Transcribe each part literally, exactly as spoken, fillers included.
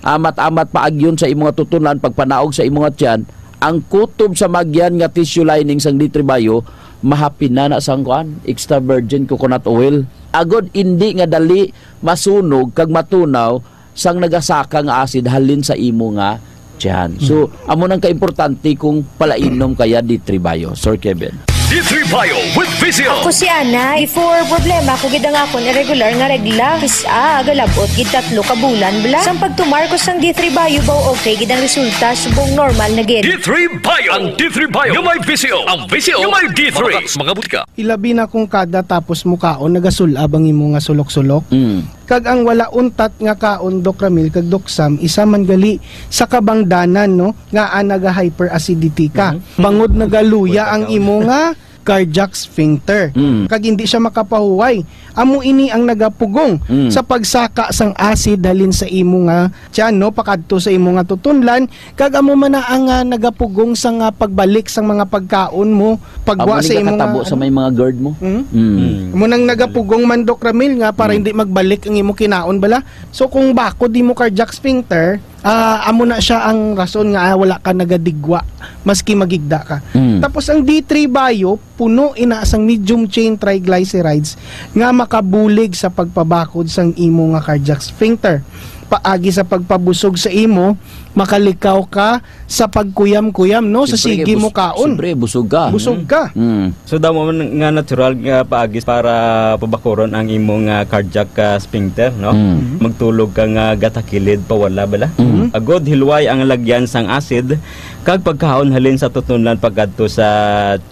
amat-amat paagyon sa imo nga tutunan, pagpanaog sa imo nga tiyan, ang kutob sa magyan nga tissue lining sang D three Bio, mahapin na na sang kuan, extra virgin coconut oil. Agod indi nga dali masunog kag matunaw sang nagasaka nga acid halin sa imo nga tiyan. So, amo nang kaimportante kung palainom kaya D three Bio, Sir Kevin. D three Bio with Visio. Ako si Ana. Before, problema ko gid ang akon irregular nga regla. Kis-a, galabot gid tatlo ka bulan bala. Sang pagtumar ko sang D three Bio, baw okay gid ang resulta, subong normal na gid. D three Bio. Ang D three Bio nga may Visio. Ang Visio nga may D three. Mga butika. Ilabi na kung kada tapos mo kaon, nagasul-ab ang imo nga sulok-sulok. Mm. Kag ang wala untat nga kaon, Doc Ramil kag Doc Sam, isa man gali sa kabangdanan, no, nga, ah, naga-hyperacidity ka. Mhm. Bangod nagaluya ang imo nga cardiac sphincter. Mm. Kag hindi siya makapahuway. Amo ini ang nagapugong Mm. sa pagsaka sang acid halin sa imo nga tiyan, no, pakadto sa imo nga tutunlan, kag amo man na ang, ah, nagapugong sa nga pagbalik sang mga pagkaon mo, pagwa Amo ni sa imo nga, nakatabo sa ano? May mga GERD mo? Mm. Mm. Amo nang nagapugong man, Doc Ramil, nga para Mm. hindi magbalik ang imo kinaon bala. So, kung bakod imo cardiac sphincter, ah, amo na siya ang rason nga, ah, wala ka nagadigwa, maski magigda ka. Mm. Tapos ang D three Bio, puno ina sang medium chain triglycerides nga makabulig sa pagpabakod sang imo nga cardiac sphincter. Paagi sa pagpabusog sa imo, makalikaw ka sa pagkuyam-kuyam, no? Sa Siyempre, sige bus-, mo kaon. Siyempre, busog ka. Busog ka. Mm. So, damo man nga natural nga paagi para pabakuron ang imo nga cardiac, ah, sphincter, no? Mm. Magtulog ka nga gatakilid, pawala bala. Mm. Agod, hilway ang lagyan sang acid, kag pagkaon halin sa tutunlan pagkadto sa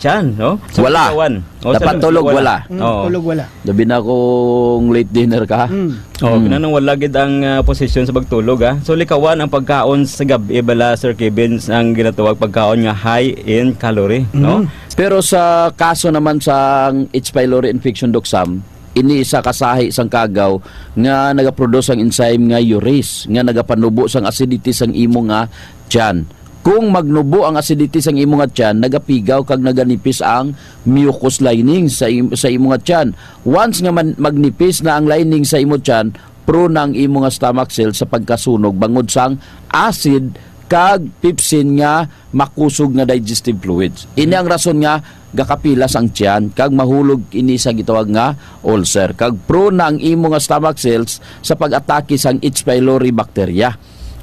tiyan, no? Sa Wala. Katawan. O, sa Dapat tulog, likawan. Wala. Mm, Oo. Tulog wala. Labi na kung late dinner ka. Mm. Oh, Mm. kinahanglan wala gid ang, ah, posisyon sa pagtulog, ah. So, likawan ang pagkaon sa gab-i bala, Sir Kevin, ang ginatawag pagkaon nga high in calorie, no? Mm. Pero sa kaso naman sa H. pylori infection, Doc Sam, ini isa ka sahi sang kagaw nga nagaproduce ang enzyme nga urease nga nagapanubo sang acidity sang imo nga tiyan. Kung magnubo ang acidity sang imo nga tiyan, nagapigaw kag naganipis ang mucus lining sa im-, sa imo nga tiyan. Once nga man, magnipis na ang lining sa imo tiyan, prone na ang imo nga stomach cells sa pagkasunog bangod sang acid kag pepsin nga makusog nga digestive fluids. Ini ang rason nga gakapilas ang tiyan kag mahulog ini sa gitawag nga ulcer. Kag prone na ang imo nga stomach cells sa pag-atake sang H. pylori bacteria.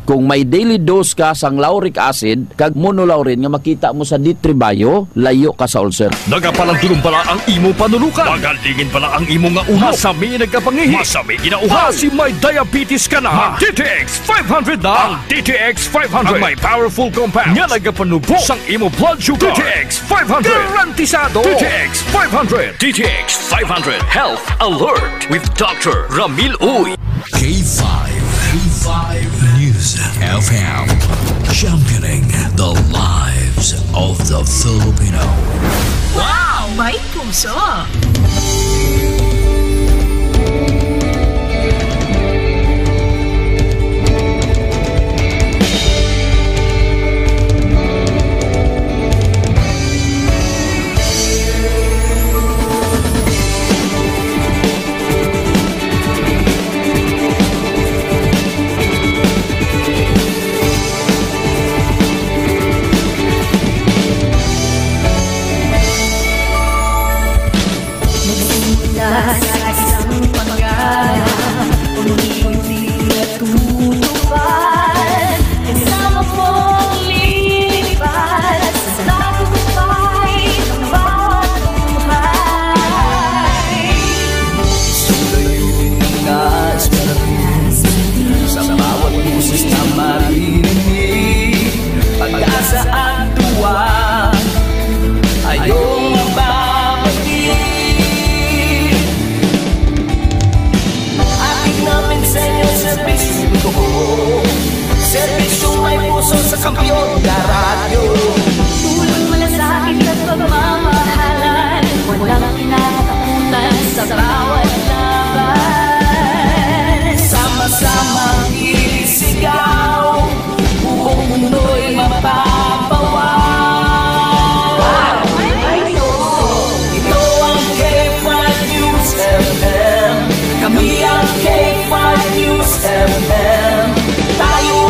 Kung may daily dose ka sang lauric acid kag monolaurin nga makita mo sa D three Bio, layo ka sa ulcer. Nagapalandulong bala ang imo panunukan? Nagalingin bala ang imo nga ulo? Masami nagkapangihi? Masami ginauhaw? Basi may diabetes ka na? Mag D T X five hundred na. Ang D T X five hundred. Ang may powerful compound nga nagapanubo sang imo blood sugar. D T X five hundred. Garantisado. D T X five hundred. D T X five hundred Health Alert with Doctor Ramil Uy. K five, K five News F M, championing the lives of the Filipino. Wow! May puso! Nagsimula sa isang pangarap, unti-unti natutupad. Kasama mong lilipad sa tagumpay ng bawat buhay. Isang layunin na sa bawat boses na maririnig. Pag-asa at tuwa ay iyong mababati. Ating namin sa inyo, serbisyo ko. Serbisyong may puso sa kampiyon na radyo. Tulong, malasakit at pagmamahalan. Walang kinakatakutan sa bawat laban. Sama-samang isigaw. Buong mundo'y mapapawaw. Ito ang K five News F M. Kami ang K five News F M. Tayo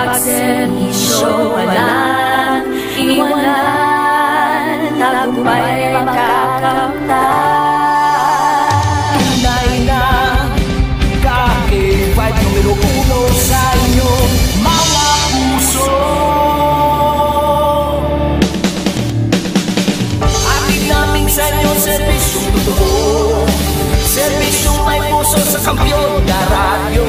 Pagserbisyo walang iwanan, tagumpay makakamtan. Tunay na ka K five numero uno sa inyong mga puso. Atin namin sa inyo, serbisyong totoo. Serbisyong may puso sa kampiyon na radyo.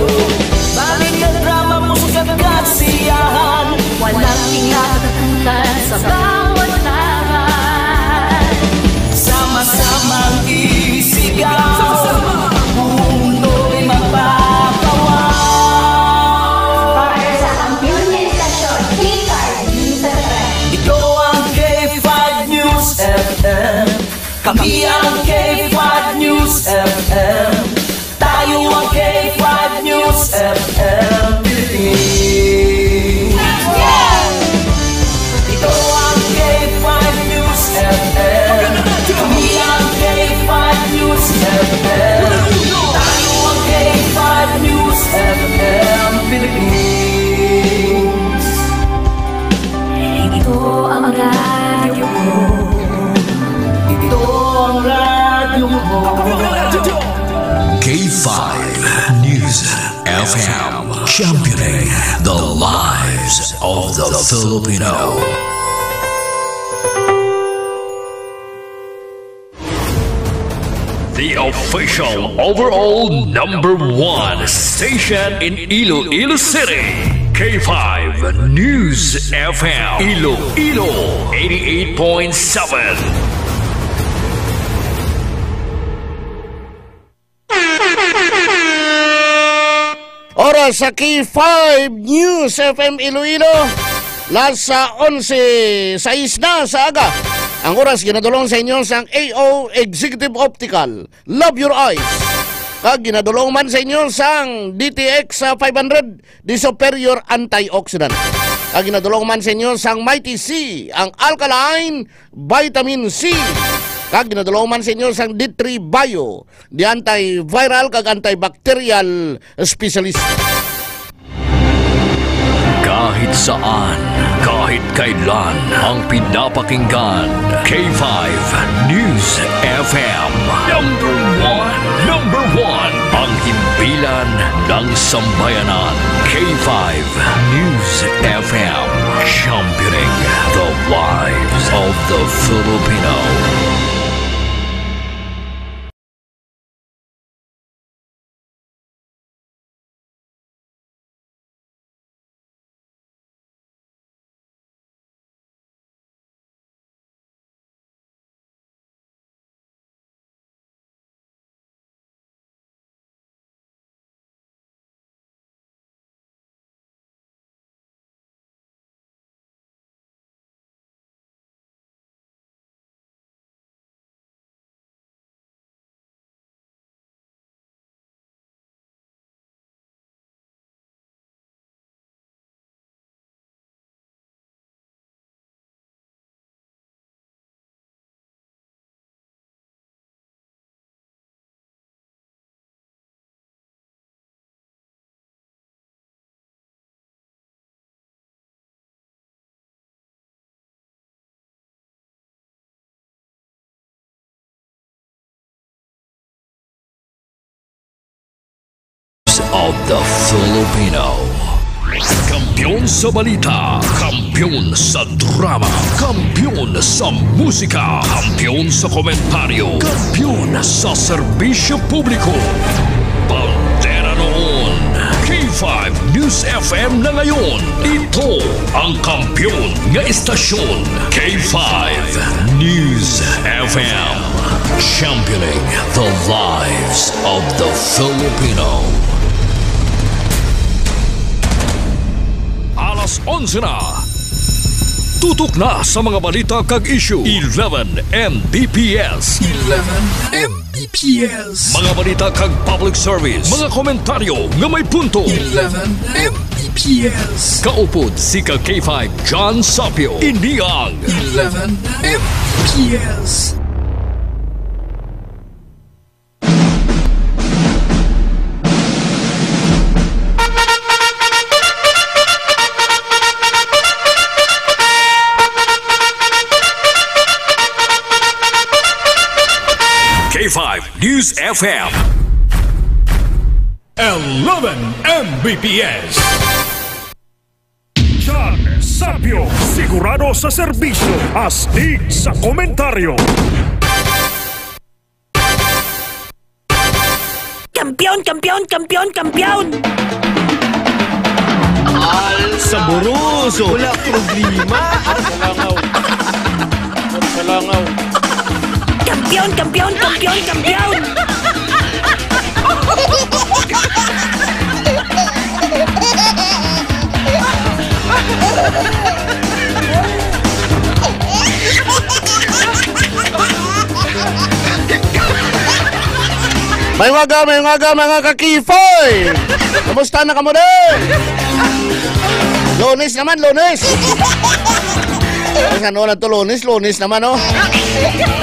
Balita, drama, musika, kasiyahan. Walang kinatatakutan sa bawat laban. Sama-samang isigaw. Buong Noy magpapawal. Para sa kampiyon nga istasyon, K five News F M. Ito ang K five News F M. Kami ang K five News F M. Tayo ang K five News F M Philippines. Ito ang K five News F M. Kami ang K five News F M. Tayo ang K five News F M Philippines. Ito ang radyo ko. Ito ang radyo ko. K five News F M, championing the lives of the Filipino. The official overall number one station in Iloilo City, K five News F M, Iloilo, eighty-eight point seven. Oras sa K five News F M Iloilo, las sa onse sais na sa aga. Ang oras ginadulong sa inyo sang A O Executive Optical. Love your eyes. Kag ginadulong man sa inyo sang D T X, ah, five hundred, the superior antioxidant. Kag ginadulong man sa inyo sang Mighty C, ang alkaline vitamin C. Kag ginadulong man sa inyo sang D three Bio, the antiviral kag antibacterial specialist. Kahit saan, kahit kailan, ang pinapakinggan, K five News F M. Number one, number one, ang himpilan ng sambayanan, K five News F M, championing the lives of the Filipino. Of the Filipino. Kampiyon sa balita, kampiyon sa drama, kampiyon sa musika, kampiyon sa komentaryo, kampiyon sa serbisyo publiko. Bandera noon, K five News F M na ngayon. Ito ang kampiyon nga istasyon, K five News F M. Championing the lives of the Filipino. Alas onse na. Tutok na sa mga balita kag issue. Eleven M B P S. Eleven M B P S. Mga balita kag public service. Mga komentaryo nga may punto. Eleven M B P S. Kaupod si ka K five John Sapio. Ini ang Eleven M B P S. F M. Eleven M B P S. Chan Sapyo, sigurado sa serbisyo, astig sa komentaryo. Kampiyon, kampiyon, kampiyon, kampiyon! Saboroso! Wala problema! Sa langaw. Sa langaw. Kampiyon, kampiyon, kampiyon, kampiyon! May waga, may waga, mga kakifay! Kamusta na kamo, de? Lunes naman, Lunes! Ay, ano na to, Lunes? Lunes naman, oh.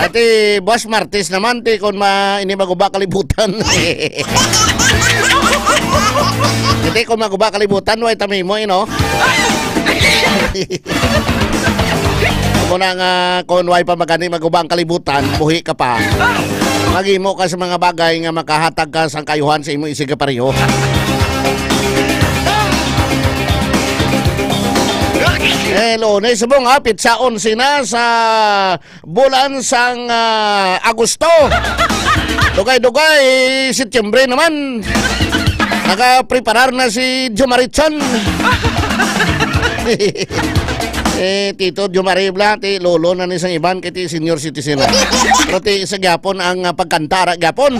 Ati, buwas Martes naman, ti, kung ma, ini maguba kalibutan. Ati, kung maguba kalibutan, way tami mo, eh, no? Amo na nga, kung way pa magani maguba ang kalibutan, buhi ka pa. Maghimo ka sa mga bagay nga makahatag ka sang kayuhan sa imo isig kapareho. Eh, Lunes, subong, ha, pitsa onse na sa bulan sang, ah, Agosto. Dugay-dugay, Setyembre naman. Nagapreparar na si Jomari Chan. Eh, Tito Jomari bla, ti lolo na ni sang iban, kay ti senior citizen na. Pero ti isa gyapon ang, ah, pagkanta ra gyapon.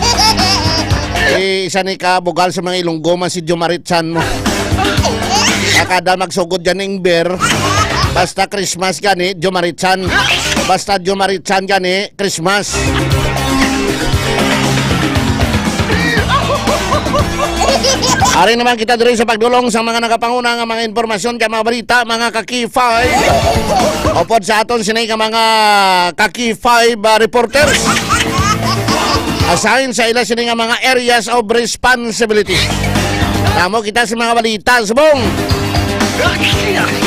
Eh, isa ni ka bugal sa mga Ilonggo man si Jomari Chan mo. Ah, kada magsugod dyan ning beer, basta Christmas gani, Jomari Chan. Basta Jomari Chan gani, Christmas. Ari naman kita diri sa pagdulong sa mga nagapanguna nga mga impormasyon kay mga balita, mga ka-K five. Upod sa aton sini nga mga ka-K five, ah, reporters. Assign sa ila sini nga mga areas of responsibility. Tamo kita sa mga balita, subong.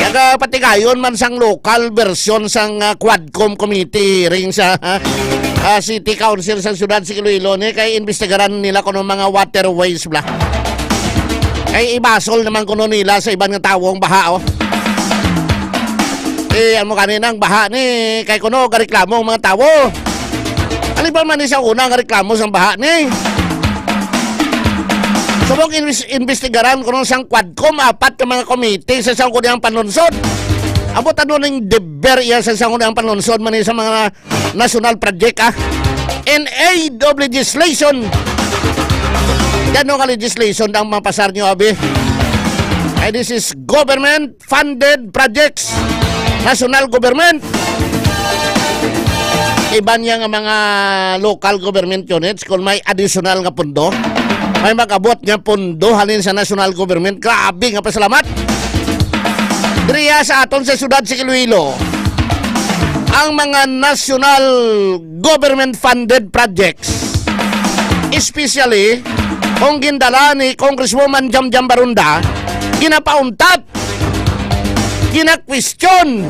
Nagapatigayon man sang local version sang, ah, Quadcom committee hearing sa, ah, City Council sa siyudad sa Iloilo ni kay imbestigaran nila kuno mga waterways bla. Kay ibasol naman kuno nila sa iban nga tawo ang baha, oh. Eh, amo gani nang baha ni kay kuno gareklamo ang mga tawo. Ano ba man ni sa una nga reklamo sang baha ni? Subong inwis-, imbestigaran kuno sang Quadcom, apat ka mga komite sa sangguniang panlunsod. Amo tano ning deber iya sa sangguniang panlunsod man ni sa mga national project, ah. N A W legislation. Yan no nga legislation ang mapasar nyo, abi. Ay, this is government funded projects, national government. Iban niya nga mga local government units, kung may additional nga pundo, may mag-abot nga pundo halin sa national government, grabe nga pasalamat. Diriya sa aton sa siyudad sa Iloilo, ang mga national government funded projects, especially kung gindala ni Congresswoman Jam Jam Barunda, ginapauntat, ginakwestiyon.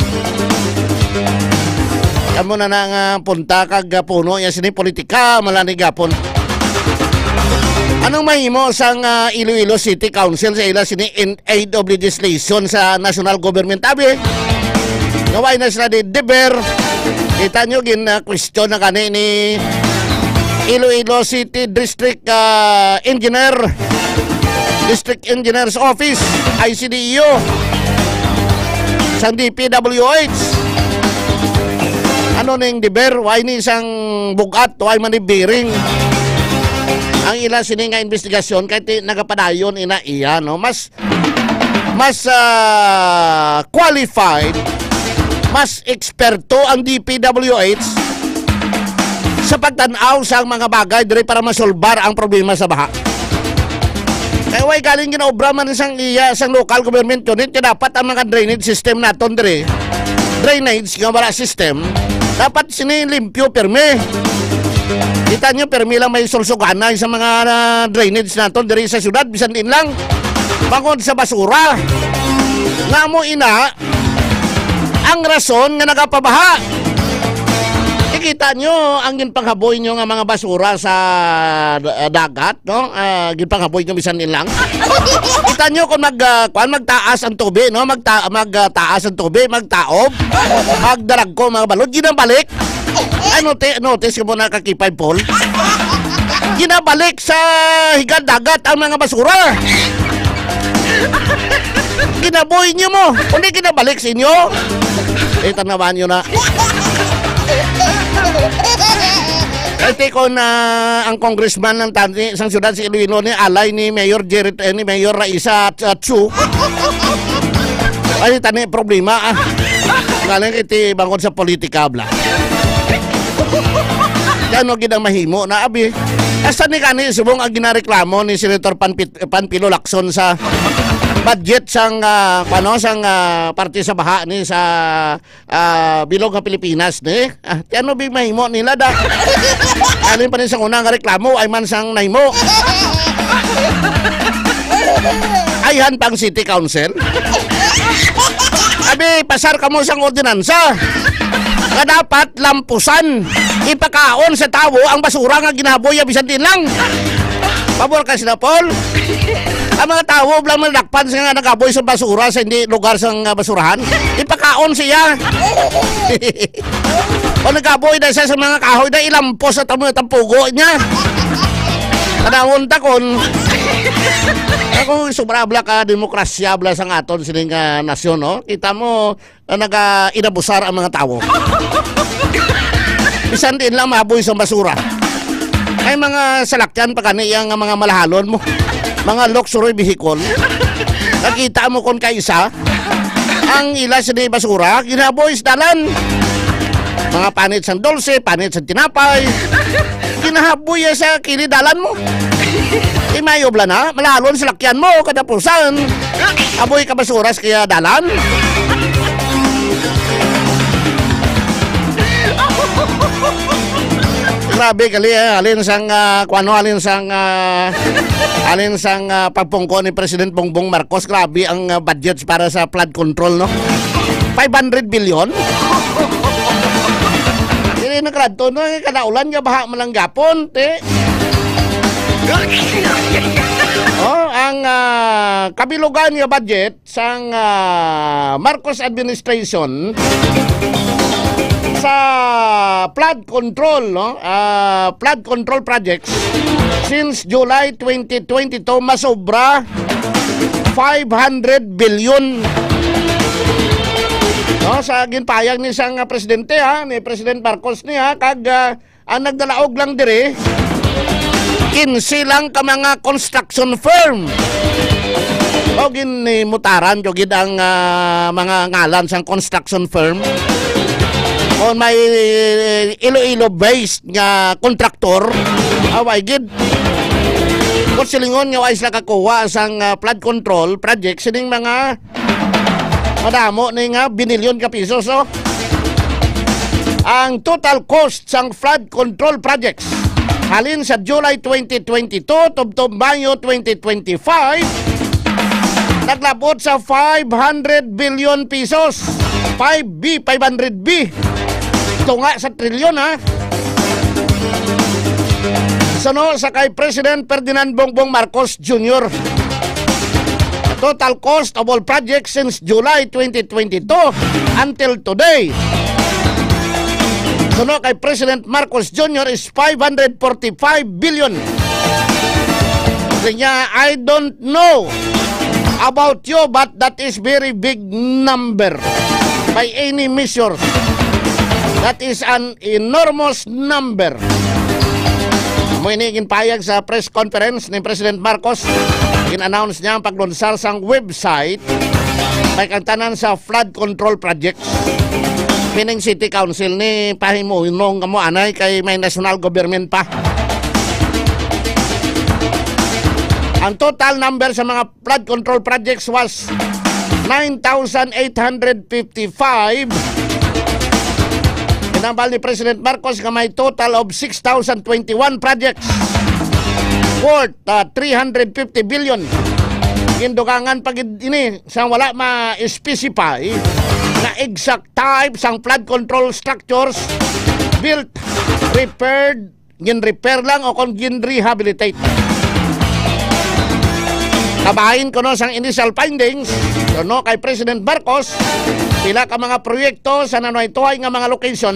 Amo na na nga punta kag, ah, puno ya sini politika, malani gapon. Anong mahimo sang, ah, Iloilo City Council sa ila sini N A W legislation sa national government, abi? Nga way na sila di deber. Kita nyo, gin, ah, question na gani ni Iloilo City District, ah, Engineer, District Engineer's Office, I C D E O, sang D P W H. Ano ning deber? Way ni sang bugat, way man ni bearing ang ila sini nga investigasyon, kay ti nagapadayon ina iya, no? Mas mas, ah, qualified, mas eksperto ang D P W H sa pagtan-aw sa mga bagay diri para masolbar ang problema sa baha. Kay way galing ginaobra man sang iya, sang local government unit, kay dapat ang mga drainage system naton diri, drainage nga wala system, dapat sini limpyo pirmi. Kita nyo, pirmi lang may sulsuganay sa mga, ah, drainage naton diri sa syudad, bisan din lang bangod sa basura. Nga mo ina ang rason nga nagapabaha. Di Kita nyo ang ginpanghaboy nyo nga mga basura sa da-, dagat, no? Ah, ginpanghaboy nyo bisan ilang. Kita nyo kung mag, ah, kuwan, magtaas ang tubig, no? Magta-, mag, ah, taas ang tubig, magtaob, magdaragko mga balod, ginabalik. Ay, noti-, notice ko muna, kakipay, Paul. Ginabalik sa higang dagat ang mga basura. Ginaboy nyo mo. Kundi ginabalik sa inyo. Eh, tanawan nyo na. Kay tikon na ang congressman ng tani sang siyudad si Iloilo ni alay ni Mayor Jared, eh, ni Mayor Raisa at, at Chu. Ay, tani problema, ah. Galing iti bangod sa politika, bla. Yan, no, gid ang mahimo na, abi. Asa ni kani subong ang ginareklamo ni Senator Panpit-, Panpilo Lacson sa budget sang, ah, ano, sang, ah, parte sa baha ni sa, ah, bilog nga Pilipinas ni? Ah, ti ano big mahimo nila da? Alin pa ni sang una nga reklamo ay man sang nahimo? Ayhan pang City Council. Abi, pasar kamo sang ordinansa nga dapat lampusan, ipakaon sa tawo ang basura nga ginaboy bisan din lang. Pabor ka sila, Paul? Ang mga tawo lang madakpan sa nga nagaboy sa basura sa hindi lugar sa nga basurahan, ipakaon siya. O nagaboy na siya sa mga kahoy na ilampos sa tamu-, tampugo niya. Tanawon ta kon ako sobra bla ka demokrasya bla sang aton sining, ah, nasyon, no? Kita mo, ah, naga-inabusar ang mga tawo. Bisan din lang maboy sa basura. May mga salakyan pa kani yang mga malahalon mo. Mga luxury vehicle. Nakita mo kon kaisa ang ila sini basura, ginaboy sa dalan. Mga panit sang dulce, panit sang tinapay. Ginahaboy sa kilid dalan mo. Imayo bla na, malalon sa lakyan mo, katapusan. Aboy ka basura sa kaya dalan. Grabe, gali, eh. Alin sang, ah, kuano, alin sang, ah, alin sang, ah, pagpungko ni President Bongbong Marcos. Grabe ang, ah, budget para sa flood control, no? Five hundred billion? Dili na kadto, no? Eh, kanaulan nga baha man lang gapon, te. Oh, ang, ah, kabilugan nga budget sang, ah, Marcos administration sa flood control, no? Ah, flood control projects since July twenty twenty-two, masobra five hundred billion. No, sa ginpayag ni sang, ah, presidente, ha, ni President Marcos ni, ha, kag, ah, ang nagdalaog lang diri, kinse lang ka mga construction firm. O ginimutaran ko gid ang, ah, mga ngalan sang construction firm. Kung may Iloilo-based nga kontraktor, away gid. Kung silingon nga way sila kakuha sang, ah, flood control project, sining mga madamo ni nga binilyon ka pisos, oh. Ang total cost sang flood control projects halin sa July twenty twenty-two tubtob Mayo twenty twenty-five, naglabot sa five hundred billion pesos. Five B, five hundred B. Tunga sa trilyon, ha? Suno sa kay President Ferdinand Bongbong Marcos Junior, the total cost of all projects since July twenty twenty-two until today, suno kay President Marcos Junior, is five hundred forty-five billion. Siya, "I don't know about you, but that is very big number by any measure. That is an enormous number." Amo ini ginpayag sa press conference ni President Marcos. Gin-announce niya ang paglunsar sang website may kagtanan sa flood control projects. Meaning city council ni pahimunon kamo anay kay may national government pa. Ang total number sa mga flood control projects was nine thousand eight hundred fifty-five. Ginhambal ni President Marcos nga may total of six thousand twenty-one projects worth, ah, three hundred fifty billion. Gindugangan pa gid ini sa wala ma-specify nga exact type sang flood control structures built, repaired, gin-repair lang o kon gin-rehabilitate. Kabahin kuno sang initial findings, kuno kay President Marcos, pila ka mga proyekto sa nanuytoy nga mga location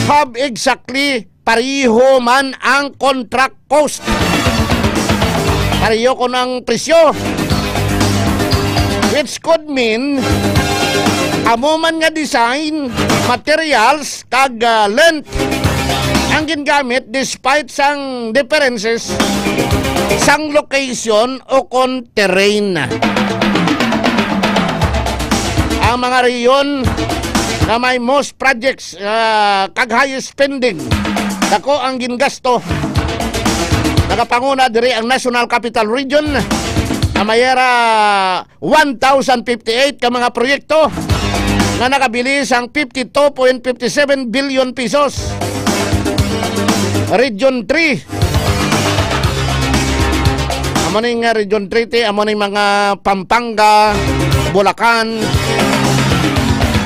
have exactly pareho man ang contract cost. Pareho kuno ang presyo. Which could mean, amo man nga design, materials, kag, ah, length ang gingamit despite sang differences sang location o kon terrain. Ang mga rehiyon nga may most projects, ah, kag highest spending, dako ang gingasto. Nagapanguna diri ang National Capital Region, nga may ara one thousand fifty-eight ka mga proyekto nga nakabili sang fifty-two point fifty-seven billion pesos. Region three. Amo ning, ah, Region three, ti, amo ning mga Pampanga, Bulacan,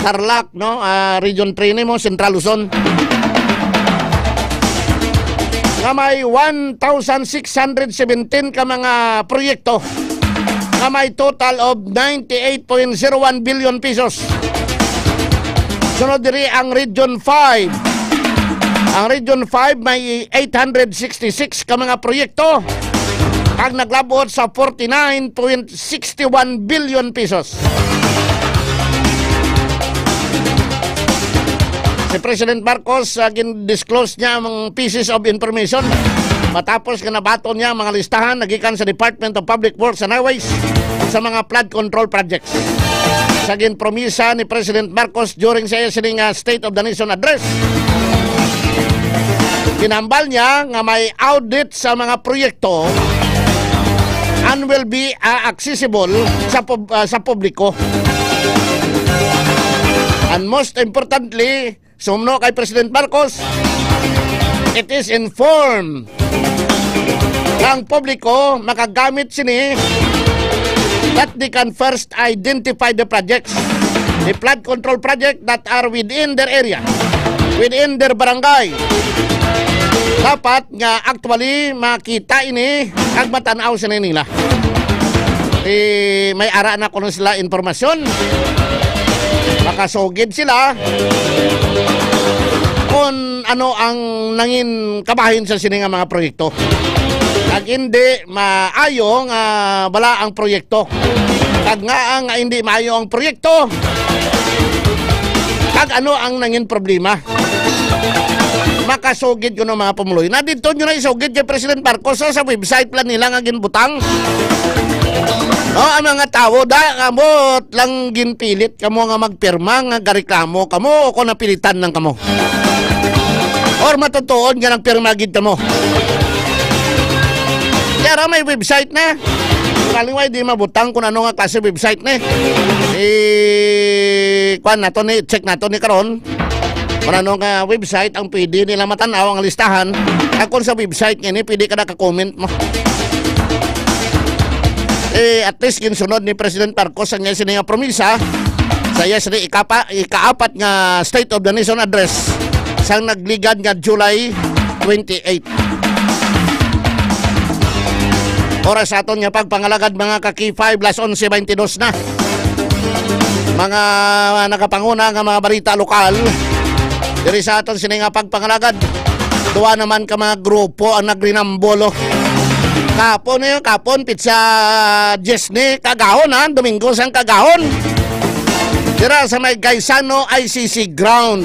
Tarlac, no? Ah, Region three ni mo, Central Luzon. Nga may one thousand six hundred seventeen ka mga proyekto nga may total of ninety-eight point zero one billion pesos. Sunod diri ang Region five. Ang Region five may eight hundred sixty-six ka mga proyekto kag naglabot sa forty-nine point sixty-one billion pesos. Si President Marcos, ah, gin-disclose niya ang pieces of information matapos nga nabaton niya ang mga listahan nagikan sa Department of Public Works and Highways sa mga flood control projects. Sa ginpromisa ni President Marcos during sa iya sining, ah, State of the Nation Address, ginhambal niya nga may audit sa mga proyekto and will be, ah, accessible sa pub-, ah, sa publiko. And most importantly, sumno kay President Marcos, it is informed nga ang publiko makagamit sini that they can first identify the projects, the flood control project that are within their area, within their barangay. Dapat nga actually makita ini kag matan-aw sini nila. Eh, may ara na kuno sila impormasyon. Makasugid sila kung ano ang nangin kabahin sa sini nga mga proyekto. Kag hindi maayo nga bala ang proyekto. Kag nga ang hindi maayo ang proyekto. Kag ano ang nangin problema. Makasugid kuno mga pumuloy. Na dito nyo na isugid kay President Marcos, oh, sa website lang nila nga ginbutang. Oh, ang mga tawo, da, ambot lang ginpilit kamo nga magpirma, nga gareklamo kamo, o kung napilitan lang kamo. Or matutuod nga nagpirma gid kamo. Kaya ra may website na. Kaliway di mabutang kung ano nga klase website ni. Eh, kuan nato ni, check nato ni karon. Kung ano nga website ang pwede nila matan-aw ang listahan. Kag kung sa website nga ini, pwede ka naka-comment mo. Eh, at least ginsunod ni President Marcos ang iya sini nga promisa sa iya sini ikapa-, ikaapat nga State of the Nation Address sang nagligad nga July twenty-eight. Oras sa aton nga pagpangalagad, mga ka-K five, las onse baynte dos na. Mga nakapanguna nga mga balita lokal, diri sa aton sini nga pagpangalagad, duwa naman ka mga grupo ang nagrinambol, oh. Kapon na yun, kapon, pitsa diyes ni kagahon, ha? Domingo sang kagahon. Dira sa may Gaisano I C C ground.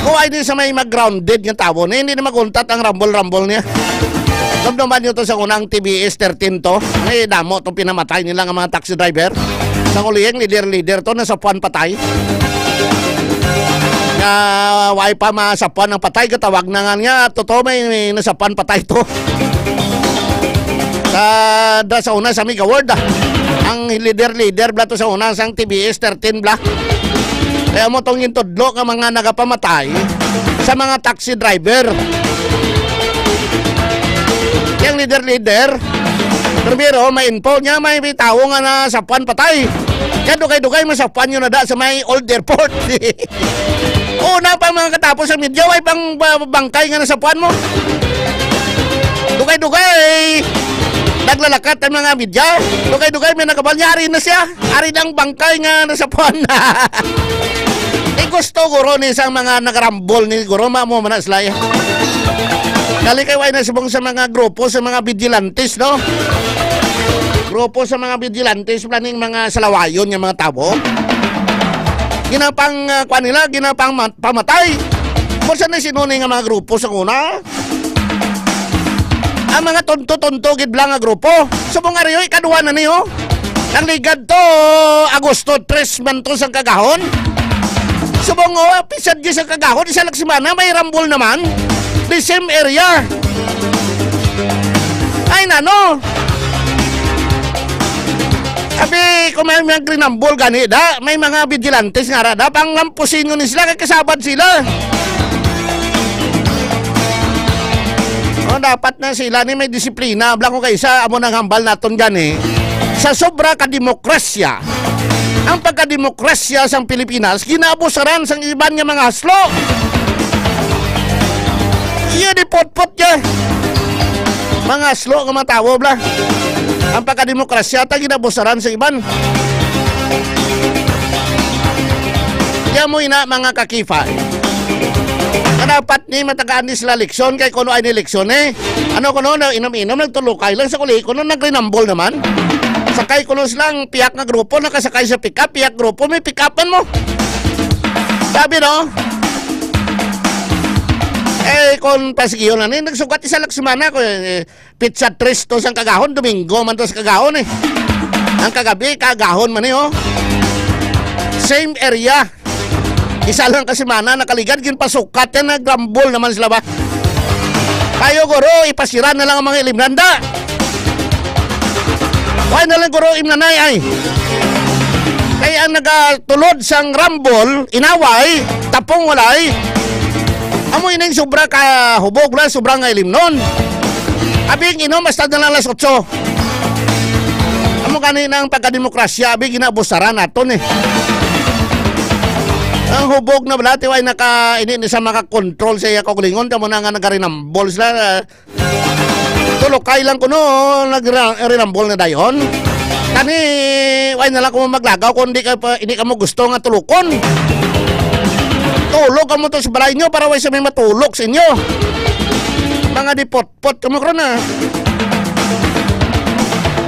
Kung ay di sa may mag-grounded nga tawo, ni hindi na maguntat ang rumble-rumble niya. Damdaman nyo to sa unang T B S thirteen to. May damo to pinamatay nila nga mga taxi driver. Sa ulihing leader-leader to, nasapuan patay. Nga, why pa masapuan ang patay? Katawag na nga niya, totoo may, may nasapuan patay to. Sa, da sa una, sa Mega World, ah. Ang leader-leader bla to sa una, sang T B S thirteen bla. Kaya mo tong gintudlo nga mga nagapamatay sa mga taxi driver. Yang leader-leader, primero, may info niya, may, may tawo nga nasapuan patay. Kaya dugay-dugay, masapuan yun na da sa may old airport. Una pa, mga katapo sa media, way pang ba-, bangkay nga nasapuan mo. Dugay-dugay, naglalakat ang mga media. Dugay-dugay, may nakabal niya, ari na siya. Ari na ang bangkay nga nasapuan. Di gusto, guro, ni sa mga nagarambol ni, guro, mamo man na sila, eh. Dali kay way na subong sa mga grupo, sa mga vigilantes, no? Grupo sa mga vigilantes, planning mga salawayon nga mga tabo. Ginapang, ah, kuwan nila, ginapang ma-, pamatay. Kung saan na sinuni nga mga grupo sa una? Ang mga tonto-tonto gid lang nga grupo. Subong ari, oy, ikaduha na ni, oh. Nagligad to, Agosto tres man to sang kagahon. Subong, oh, pisad gid sang kagahon, isa lang semana, may rambol naman. The same area. Ay, nano? Abi, kung may mga grinambol gani, da, may mga vigilantes nga ra, da, panglampusin nyo ni sila, kay kasabad sila. O, dapat na sila ni may disiplina. Blanco kay isa, amo nang hambal naton gani. Sa sobra ka demokrasya, ang pagkademokrasya sang Pilipinas, ginaabusaran sang iban nga mga haslo. Iya di potpot ya. Mga haslo nga mga tawo, bla. Ang pagkademokrasya, ta ginabusaran sa iban. Kaya mo ina, mga kakifay. Nga dapat ni matagaan ni sila leksyon, kay kuno ay ni leksyon, eh. Ano kuno, na inom-inom, nagtulukay lang sa kuli, kuno nagrinambol naman. Sakay kuno silang piyak nga grupo, nakasakay sa pick-up, piyak grupo, may pick-upan mo. Sabi, no? Eh, kung pasigihon na ni, nagsugat isa lang semana ko, eh, pitsa tres to sang kagahon, Domingo man to sa kagahon, eh. Ang kagabi, kagahon man, eh, oh. Same area. Isa lang ka semana, nakaligad, ginpasukat yan, nagrambol naman sila ba? Kayo, guro, ipasiran na lang ang mga ilimnanda. Why na lang, guro, imnanay, ay? Kay ang nagatulod sang rambol, inaway, tapong walay, amo ining sobra ka hubog lang, sobra nga ilimnon. Abing inom, basta na lang alas otso. Amo gani na ang pagkademokrasya, abi, ginabusaran naton, eh. Ang hubog na bala, tiway naka, ini ni sa makakontrol sa iya kaugalingon, kamo na nga nagarinambol sila, ah, tulukay lang kuno, nagra-, rinambol na dayon. Kani, way na lang kamo maglagaw kung di ka pa, hindi ka mo gusto nga tulukon. Tulog kamo to sa balay nyo para way sa may matulog sa inyo. Mga dipot Pot kamo karon, ah.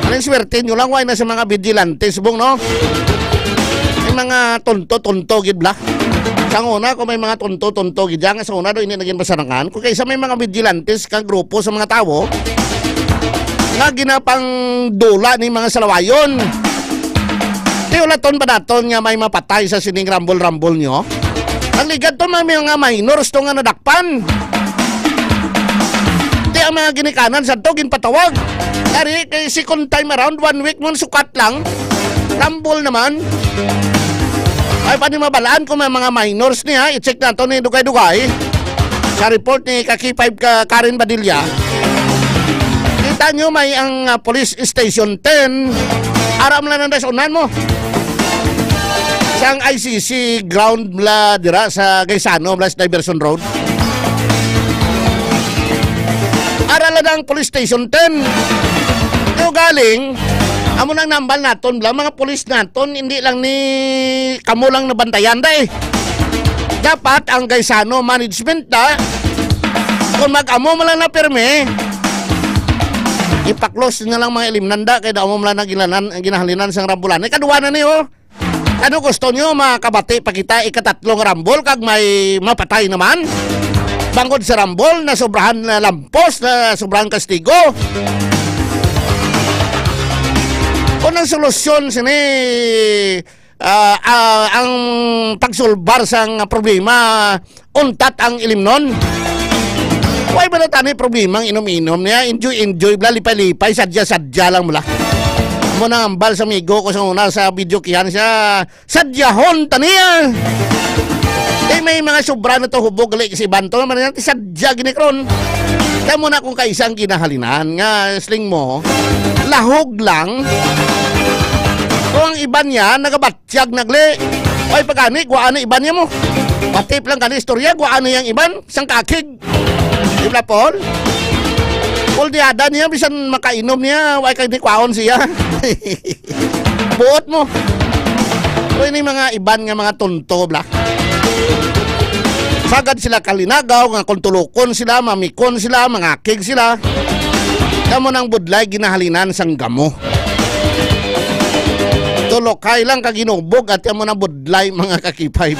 Anong swerte nyo lang, way na sa mga vigilante subong, no? May mga tonto-tonto gid bla. Sa una, kung may mga tonto-tonto gid, nga sa una do ini naging masarangan. Kung kaysa may mga vigilantes kang grupo sa mga tawo nga ginapangdula ni mga salawayon. Ti ulaton pa naton nga may mapatay sa sining rambol-rambol nyo? Ang ligad to, may mga minors to nga nadakpan. Ti ang mga ginikanan sa to, ginpatawag. Kari, kay second time around, one week mo sukat lang. Rambol naman. Ay pa ni mabalaan kung may mga minors niya, i-check nato ni Dugay-Dugay. Sa report ni Kaki five ka Karen Badilla, kita nyo may ang, ah, police Station ten. Aram lang ang dasunan mo. Sang I C C ground bla dira sa Gaisano, bla sa Diversion Road. Aram lang ang Police Station ten. Pero galing, amo nang nambal naton, bla, mga police naton, hindi lang ni kamo lang nabantayan, day. Dapat ang Gaisano management na, kung mag-amo man lang na pirmi, ipa-close na lang mga ilimnanda, kay daw mo man lang na ginanan-, ginahalinan sang rambulan. Ikaduha na ni, oh. Ano gusto nyo, makabati pa kita ikatatlo nga rambol kag may mapatay naman? Bangod sa rambol na sobrahan na lampos, na sobrang kastigo. Kung ang solusyon sini, ah, ah, ang pagsulbar sang problema, untat ang ilimnon. Way ba na tani problema ang inom-inom niya? Enjoy-enjoy bla, lipay-lipay, sadya-sadya lang bla. Mo nang ambal sa amigo ko sa una sa video kihan siya, sadyahon tani, ah. Kay may mga sobra na to hubog gali sa iban to, man yan, sadya gini karon. Kaya mo na kung kaisa ang ginahalinan nga sling mo, lahog lang. Kung ang iban niya, nagabat Tiyag nagli. Ay, pagani, kuhaan na iban niya mo. Pati lang gani istorya, kuhaan niya ang iban, sang kakig. Di ba, Paul? Paul, di ada niya, bisan makainom niya, wa kay di kwaon siya. Buot mo. So, ini mga iban nga mga tonto, bla. Sagad sila kalinagaw, nga kung tulukon sila, mamikon sila, mangakig sila. Kamo nang budlay ginahalinan sang gamo. Tulokay lang ka ginubog at kamo nang budlay, mga kakipay.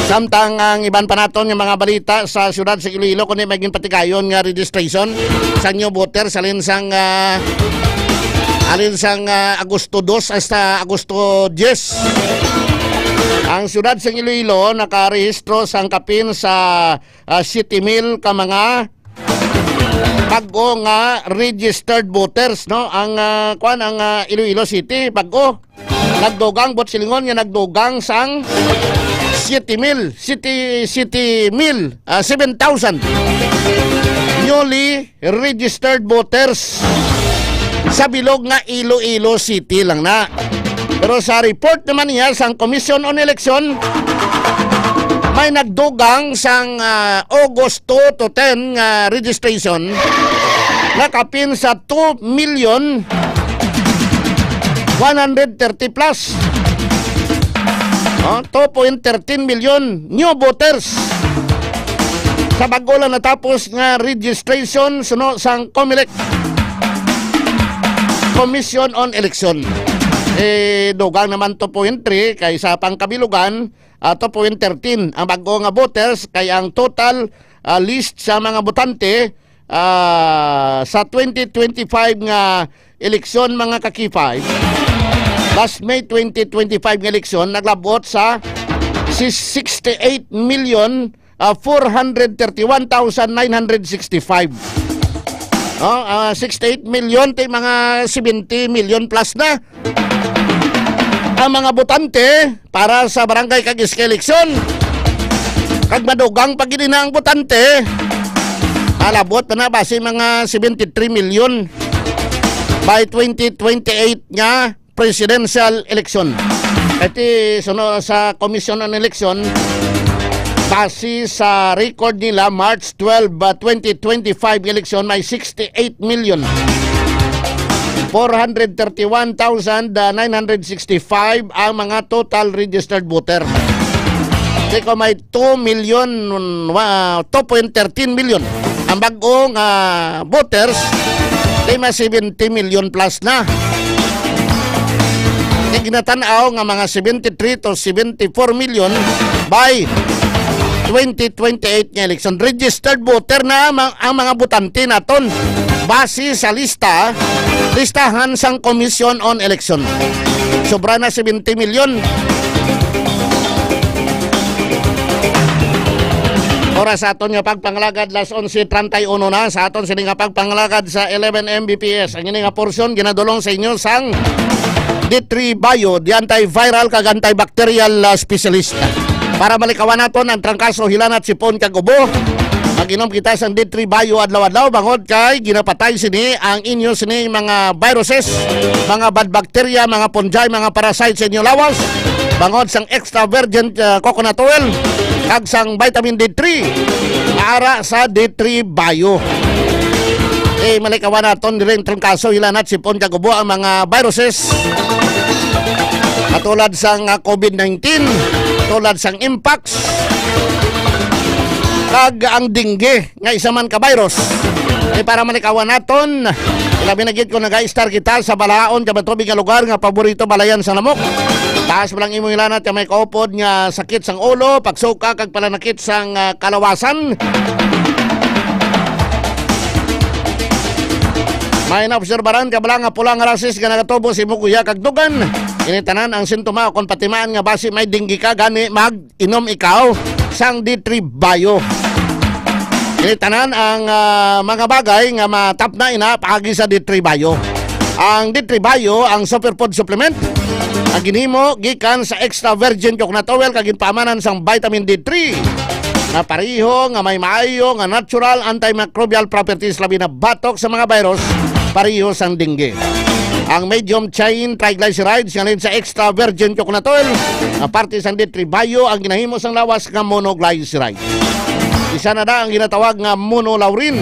Samtang ang iban pa naton nga mga balita sa siyudad sa Iloilo, kundi may ginpatigayon nga registration sa new voter sa linsang, ah, alin sang, ah, Agosto dos hasta Agosto diyes. Ang siyudad sa Iloilo nakarehistro sang kapin sa, ah, siyete mil ka mga bag-o nga registered voters, no? Ang, ah, kuwan, ang, ah, Iloilo City, bag-o. Nagdugang, buot silingon nga nagdugang sang siyete mil, siyete, siyete mil, ah, seven thousand newly registered voters sa bilog nga Iloilo City lang na. Pero sa report naman niya sang Commission on Election, may nagdugang sang, ah, August two to ten nga registration, nakapin sa two million one hundred thirty plus. Oh, two point thirteen million new voters sa bago lang natapos nga registration suno sang Comelec, Commission on Election. Eh, dugang naman two point three kaysa pang kabilugan, ah, two point thirteen ang bago nga voters, kay ang total, ah, list sa mga botante, ah, sa twenty twenty-five nga eleksyon, mga kakipay, last May twenty twenty-five nga eleksyon, naglabot sa si sixty-eight million, ah, four hundred thirty-one thousand nine hundred sixty-five. Oh, ah, sixty-eight million, ti mga seventy million plus na ang mga botante para sa barangay kag S K eleksyon. Kag madugang pa gid na ang botante, malabot pa na basi mga seventy-three million by twenty twenty-eight nga presidential election. Iti suno sa Commission on Election, base sa record nila, March twelve, ah, twenty twenty-five election, may sixty-eight million four hundred thirty-one thousand nine hundred sixty-five ang mga total registered voter. Di ko may two million, wa-, two point thirteen million ang bag-o nga voters, di may seventy million plus na. Di ginatan-aw nga mga seventy-three to seventy-four million by twenty twenty-eight nga election. Registered voter na ma-, ang mga botante naton base sa lista, listahan sang Commission on Election. Sobra na seventy million. Oras sa aton nga pagpangalagad, las onse treinta y uno na sa aton sini nga pagpangalagad sa eleven M B P S. Ang ini nga porsyon ginadulong sa inyo sang D three Bio, the antiviral kag antibacterial, ah, specialist. Para malikawan naton ang trangkaso, hilanat, sipon kag ubo, mag-inom kita sang D three Bio adlaw-adlaw, bangod kay ginapatay sini ang inyo sini mga viruses, mga bad bacteria, mga fungi, mga parasite sa inyo lawas, bangod sang extra virgin, uh, coconut oil kag sang vitamin D three ara sa D three Bio. Eh, malikawan naton diri ang trangkaso, hilanat, sipon kag ubo ang mga viruses, katulad sang, uh, COVID nineteen, tulad sang mpox, kag ang dengue nga isa man ka virus. Eh, para malikawan naton, ilabi na gid kung nag-a-estar kita sa balahaon kag matubig nga lugar nga paborito balayan sa lamok. Taas pa lang imong hilanat nga may kaupod nga sakit sang ulo, pagsuka kag pananakit sang, ah, kalawasan. May naobserbaran ka bala nga pula nga rashes nga nagatubo sa imong kuya kag dugan? Ini tanan ang sintoma o kon patimaan nga basi may dengue ka, gani mag inom ikaw sang D three Bio. Ini tanan ang, ah, mga bagay nga matapna ina paagi sa D three Bio. Ang D three Bio, ang superfood supplement, ang ginhimo gikan sa extra virgin coconut oil kag ginpaamanan sang vitamin D three, nga pareho nga may maayo nga natural antimicrobial properties, labi na batok sa mga virus, pareho sang dengue. Ang medium chain triglycerides nga halin sa extra virgin coconut oil, nga parte sang D three Bio ang ginahimo sang lawas nga monoglyceride. Isa na na ang ginatawag nga monolaurin.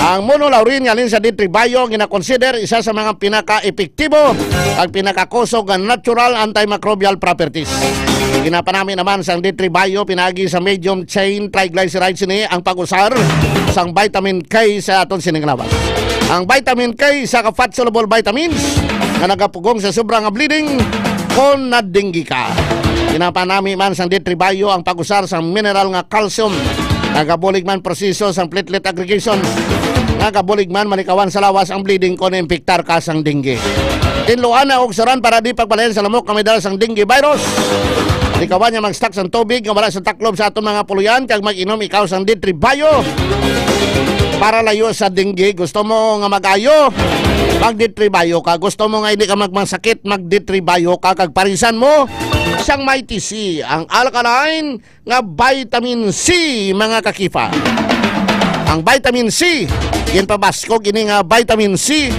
Ang monolaurin nga halin sa D three Bio ang ginakonsider isa sa mga pinaka-epektibo kag pinakakusog nga natural antimicrobial properties. Ginapanami naman sang D three Bio pinaagi sa medium chain triglycerides ini ang pag-usar sang vitamin K sa aton sining lawas. Ang vitamin K, isa ka fat-soluble vitamins nga nagapugong sa sobra nga bleeding kon na-dengue ka. Ginapanami man sang D three Bio ang pag-usar sang mineral nga calcium. Nagabulig man proseso sang platelet aggregation. Nagabulig man malikawan sa lawas ang bleeding kon infektar ka sang dengue. Tinluan na og suran para di pagpalayan sa lamok nga may dala sang dengue virus. Likawan niya mag-stock sang tubig nga wala sa taklob sa aton mga puloy-an kag mag-inom ikaw sang D three Bio para layo sa dengue. Gusto mo nga mag-ayo? Mag D three Bio ka. Gusto mo nga hindi ka magmasakit? Mag D three Bio ka kag parisan mo sang Mighty C, ang alkaline nga vitamin C, mga kakifa. Ang vitamin C, ginpabaskog ini nga vitamin C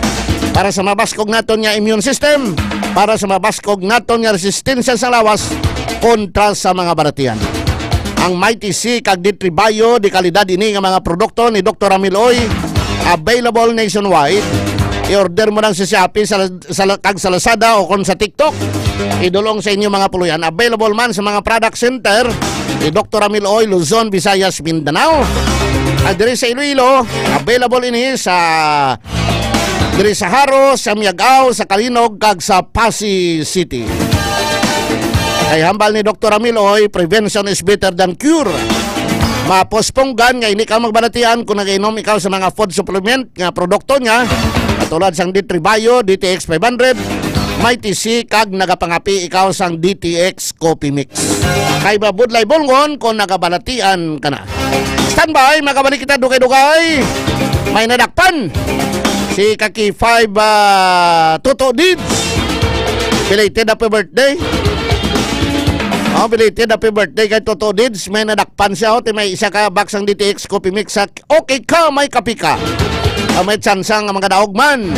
para sa mabaskog naton nga immune system, para sa mabaskog naton nga resistensya sa lawas kontra sa mga balatian. Ang Mighty C kag D three Bio, de kalidad ini nga mga produkto ni Doktor Ramil Oy, available nationwide. I-order mo lang sa Shopee, sa, sa, kag sa Lazada o kung sa TikTok. Idulong sa inyo mga puloy-an. Available man sa mga product center ni Doktor Ramil Oy, Luzon, Visayas, Mindanao. At diri sa Iloilo, available ini sa, diri sa Jaro, sa Miag-ao, sa Calinog, kag sa Passi City. Kay hambal ni Doktor Ramil Oy, "Prevention is better than cure." Mapuspunggan nga hindi ka magbalatian kung nagainom ikaw sa mga food supplement nga produkto niya, katulad sang D three Bio, D T X five hundred, Mighty C, kag nagapangapi ikaw sang D T X Coffee Mix. Kay mabudlay bulngon kung nagabalatian ka na. Standby, makabalik kita dugay-dugay. May nadakpan si Kaki five, ah, Toto Dids. Belated happy birthday. Oh, belated happy birthday kay Toto Dids. May nadakpan siya, oh, ti may isa ka box sang D T X Coffee Mix sa Okay Ka, May Kape Ka. Ah, may tsansa nga makadaog man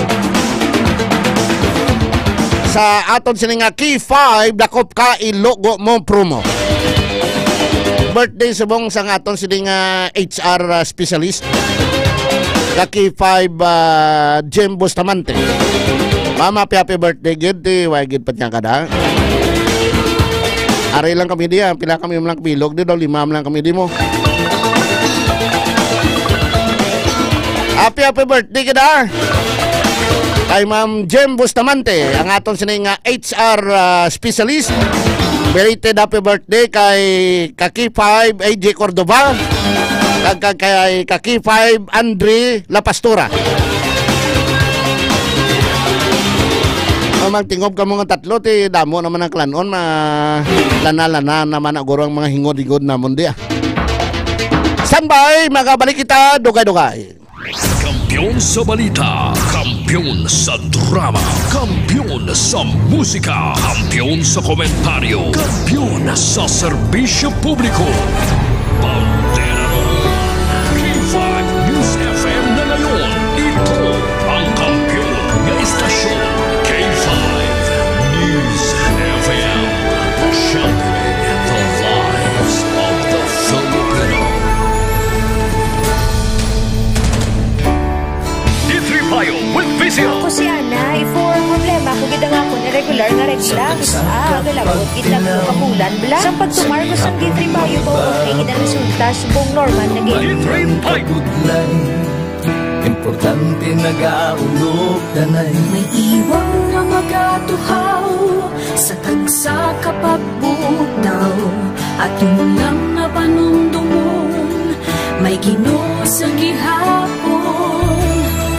sa aton sini nga Key five, Dakop Ka, Ilogo Mo promo. Birthday subong sang aton sini nga H R, ah, specialist, ka Key five, ah, Jim Bustamante. Mama, happy, happy birthday gid, ti, way gid pa niya kada. Ari lang kami diya, pila kami man lang kabilog di daw, lima man lang kami di mo. Happy, happy birthday kita kay Ma'am Jem Bustamante, ang aton sini nga H R, ah, specialist. Belated happy birthday kay Kaki five A J Cordova, kag, kag kay Kaki five Andre La Pastora. Oh, magtingob kamo nga tatlo, ti damo naman ang klanon, ma-, lana-lana naman na guro ang mga hingod-hingod namon di, ah. Standby, magabalik kita, dugay-dugay. Kampiyon sa balita, kampiyon sa drama, kampiyon sa musika, kampiyon sa komentaryo, kampiyon sa serbisyo publiko. Bandera Noon, K five News F M na ngayon. Ito ang kampiyon nga istasyon, K five News F M. Championing the lives of the Filipino. D three Bio with V C R. Ako si Ana, ifo ang problema ko gid ang akon irregular nga regla. Ah, galabot gid na ko kabulan, bla. Sa pagtumar ko sang D three Bio, ba okay gid ang resulta, subong normal na gid. D three Bio. Importante nagaulog danay. May iwang nga magatuhaw sa tagsa ka pagbutaw. Aton lang nga panumdumon, may Ginoo sa gihapon.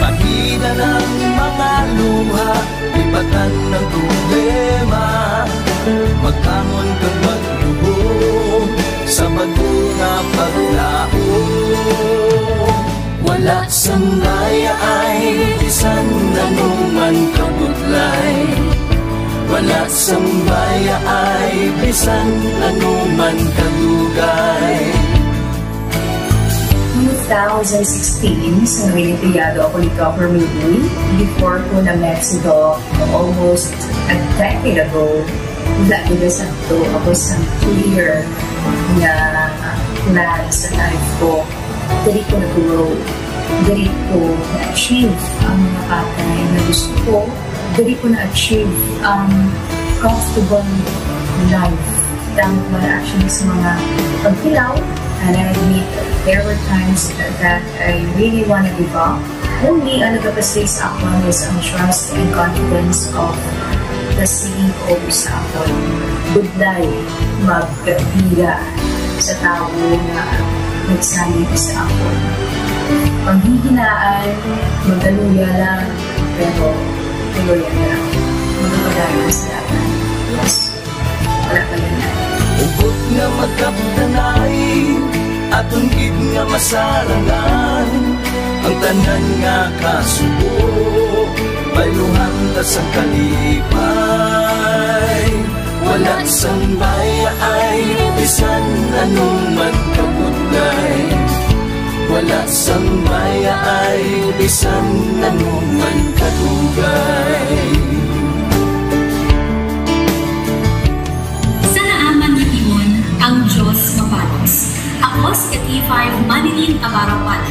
Pagida ng mga luha, lipatan ng problema. Magbangon kag magdugong sa bag-o nga paglaom. Wala sang bayaay bisan ano man kabudlay. Wala sang bayaay bisan ano man kadugay. Kumusta? two thousand sixteen, sa naging empleyado ako ni Governor Lee, before ko na-met si Doc almost a decade ago, wala gid na sakto ako sa clear nga plan sa life ko. Diri ko na-grow, diri ko na-achieve ang mga bagay na gusto ko, diri ko na-achieve ang comfortable life. Damo man actually sa mga pagtilaw, and I admit there were times that I really wanna give up. Only ang nagapastig sa akon is ang trust and confidence of the C E O sa akon. Budlay, magkapila sa tawo nga nagsalig sa akon. Panghihinaan, magaluya lang, pero tuloy lang. Magpadayon sa lahat. Yes. Wala pa yun. Hugot nga magkapdanay, aton gid nga masarangan. Ang tanan nga kasubo, bayluhan ta sang kalipay. Wala sang bayaay, bisan ano man kabudlay. Wala sang bayaay, bisan ano man kadugay. Sa naaman nga tion, ang Dios mabalos. Ako si K five Marilyn Abarapan,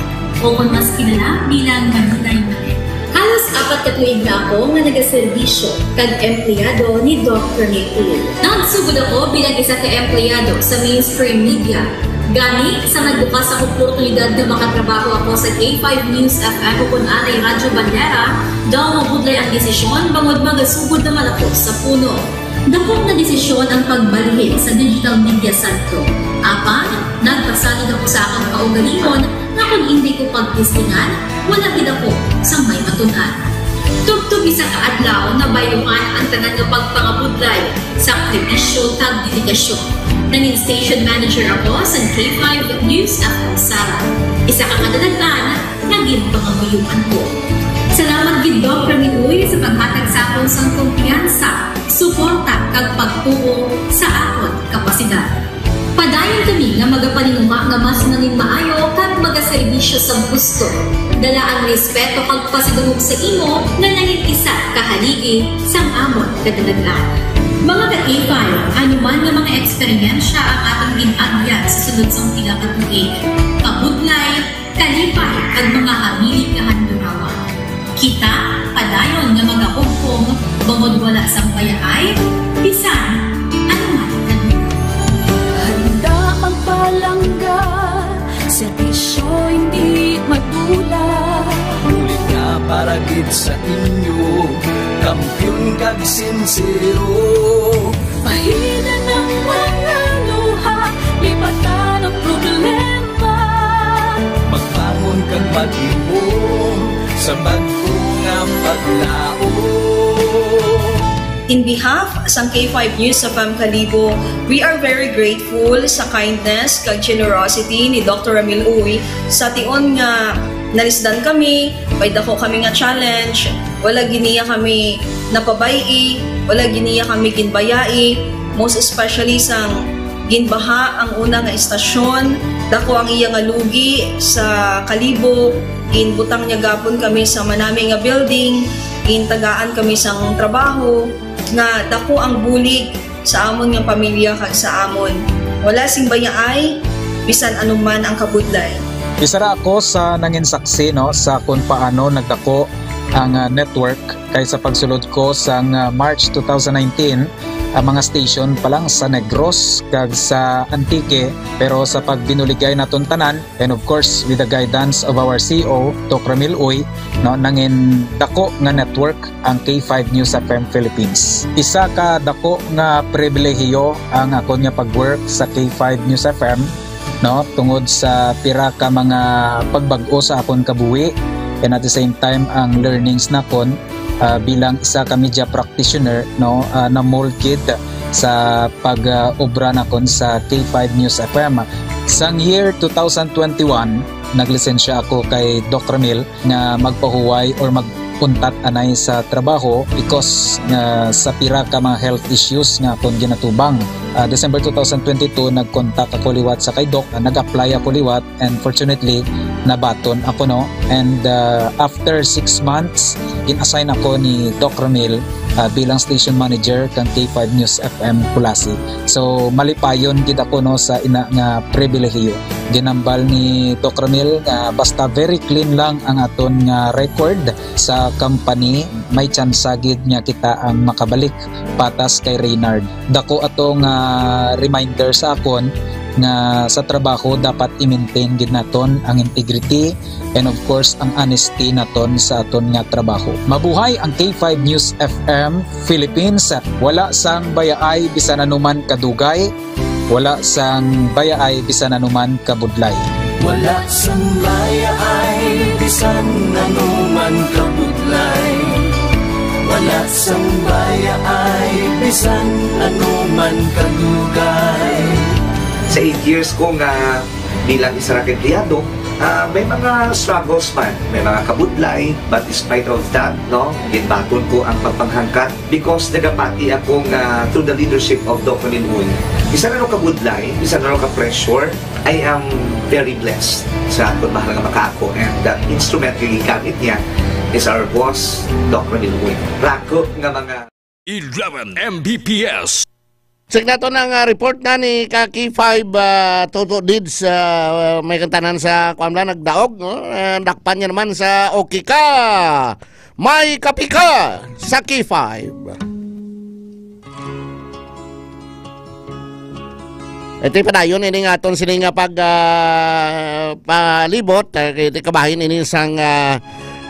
o kon mas kilala bilang Marilay Manet. Halos apat ka tuig na ako nga nagaserbisyo kag empleyado ni Doc Ramil Uy. Nagsugod ako bilang isa ka empleyado sa mainstream media. Gani, sa nagbukas ang oportunidad nga makatrabaho ako sa K five News F M o kon anay Radyo Bandera, daw mabudlay ang desisyon bangod magasugod naman ako sa puno. Dakop nga desisyon ang pagbalhin sa digital media santo. Apan, nagpasalig ako sa akon kaugalingon nga kon indi ko pagtistingan, wala gid ako sang may matun-an. Tubtob isa ka adlaw, nabayluhan ang tanan nga pagpangabudlay, sakripisyo kag dedikasyon. Nangin station manager ako sa K five News F M Sara, isa ka kadalagan nga ginpangamuyoan ko. Salamat gid, Doc Ramil Uy, sa paghatag sa akon sang kumpiyansa, suporta, kag pagtuo sa akon kapasidad. Padayon kami nga magapaninguha nga mas nangin maayo kag magaserbisyo sa gusto. Dala ang respeto kag pasidungog sa imo nga nangin isa ka haligi sang amon kadalagan. Mga ka-K five, ano man nga mga eksperyensya ang atong gin-agyan sa sulod sang pila ka tuig, kabudlay, kalipay, kag mga hamilit nga handurawan, kita padayon nga magahugpong bangod wala sang bayaay bisan ano man kadugay. Handa magpalangga, serbisyo hindi madula. Bulig nga para gid sa inyo, kampiyon kag sinsero. Pahina ng mga luha, lipatan ang problema. Magbangon kag mag-ihom sa bag-o nga paglaom. In behalf sang K five News F M Kalibo, we are very grateful sa kindness kag generosity ni Doctor Ramil Uy sa tion nga nalisdan kami, may dako kami nga challenge, wala gid niya kami napabay-i, wala gid niya kami ginbayai, most especially sang ginbaha ang una nga estasyon, dako ang iya nga lugi sa Kalibo, ginbutang niya gapon kami sa manami nga building, gintagaan kami sang trabaho, nga dako ang bulig sa amon nga pamilya kag sa amon. Wala sing bayaay, bisan anuman ang kabudlay. Isa ra ako sa nangin saksi, no, sa kung paano nagdako ang, ah, network, kay sa pagsulod ko sang, ah, March two thousand nineteen, ang mga station pa lang sa Negros kag sa Antique, pero sa pagbinuligay naton tanan, and of course, with the guidance of our C E O, Doc Ramil Uy, no, nangin dako nga network ang K five News F M Philippines. Isa ka dako nga pribilehiyo ang akon nga pag-work sa K five News F M, no, tungod sa pira ka mga pagbag-o sa akon kabuhi, and at the same time, ang learnings nakon, ah, bilang isa ka media practitioner, no, ah, na-mold gid sa pag-obra nakon sa K five News F M. Sang year two thousand twenty-one, naglisensya ako kay Doc Ramil nga magpahuway or mag-, untat anay sa trabaho because nga sa pira ka mga health issues nga akon ginatubang. Ah, December two thousand twenty-two, nag-contact ako liwat sa kay Doc, ah, nag-apply ako liwat, and fortunately, nabaton ako, no? And, ah, after six months, gin-assign ako ni Doc Ramil, ah, bilang station manager kang K five News F M Culasi. So, malipayon gid ako, no, sa ina nga pribilehiyo. Ginambal ni Doc Ramil nga basta very clean lang ang aton nga record sa company, may tsansa gid nga kita ang makabalik patas kay Reynard. Dako ato nga reminder sa akon nga sa trabaho dapat i-maintain gid naton ang integrity and, of course, ang honesty naton sa aton nga trabaho. Mabuhay ang K five News F M Philippines. Wala sang bayaay bisan anuman kadugay, wala sang bayaay bisan anuman kabudlay. Wala sang bayaay bisan anuman kabudlay. Wala sang bayaay bisan anuman kadugay. Sa eight years ko nga bilang isa ra ka empleyado, ah, may mga struggles man, may mga kabudlay, but despite of that, no, ginbaton ko ang pagpanghangkat because nagapati ako nga through the leadership of Doc Ramil Uy, isa na ka kabudlay, isa na ka pressure, I am very blessed sa akon mahal nga makaako, and that instrument nga gigamit niya is our boss, Doc Ramil Uy. Rako nga mga eleven M B P S. Check nato na nga report na ni ka K five, ah, Toto Dids, ah, may kantanan sa kuwan lang, nagdaog, no? Ah, dakpan niya naman sa okay ka. May kapi ka sa K five. Ito padayon ini nga aton sini nga pag, ah, palibot, ah, kay ito kabahin ini sang, ah,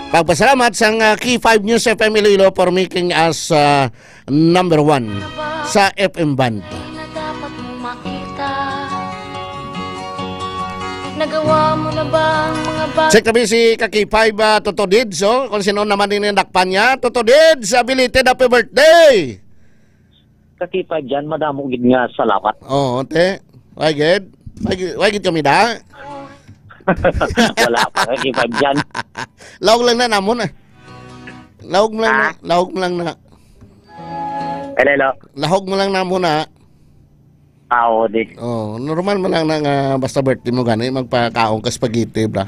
pagpasalamat sang, ah, K five News F M Iloilo for making us, ah, number one sa F M band. Nagawa mo na ba ang mga bagay? Check tabi si ka K five, ah, Toto Dids, oh, kung sino naman din yung dakpan niya. Toto Dids, belated happy birthday! Ka K five dyan, madamo gid nga salamat. Oo, te. Why gid? Why gid, why gid kami da? Wala pa ka K five dyan. Laog lang na namon, ah. Laog mo lang na, Ah? Laog mo lang na. Hello, hello. Lahog mo lang na muna. Ah, oo, di. Oh, normal man lang na nga basta birthday mo gani, magpakaon ka spaghetti, bra.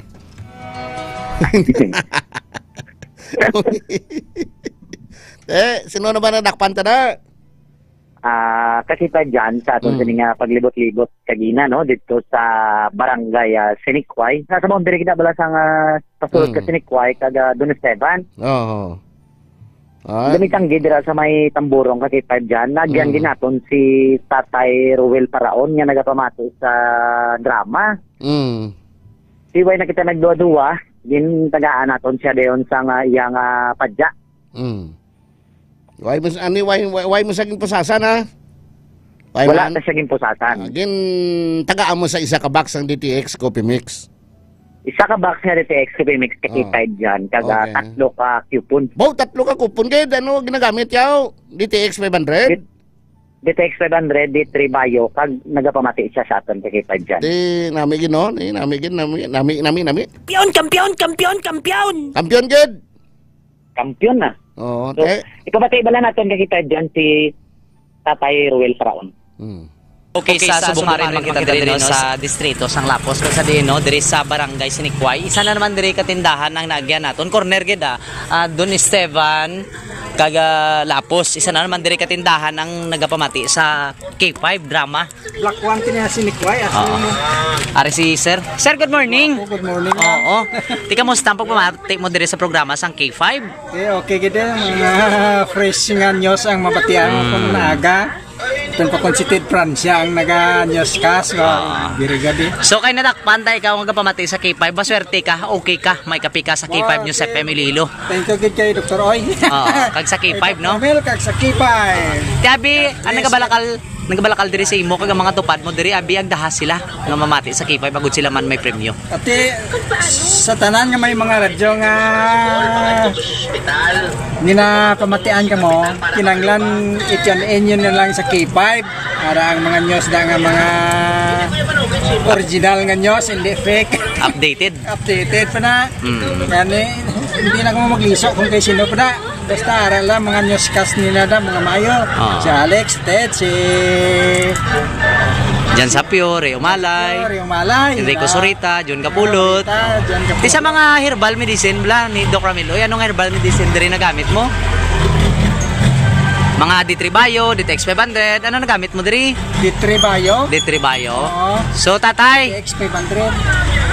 Eh, sino na ba nadakpan ta na? Ah, kasi ta dyan sa aton Mm. sini nga paglibot-libot kagina, no, dito sa barangay, ah, Sinikway. Nasa boundary kita bala sa nga pasulod ka Mm. Sinikway, kag, ah, Don Esteban. Oo. Ah. Gamitang gid dira sa may Tamborong, ka K five dyan. Nagyan Mm. gid naton si Tatay Ruel Paraon nga nagapamati sa drama. Mm. Siway na kita nagduwa-duwa, gintagaan naton siya dayon sa nga iya nga padya. Mm. Why mo sa-, ani, why, why, why mo sa ginpusasan, ha? Why Wala man? na siya ginpusasan. Ah, gintagaan mo sa isa ka box ang D T X Coffee Mix. Isa ka box nga D T X Coffee Mix ka Oh. K five dyan, kag, ah, Okay. tatlo ka coupon. Bo, tatlo ka coupon, kay ano ginagamit yaw? D T X five hundred? D-, D T X five hundred, D three Bayo, kag nagapamati siya sa aton ka K five dyan. Di, nami gid, no? Di, nami gid, nami, nami, nami, nami. Kampiyon, kampiyon, kampiyon, kampiyon! Kampiyon gid! Kampiyon na. Oo, So, te. ipamati bala naton ka K five dyan si Tatay Ruel Paraon. Hmm. Okay, Okay, sa sa subong subong area area naman kita naman diri, no, kita sa distrito sang Lapos, kung sa diin, no, diri sa Barangay Sinikway. Isa na naman diri ka tindahan ang naagyan naton. Corner gid, ah. Ah, Don Esteban, kag, ah, Lapos. Isa na naman diri ka tindahan ang nagapamati sa K five drama. Black one kini si Nikway, ah, Oo. Ari si Sir. Sir, good morning. Oh, good morning. Oo. Tika mo, stamp pamati mo diri sa programa sang K five. Eh, okay gid, eh, mga fresh nga news ang mabatian Mm. kung naaga. Itong pa constitute Francia ang naga-newscast, oh, Ah. very good, eh. So, kay nadakpan ta ikaw nga pamati sa K five, maswerte ka, okay ka, may kapi ka sa K five Wow, News okay. F M Iloilo. Thank you gid kay Doktor Oy. Oo, kag sa K five, no? Kay Doc Romel, kag sa K five. Ti abi, ang Yes. nagabalakal, nagabalakal diri sa imo, kag ang mga tupad mo diri, abi, agdaha sila nga mamati sa K five, agud sila man may premyo. Ati, sa tanan nga may mga radyo nga ginapamatian kamo, kinahanglan i-tune in nyo na lang sa K five. Para ang mga news da nga mga original nga news, hindi fake. Updated. Updated pa na. Mm. Gani, hindi na ko magliso kung kay sino pa na. Basta aral lang mga newscast nila na, mga mayo. Ah. Si Alex, Ted, si Jan Sapio, Ray Umalay, Ray Umalay, Enrico ah, Zurita, John Kapulot. Zurita, John Kapulot. Di sa mga herbal medicine, bla, ni Doc Ramil. Uy, anong herbal medicine diri nagamit mo? Mga D three Bio, D T X five hundred, ano nagamit mo diri? D three Bio. D three Bio. Oo. So, tatay, D T X five hundred.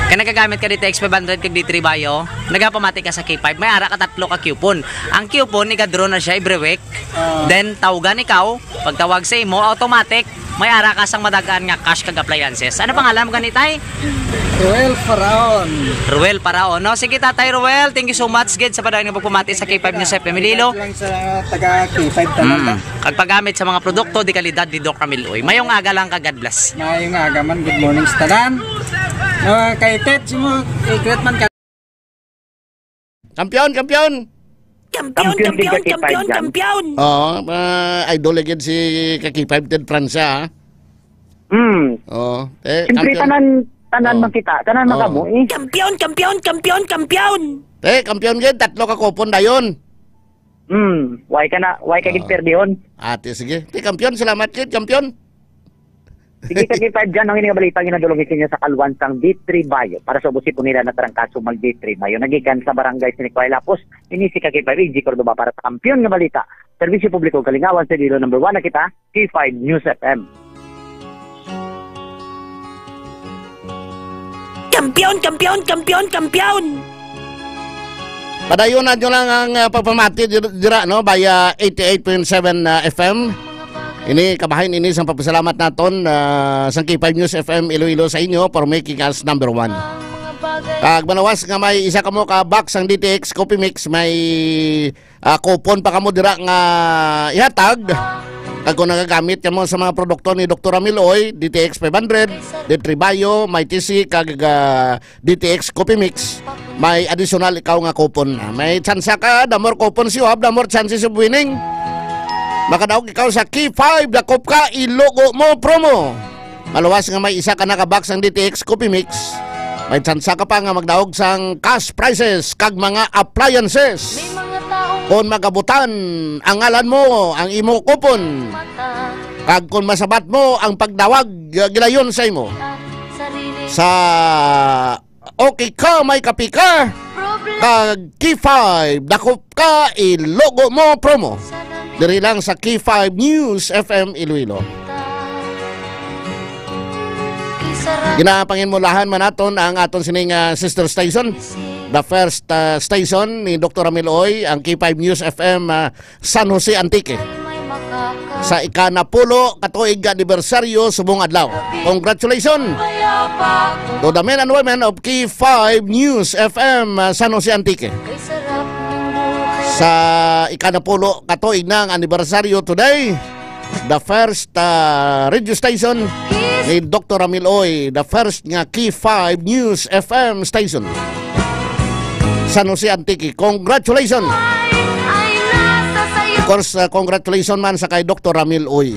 Kaya nagagamit ka D T X five hundred kag D three Bio, nagapamati ka sa K five, may ara ka tatlo ka coupon. Ang coupon, iga-draw na siya every week. Ah. Then, tawagan ikaw, pagtawag sa imo, automatic, may ara ka sang madagan nga cash kag appliances. Ano pangalan mo gani, tay? Ruel Faraon. Ruel Faraon, no? Sige, Tatay Ruel, thank you so much gid sa padayon nga pagpamati sa K five News F M Iloilo. Lang sa taga K five tanan, Mm. ah. Kag paggamit sa mga produkto de kalidad ni Doc Ramil Uy. Mayong aga lang ka, God bless. Mayong aga man, good morning sa tanan. Ah, kay Ted, si mo, i-greet man ka. Kampiyon, kampiyon! Kampiyon, Kampiyon, kampiyon, Kaki kampiyon, Five dyan. kampiyon! Oo, ah, idol agad si Kaki Five Ted Francia, ha? Hmm. Oo. Eh, Siyempre, kampiyon. tanan, tanan Oo. man kita, tanan man Oo. kamo, eh. Kampiyon, kampiyon, kampiyon, kampiyon! Eh, kampiyon gid, tatlo ka kupon dayon. Hmm, why ka na, why ka Oo. gid perdihon? Ate, sige. Ti, kampiyon, salamat gid, kampiyon. Sige, Kaki Five dyan, ang ini nga balita nga nadulong sa inyo sa kalwan sang D three Bio. Para sa ubos po nila na tarangkaso mag D three Bio. Nagikan sa barangay Sinikway Lapos, ini si Kaki Five, A G Cordoba para sa kampiyon nga balita. Serbisyo publiko, kalingawan sa Iloilo, number one na kita, K five News F M. Kampiyon, kampiyon, kampiyon, kampiyon! Padayon nyo lang ang, ah, pagpamati dir-, dira, no, via eighty-eight point seven, ah, F M. Ini, kabahin ini sang pagpasalamat naton, ah, sang K five News F M Iloilo sa inyo for making us number one. Kag manawas nga may isa kamo ka box sang D T X Coffee Mix, may, ah, coupon pa kamo dira nga ihatag. Kag kung nagagamit kamo sa mga produkto ni Doktor Ramil Uy, D T X five hundred, D three Bio, Mighty C, kag, ah, D T X Coffee Mix, may additional ikaw nga coupon. May tsansa ka, the more coupons you have, the more chances of winning. Makadaog ikaw sa K five, dakop ka, ilogo mo, promo. Maluwas nga may isa ka naka-box ang D T X Coffee Mix, may tsansa ka pa nga magdaog sang cash prizes kag mga appliances. Kon magabutan ang ngalan mo, ang imo coupon, kag kon masabat mo ang pagdawag, ah, gilayon sa imo. Sa okay ka, may kape ka, kag K five, dakop ka, ilogo mo promo. Diri lang sa K five News F M Iloilo. Ginapanginmulahan man naton ang aton sining, ah, sister station, the first, ah, station ni Doktor Ramil Uy, ang K five News F M, ah, San Jose, Antique. Sa ikanapulo ka tuig nga anibersaryo subong adlaw. Congratulations to the men and women of K five News F M, uh, San Jose, Antique. Sa ikanapulo ka tuig na nga anibersaryo today, the first, uh, radio station ni Doktor Ramil Uy, the first nga K five News F M station. San Jose, Antique. Congratulations! Of course, uh, congratulations man sa kay Doktor Ramil Uy.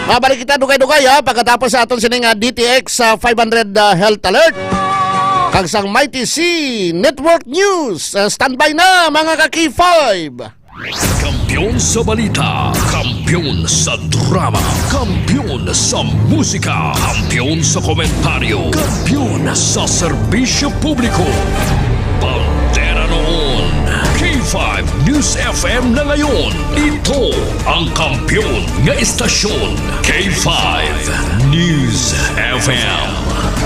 Mabalik kita dugay-dugay, ha, pagkatapos sa aton sining, uh, D T X, uh, five hundred, uh, Health Alert. Kag sang Mighty C Network News. Uh, standby na, mga ka-K five. Kampiyon sa balita, kampiyon sa drama, kampiyon sa musika, kampiyon sa komentaryo, kampiyon sa serbisyo publiko. Bandera noon, K five News F M na ngayon. Ito ang kampiyon nga istasyon, K five News F M.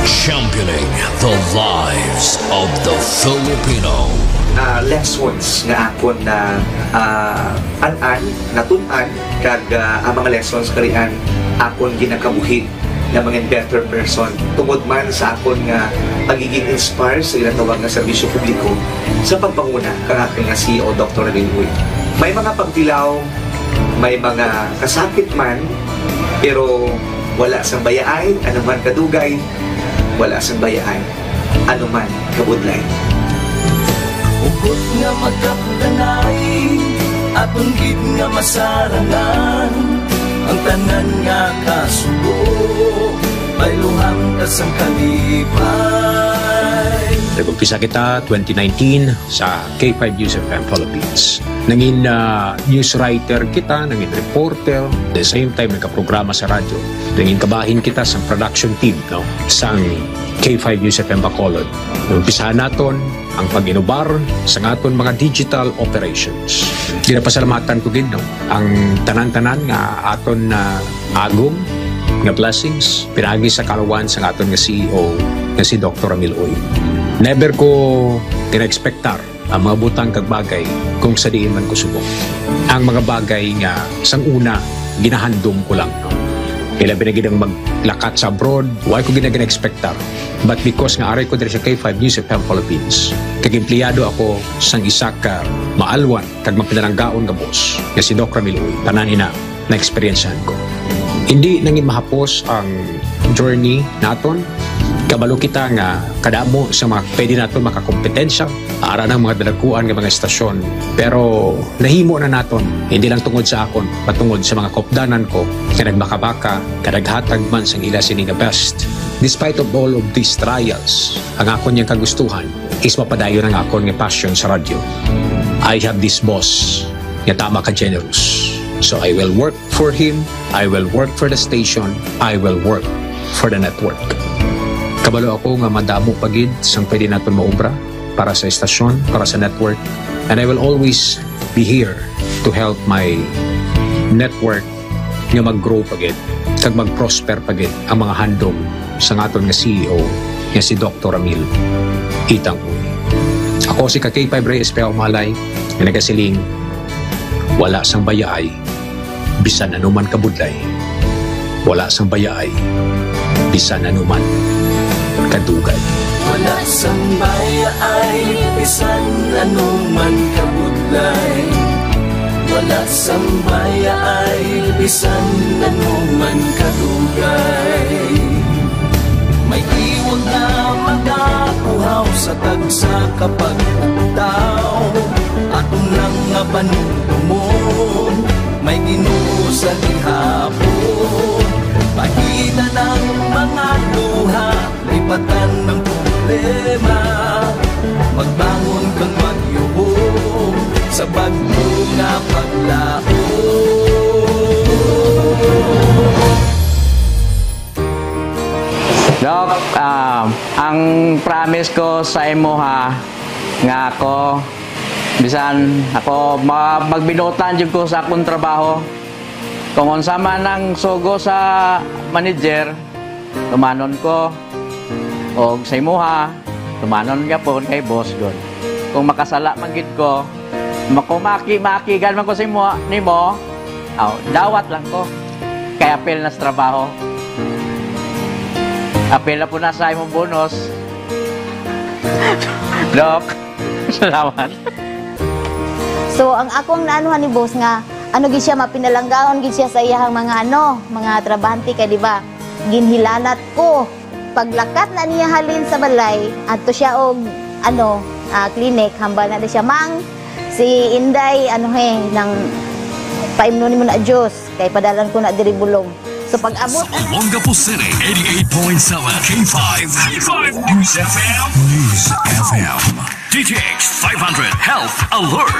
Championing the lives of the Filipino. Ah, lessons nga akon na, ah, an-an, natun-an, kag, ah, ang mga lessons karian akon ginakabuhi na mga better person tungod man sa akon nga pagiging inspired sa ginatawag nga serbisyo publiko sa pagpanguna kang akon nga C E O, Doktor Ramil Uy. May mga pagtilaw, may mga kasakit man, pero wala sang bayaay, ano man kadugay, wala sang bayaay, ano man kabudlay. Hugot nga magkapdanay, aton gid nga masarangan, ang tanan nga kasubo, bayluhan ka sang kalipay. Nag-umpisa kita twenty nineteen sa K five News F M Philippines. Nangin, ah, news writer kita, nangin reporter, the same time nagkaprograma sa radyo. Nangin kabahin kita sa production team, no, sang K five News F M Bacolod. Umpisahan naton ang pag-inubar sa aton mga digital operations. Ginapasalamatan ko gid, no, ang tanan-tanan nga aton na agom nga blessings pinaagi sa kalawan sa aton nga C E O nga si Doktor Ramil Uy. Never ko gina-expectar ang mga butang kag bagay kung sa diin man ko subong. Ang mga bagay nga sang una ginahandom ko lang, no? Ilabi na gid ang maglakat sa abroad, wala ko gina-, gina-expectar. But because nga aray ko diri sa K five News F M Philippines, kag empleyado ako sang isa ka maalwan kag mapinalanggaon nga boss, nga si Doc Ramil Uy, tanan ina na-experiencehan ko. Hindi nangin mahapos ang journey naton. Kabalo kita nga kadamo sa mga pwede naton makakompetensya, ara ng mga dalaguan nga mga estasyon. Pero nahimo na naton, hindi lang tungod sa akon, patungod sa mga kopdanan ko nga nagbakabaka, nga naghatag man sang ila sini nga best. Despite of all of these trials, ang akon yang kagustuhan is mapadayon ang akon nga passion sa radyo. I have this boss nga tama ka generous. So I will work for him, I will work for the station, I will work for the network. Kabalo ako nga madamo pa gid sang pwede naton maobra para sa estasyon, para sa network, and I will always be here to help my network nga mag-grow pa gid kag mag-prosper pa gid ang mga handom sang aton nga C E O nga si Doktor Ramil Itang Uy. Ako si ka K five Reyes Pea Umalay nga nagasiling, wala sang bayaay bisan anuman kabudlay, wala sang bayaay bisan anuman kadugay. Wala sang bayaay bisan anuman kabudlay, wala sang bayaay bisan anuman kadugay. May iwag na magakuhaw sa tagsa ka pagtaw. Aton lang nga panumdumon, may Ginoo sa gihapon. Pahitan ang mga luha, lipatan ang problema. Magbangon kang magyuhong sa bagyo nga paglaom. Doc, ah, ang promise ko sa imo, ha, nga ako, bisan ako, ma-, magbinuotan jud ko sa akong trabaho. Kung unsa man ang sugo sa manager, tumanon ko. Og sa imuha, tumanon gyapon kay boss gud. Kung makasala man gid ko, makumaki-makigan man ko sa imo, nimo, aw, dawat lang ko. Kay apil na sa trabaho. Apil na po na sa imong bonus. Doc, salamat. So, ang akong naanuhan ni boss nga, ano gid siya, mapinalanggaon gid siya sa iyahang mga, ano, mga trabahante kay, di ba, ginhilanat ko. Paglakat na niya halin sa balay, adto siya og, ano, ah, clinic, hambal na siya, "Mang, si Inday, ano he, nang paimnon nimo na juice, kay padalan ko na diri bulong." So pag-abot Sa Olongapo City, eighty-eight point seven K five, K five News F M. News F M. D T X five hundred Health Alert.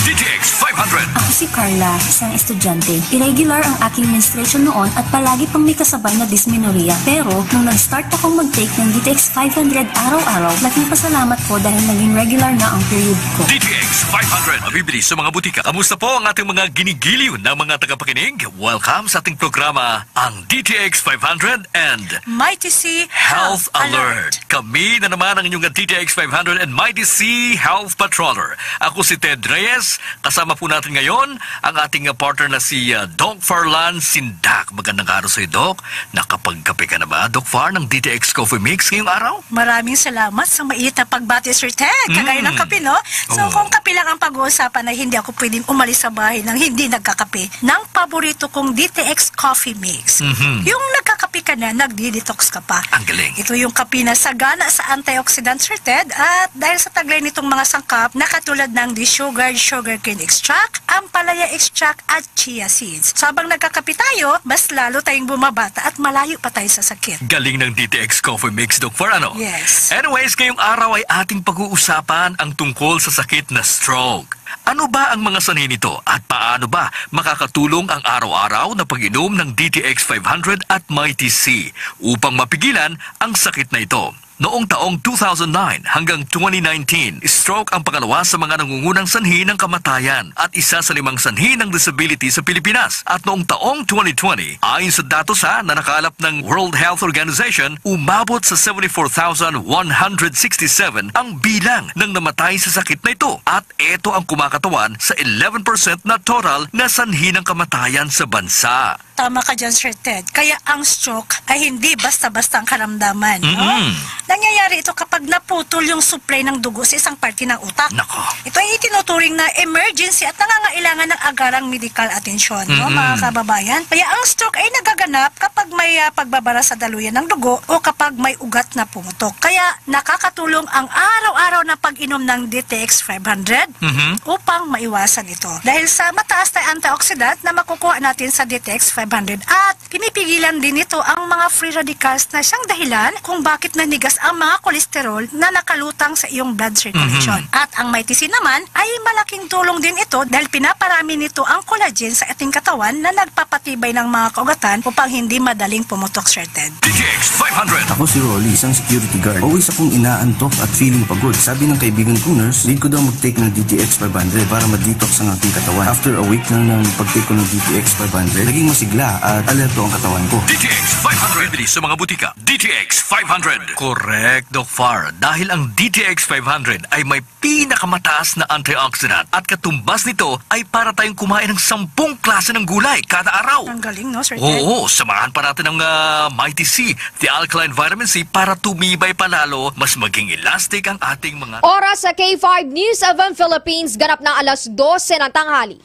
D T X five hundred. Ako si Carla, isang estudyante. Irregular ang aking menstruation noon at palagi pang may kasabay na dysmenorrhea. Pero nung nag-start akong mag-take ng D T X five hundred araw-araw, laking pasalamat ko dahil naging regular na ang period ko. D T X five hundred, mabibili sa mga butika. Kamusta po ang ating mga ginigiliw na mga tagapakinig? Welcome sa ating programa, ang D T X five hundred and Mighty C Health Alert. Kami na naman ang inyong D T X five hundred and Mighty C Health Patroller. Ako si Ted Reyes. Kasama po natin ngayon ang ating, uh, partner na si, uh, Doc Farlan Sindak. Magandang araw sa iyo, Doc. Nakapagkape ka na ba, Doc Far, ng D T X Coffee Mix ngayong araw? Maraming salamat sa mainit na pagbati, Sir Ted. Kagaya ng Mm. kape, no? So, Oo. kung kape lang ang pag-uusapan, ay hindi ako pwedeng umalis sa bahay nang hindi nagkakape ng paborito kong D T X Coffee Mix. Mhm. Yung nagkakape ka na, nagdi-detox ka pa. Ang galing. Ito yung kape na sagana sa antioxidant, Sir Ted. At dahil sa taglay nitong mga sangkap, na katulad ng desugared sugar sugarcane extract, ampalaya extract, at chia seeds. So, habang nagkakape tayo, mas lalo tayong bumabata at malayo pa tayo sa sakit. Galing ng D T X Coffee Mix, Doc Far, ano? Yes. Anyways, ngayong araw ay ating pag-uusapan ang tungkol sa sakit na stroke. Ano ba ang mga sanhi nito at paano ba makakatulong ang araw-araw na pag-inom ng D T X five hundred at Mighty C upang mapigilan ang sakit na ito? Noong taong two thousand nine hanggang twenty nineteen, stroke ang pangalawa sa mga nangungunang sanhi ng kamatayan at isa sa limang sanhi ng disability sa Pilipinas. At noong taong twenty twenty, ayon sa datos ha na nakalap ng World Health Organization, umabot sa seventy-four thousand one hundred sixty-seven ang bilang ng namatay sa sakit na ito at ito ang kumakatawan sa eleven percent na total na sanhi ng kamatayan sa bansa. Tama ka dyan, Sir Ted. Kaya ang stroke ay hindi basta-basta ang karamdaman, no? Mm-mm. Nangyayari ito kapag naputol yung supply ng dugo sa isang parte ng utak. Nako. Ito ay itinuturing na emergency at nangangailangan ng agarang medical atensyon, no, Mm-mm. mga kababayan? Kaya ang stroke ay nagaganap kapag may, ah, pagbabara sa daluyan ng dugo o kapag may ugat na pumutok. Kaya nakakatulong ang araw-araw na pag-inom ng D T X five hundred Mhm. upang maiwasan ito. Dahil sa mataas na antioxidant na makukuha natin sa D T X five hundred at pinipigilan din nito ang mga free radicals na siyang dahilan kung bakit nanigas ang mga kolesterol na nakalutang sa iyong blood circulation. Mhm. At ang Mighty C naman ay malaking tulong din ito dahil pinaparami nito ang collagen sa ating katawan na nagpapatibay ng mga kaugatan upang hindi madaling pumutok, Sir Ted. D T X five hundred. Ako si Rolly, isang security guard. Always akong inaantok at feeling pagod. Sabi ng kaibigan kong nurse, need ko daw mag-take ng D T X five hundred para ma-detox ang aking katawan. After a week na ng pag-take ko ng D T X five hundred, naging masigla at alerto ang katawan ko. D T X five hundred. Bibili sa mga butika. D T X five hundred. Correct, Doc Far. Dahil ang D T X five hundred ay may pinakamataas na antioxidant at katumbas nito ay para tayong kumain ng sampung klase ng gulay kada araw. Ang galing, no, Sir Ted? Oo, samahan pa natin ng, ah, Mighty C, the alkaline vitamin C, para tumibay pa lalo, mas maging elastic ang ating mga Oras sa K five News F M Philippines, ganap na alas dose ng tanghali.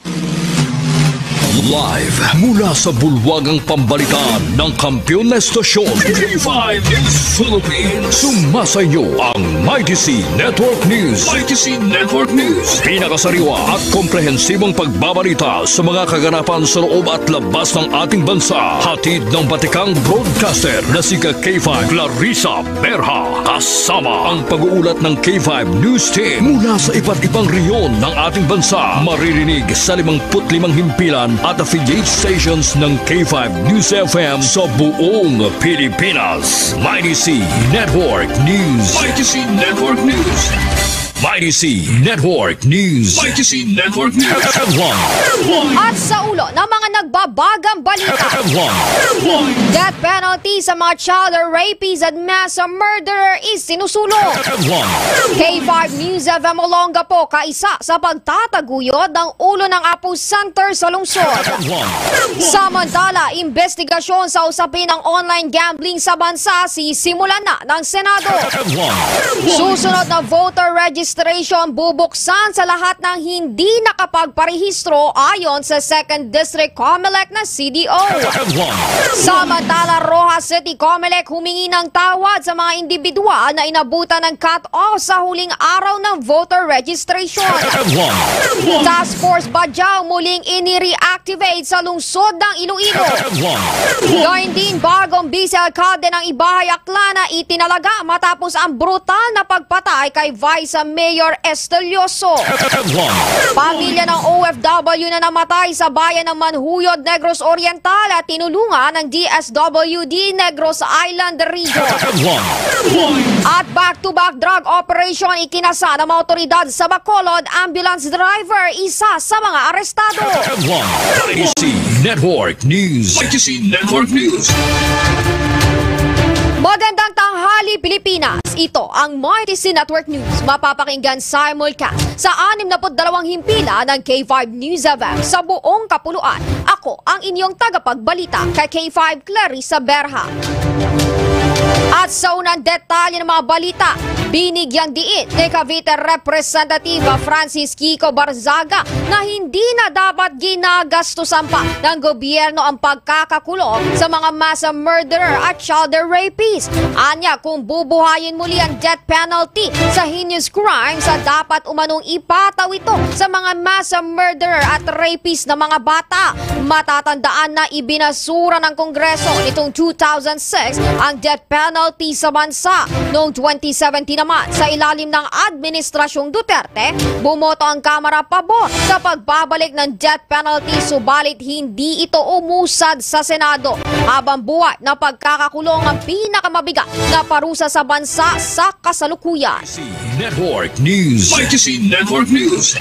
Live mula sa bulwagang pambalitaan ng kampiyon na estasyon, K five News Philippines. Sumasa inyo ang Mighty C Network News. Mighty C Network News. Pinakasariwa at komprehensibong pagbabalita sa mga kaganapan sa loob at labas ng ating bansa. Hatid ng batikang broadcaster na si ka K five Clarissa Berha. Kasama ang pag-uulat ng K five News Team mula sa iba't ibang rehiyon ng ating bansa. Maririnig sa limangput limang himpilan at affiliate stations ng K five News F M sa buong Pilipinas. Mighty C Network News. Mighty C Network News. Mighty C Network News. Mighty C Network News. Headline. At sa ulo ng mga nagbabagang balita, Headline. Death penalty sa mga child rapists at mass murderer isinusulong. Headline. K five News F M Olongapo, kaisa sa pagtataguyod ng ulo ng Apo Center sa lungsod. Headline. Samantala, investigasyon sa usapin ng online gambling sa bansa sisimulan na ng Senado. Headline. Susunod na voter registration bubuksan sa lahat ng hindi nakapagparehistro, ayon sa Second District Comelec na C D O. Headline. Samantala, Roxas City Comelec humingi ng tawad sa mga individual na inabutan ng cut-off sa huling araw ng voter registration. Headline. Task Force Bajau muling ini-reactivate sa lungsod ng Iloilo. Headline. Gayun din, bagong vice alkalde ng Ibajay, Aklan na itinalaga matapos ang brutal na pagpatay kay Vice Mayor Estelioso. Headline. Pamilya ng O F W na namatay sa bayan ng Manjuyod, Negros Oriental, at tinulungan ng D S W D Negros Island Region. Headline. At back-to-back drug operation, ikinasa ng mga otoridad sa Bacolod. Ambulance driver, isa sa mga arestado. Headline. Mighty C Network News. Mighty C Network News. Magandang tanghali, Pilipinas. Ito ang Mighty C Network News. Mapapakinggan simulcast sa anim na put dalawang himpilan ng K five News F M sa buong kapuluan. Ako ang inyong tagapagbalita, ka K five Clarissa Berha. At sa unang detalye ng mga balita, binigyang diin ni Cavite Representative Francis Kiko Barzaga na hindi na dapat ginagastusan pa ng gobyerno ang pagkakakulong sa mga mass murderer at child rapists. Anya, kung bubuhayin muli ang death penalty sa heinous crimes, sa dapat umanong ipataw ito sa mga mass murderer at rapist na mga bata. Matatandaan na ibinasura ng Kongreso nitong two thousand six ang death penalty sa bansa. Noong twenty seventeen naman, sa ilalim ng Administrasyong Duterte, bumoto ang Kamara pabor sa pagbabalik ng death penalty, subalit hindi ito umusad sa Senado, habang buhay na pagkakakulong ang pinakamabigat na parusa sa bansa sa kasalukuyan. Network News. May Network News.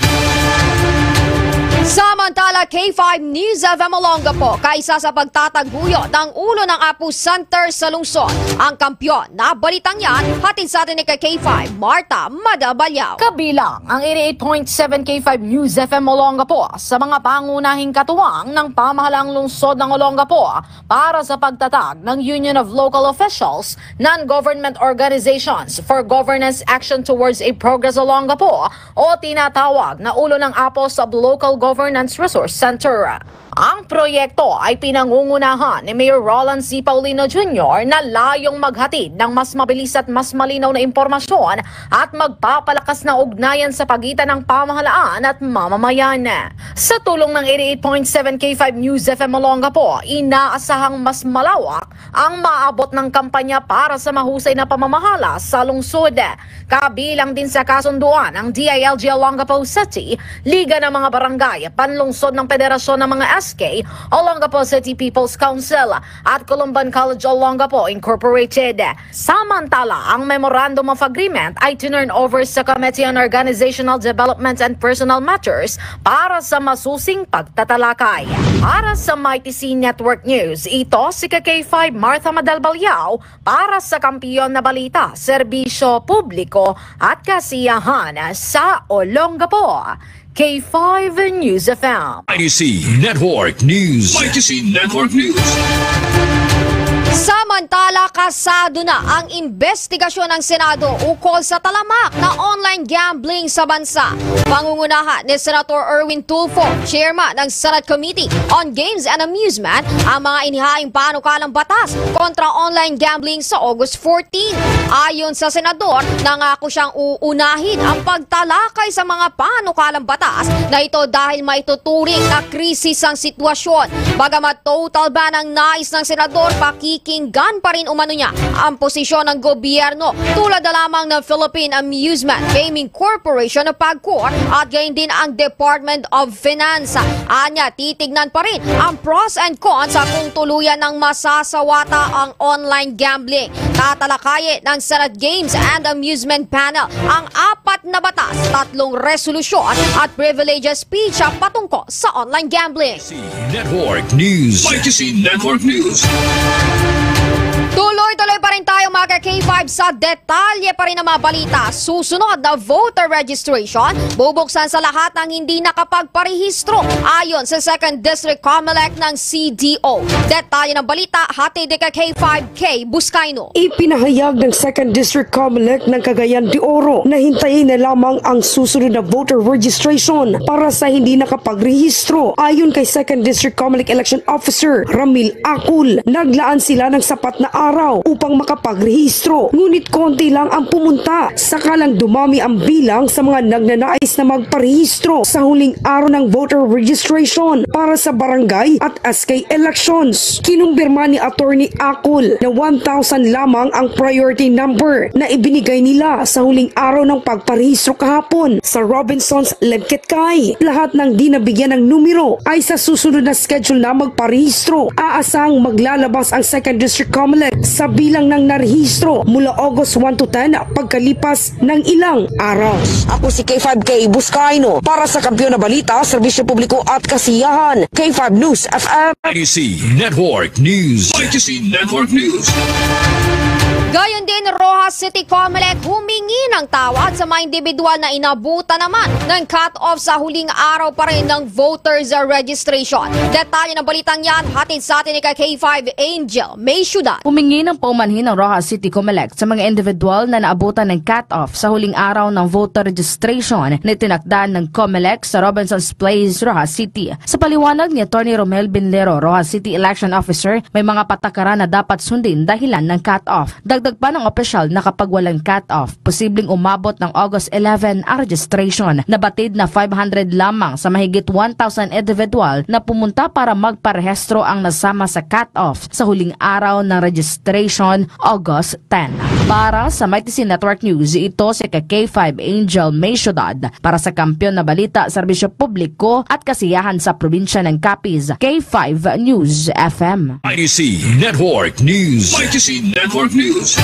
Samantala, K five News F M Olongapo, kaisa sa pagtataguyod ng ulo ng Apo Center sa lungsod, ang kampiyon na balitang yan, hatid sa atin ni K five, Martha Madabalyao. Kabilang ang eighty-eight point seven K five News F M Olongapo sa mga pangunahing katuwang ng pamahalaang lungsod ng Olongapo para sa pagtatag ng Union of Local Officials, Non-Government Organizations for Governance Action Towards a Progress Olongapo, o tinatawag na Ulo ng Apo Sub-Local Governance Resource Center. Ang proyekto ay pinangungunahan ni Mayor Roland C. Paulino Junior na layong maghatid ng mas mabilis at mas malinaw na impormasyon at magpapalakas na ugnayan sa pagitan ng pamahalaan at mamamayan. Sa tulong ng eighty-eight point seven K five News F M Olongapo, inaasahang mas malawak ang maabot ng kampanya para sa mahusay na pamamahala sa lungsod. Kabilang din sa kasunduan ang D I L G Olongapo City, Liga ng mga Barangay Panlungsod ng Federasyon ng mga S K, Olongapo City People's Council, at Columban College Olongapo Incorporated. Samantala, ang Memorandum of Agreement ay tinurn over sa Committee on Organizational Development and Personal Matters para sa masusing pagtatalakay. Para sa Mighty C Network News, ito si K five Martha Madalbalyao para sa Kampiyon na Balita, Serbisyo Publiko at Kasiyahan sa Olongapo. K five News F M. Mighty C Network News. Mighty C Network News. Samantala, kasado na ang investigasyon ng Senado ukol sa talamak na online gambling sa bansa. Pangungunahan ni Senator Erwin Tulfo, chairman ng Senate Committee on Games and Amusement, ang mga inihaing panukalang batas kontra online gambling sa August fourteen. Ayon sa senador, nangako siyang uunahin ang pagtalakay sa mga panukalang batas na ito dahil maituturing na krisis ang sitwasyon. Bagamat total ban ang nais ng senador, pakikinggan pa rin umano niya ang posisyon ng gobyerno, tulad na lamang ng Philippine Amusement Gaming Corporation o PAGCOR at gayon din ang Department of Finance. Anya, titignan pa rin ang pros and cons kung tuluyan ng masasawata ang online gambling. Tatalakayin ng Senate Games and Amusement Panel ang apat na batas, tatlong resolusyon at privilege speech patungkol sa online gambling. Network News. Mighty C Network News. Tuloy-tuloy pa rin tayo, mga ka-K five, sa detalye pa rin ng mga balita. Susunod na voter registration, bubuksan sa lahat ng hindi nakapagparehistro, ayon sa Second District Comelec ng C D O. Detalye ng balita, hatid ni ka K five K Buscaino. Ipinahayag ng Second District Comelec ng Cagayan de Oro na hintayin na lamang ang susunod na voter registration para sa hindi nakapagrehistro. Ayon kay Second District Comelec Election Officer Ramil Akul, naglaan sila ng sapat na araw upang makapagrehistro, ngunit konti lang ang pumunta. Saka lang dumami ang bilang sa mga nagnanais na magparehistro sa huling araw ng voter registration para sa barangay at S K elections. Kinumpirma ni Attorney Akul na one thousand lamang ang priority number na ibinigay nila sa huling araw ng pagparehistro kahapon sa Robinsons Lemquetcay. Lahat ng di nabigyan ng numero ay sa susunod na schedule na magparehistro. Aasahang maglalabas ang Second District Comelec sa bilang ng narehistro mula August one to ten pagkalipas ng ilang araw. Ako si K five K Buscaino para sa Kampiyon na Balita, Serbisyo Publiko at Kasiyahan, K five News F M. Mighty C Network News. Mighty C Network News. Gayon din, Roxas City Comelec humingi ng tawad sa mga individual na inabutan naman ng cut-off sa huling araw pa rin ng voters registration. Detalye ng balitang yan, hatid sa atin ni ka K five Angel May Ciudad. Humingi ng Umanhin ang Roxas City Comelec sa mga individual na naabutan ng cut-off sa huling araw ng voter registration na itinakda ng Comelec sa Robinsons Place, Roxas City. Sa paliwanag ni Attorney Romel Binlero, Roxas City Election Officer, may mga patakaran na dapat sundin dahilan ng cut-off. Dagdag pa ng opisyal na kapag walang cut-off, posibleng umabot ng August eleven ang registration. Nabatid na five hundred lamang sa mahigit one thousand individual na pumunta para magparehistro ang nasama sa cut-off sa huling araw ng registration, August ten. Para sa Mighty C Network News, ito si ka K five Angel May Ciudad. Para sa Kampiyon na Balita, Serbisyo Publiko at Kasiyahan sa Probinsya ng Capiz, K five News F M. Mighty C Network News. Mighty C Network News.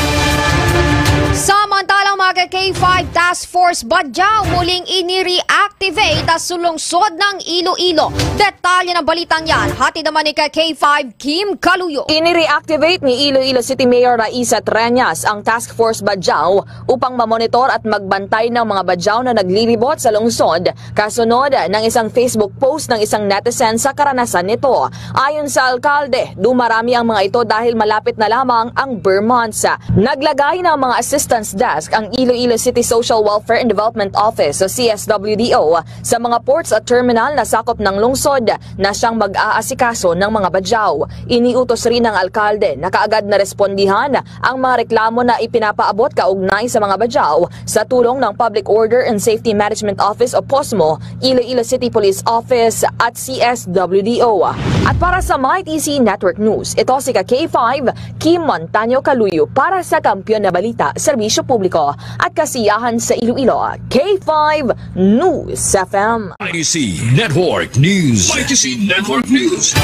Samantalang, mga ka K five, Task Force Badyaw muling ini-reactivate sa lungsod ng Iloilo. Detalye ng balitang yan, hatid naman ni ka K five Kim Kaluyo. Ini-reactivate ni Iloilo City Mayor Raisa Treñas ang Task Force Badyaw upang mamonitor at magbantay ng mga badyaw na naglilibot sa lungsod, kasunod ng isang Facebook post ng isang netizen sa karanasan nito. Ayon sa alkalde, dumarami ang mga ito dahil malapit na lamang ang ber months. Naglagay ng mga assistance desk ang Iloilo City Social Welfare and Development Office o C S W D O sa mga ports at terminal na sakop ng lungsod na siyang mag-aasikaso ng mga badyaw. Iniutos rin ng alkalde na kaagad na respondihan ang mga reklamo na ipinapaabot kaugnay sa mga badyaw sa tulong ng Public Order and Safety Management Office o POSMO, Iloilo City Police Office at C S W D O. At para sa Mighty C Network News, ito si ka K five, Kim Montaño Kaluyo para sa Kampiyon na Balita, Serbisyo Publiko at Kasiyahan sa Iloilo, K five News F M. Mighty C Network News. Mighty C Network News.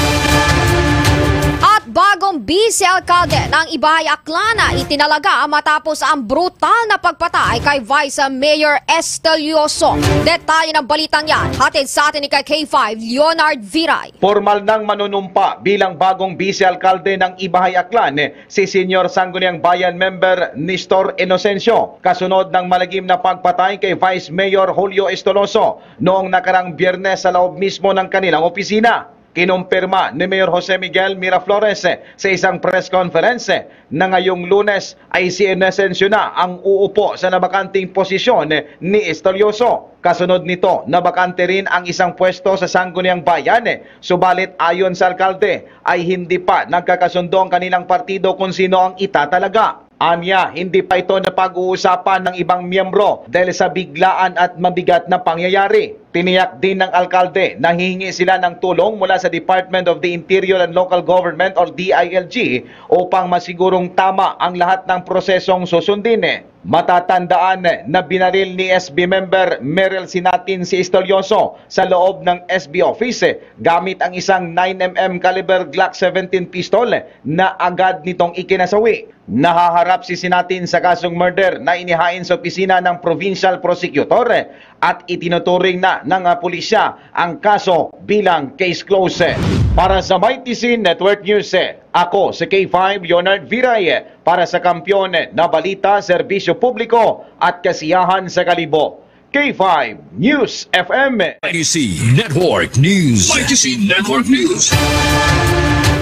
At bagong vice alkalde ng Ibajay, Aklan, itinalaga matapos ang brutal na pagpatay kay Vice Mayor Estelioso. Detalye ng balitang yan, hatid sa atin ni ka K five Leonard Viray. Formal nang manunumpa bilang bagong vice alkalde ng Ibajay, Aklan si Senior Sangguniang Bayan member Nestor Inocencio, kasunod ng malagim na pagpatay kay Vice Mayor Julio Estoloso noong nakarang Biyernes sa loob mismo ng kanilang opisina. Kinumpirma ni Mayor Jose Miguel Miraflores sa isang press conference na ngayong Lunes ay si Inocencio na ang uupo sa nabakanting posisyon ni Estolioso. Kasunod nito, nabakante rin ang isang pwesto sa Sangguniang Bayan. Subalit, ayon sa alkalde, ay hindi pa nagkakasundo ang kanilang partido kung sino ang itatalaga. Anya, hindi pa ito napag-uusapan ng ibang miyembro dahil sa biglaan at mabigat na pangyayari. Tiniyak din ng alkalde na hihingi sila ng tulong mula sa Department of the Interior and Local Government or D I L G upang masigurong tama ang lahat ng prosesong susundin. Matatandaan na binaril ni S B member Merrill Sinatin si Estolioso sa loob ng S B office gamit ang isang nine M M caliber Glock seventeen pistol na agad nitong ikinasawi. Nahaharap si Sinatin sa kasong murder na inihain sa opisina ng provincial prosecutor at itinuturing na ng, ah, pulisya ang kaso bilang case closed. Para sa Mighty C Network News, ako si K five Leonard Viray para sa Kampiyon na Balita, Serbisyo Publiko at Kasiyahan sa Kalibo. K five News F M. Mighty C Network News. Mighty C Network News.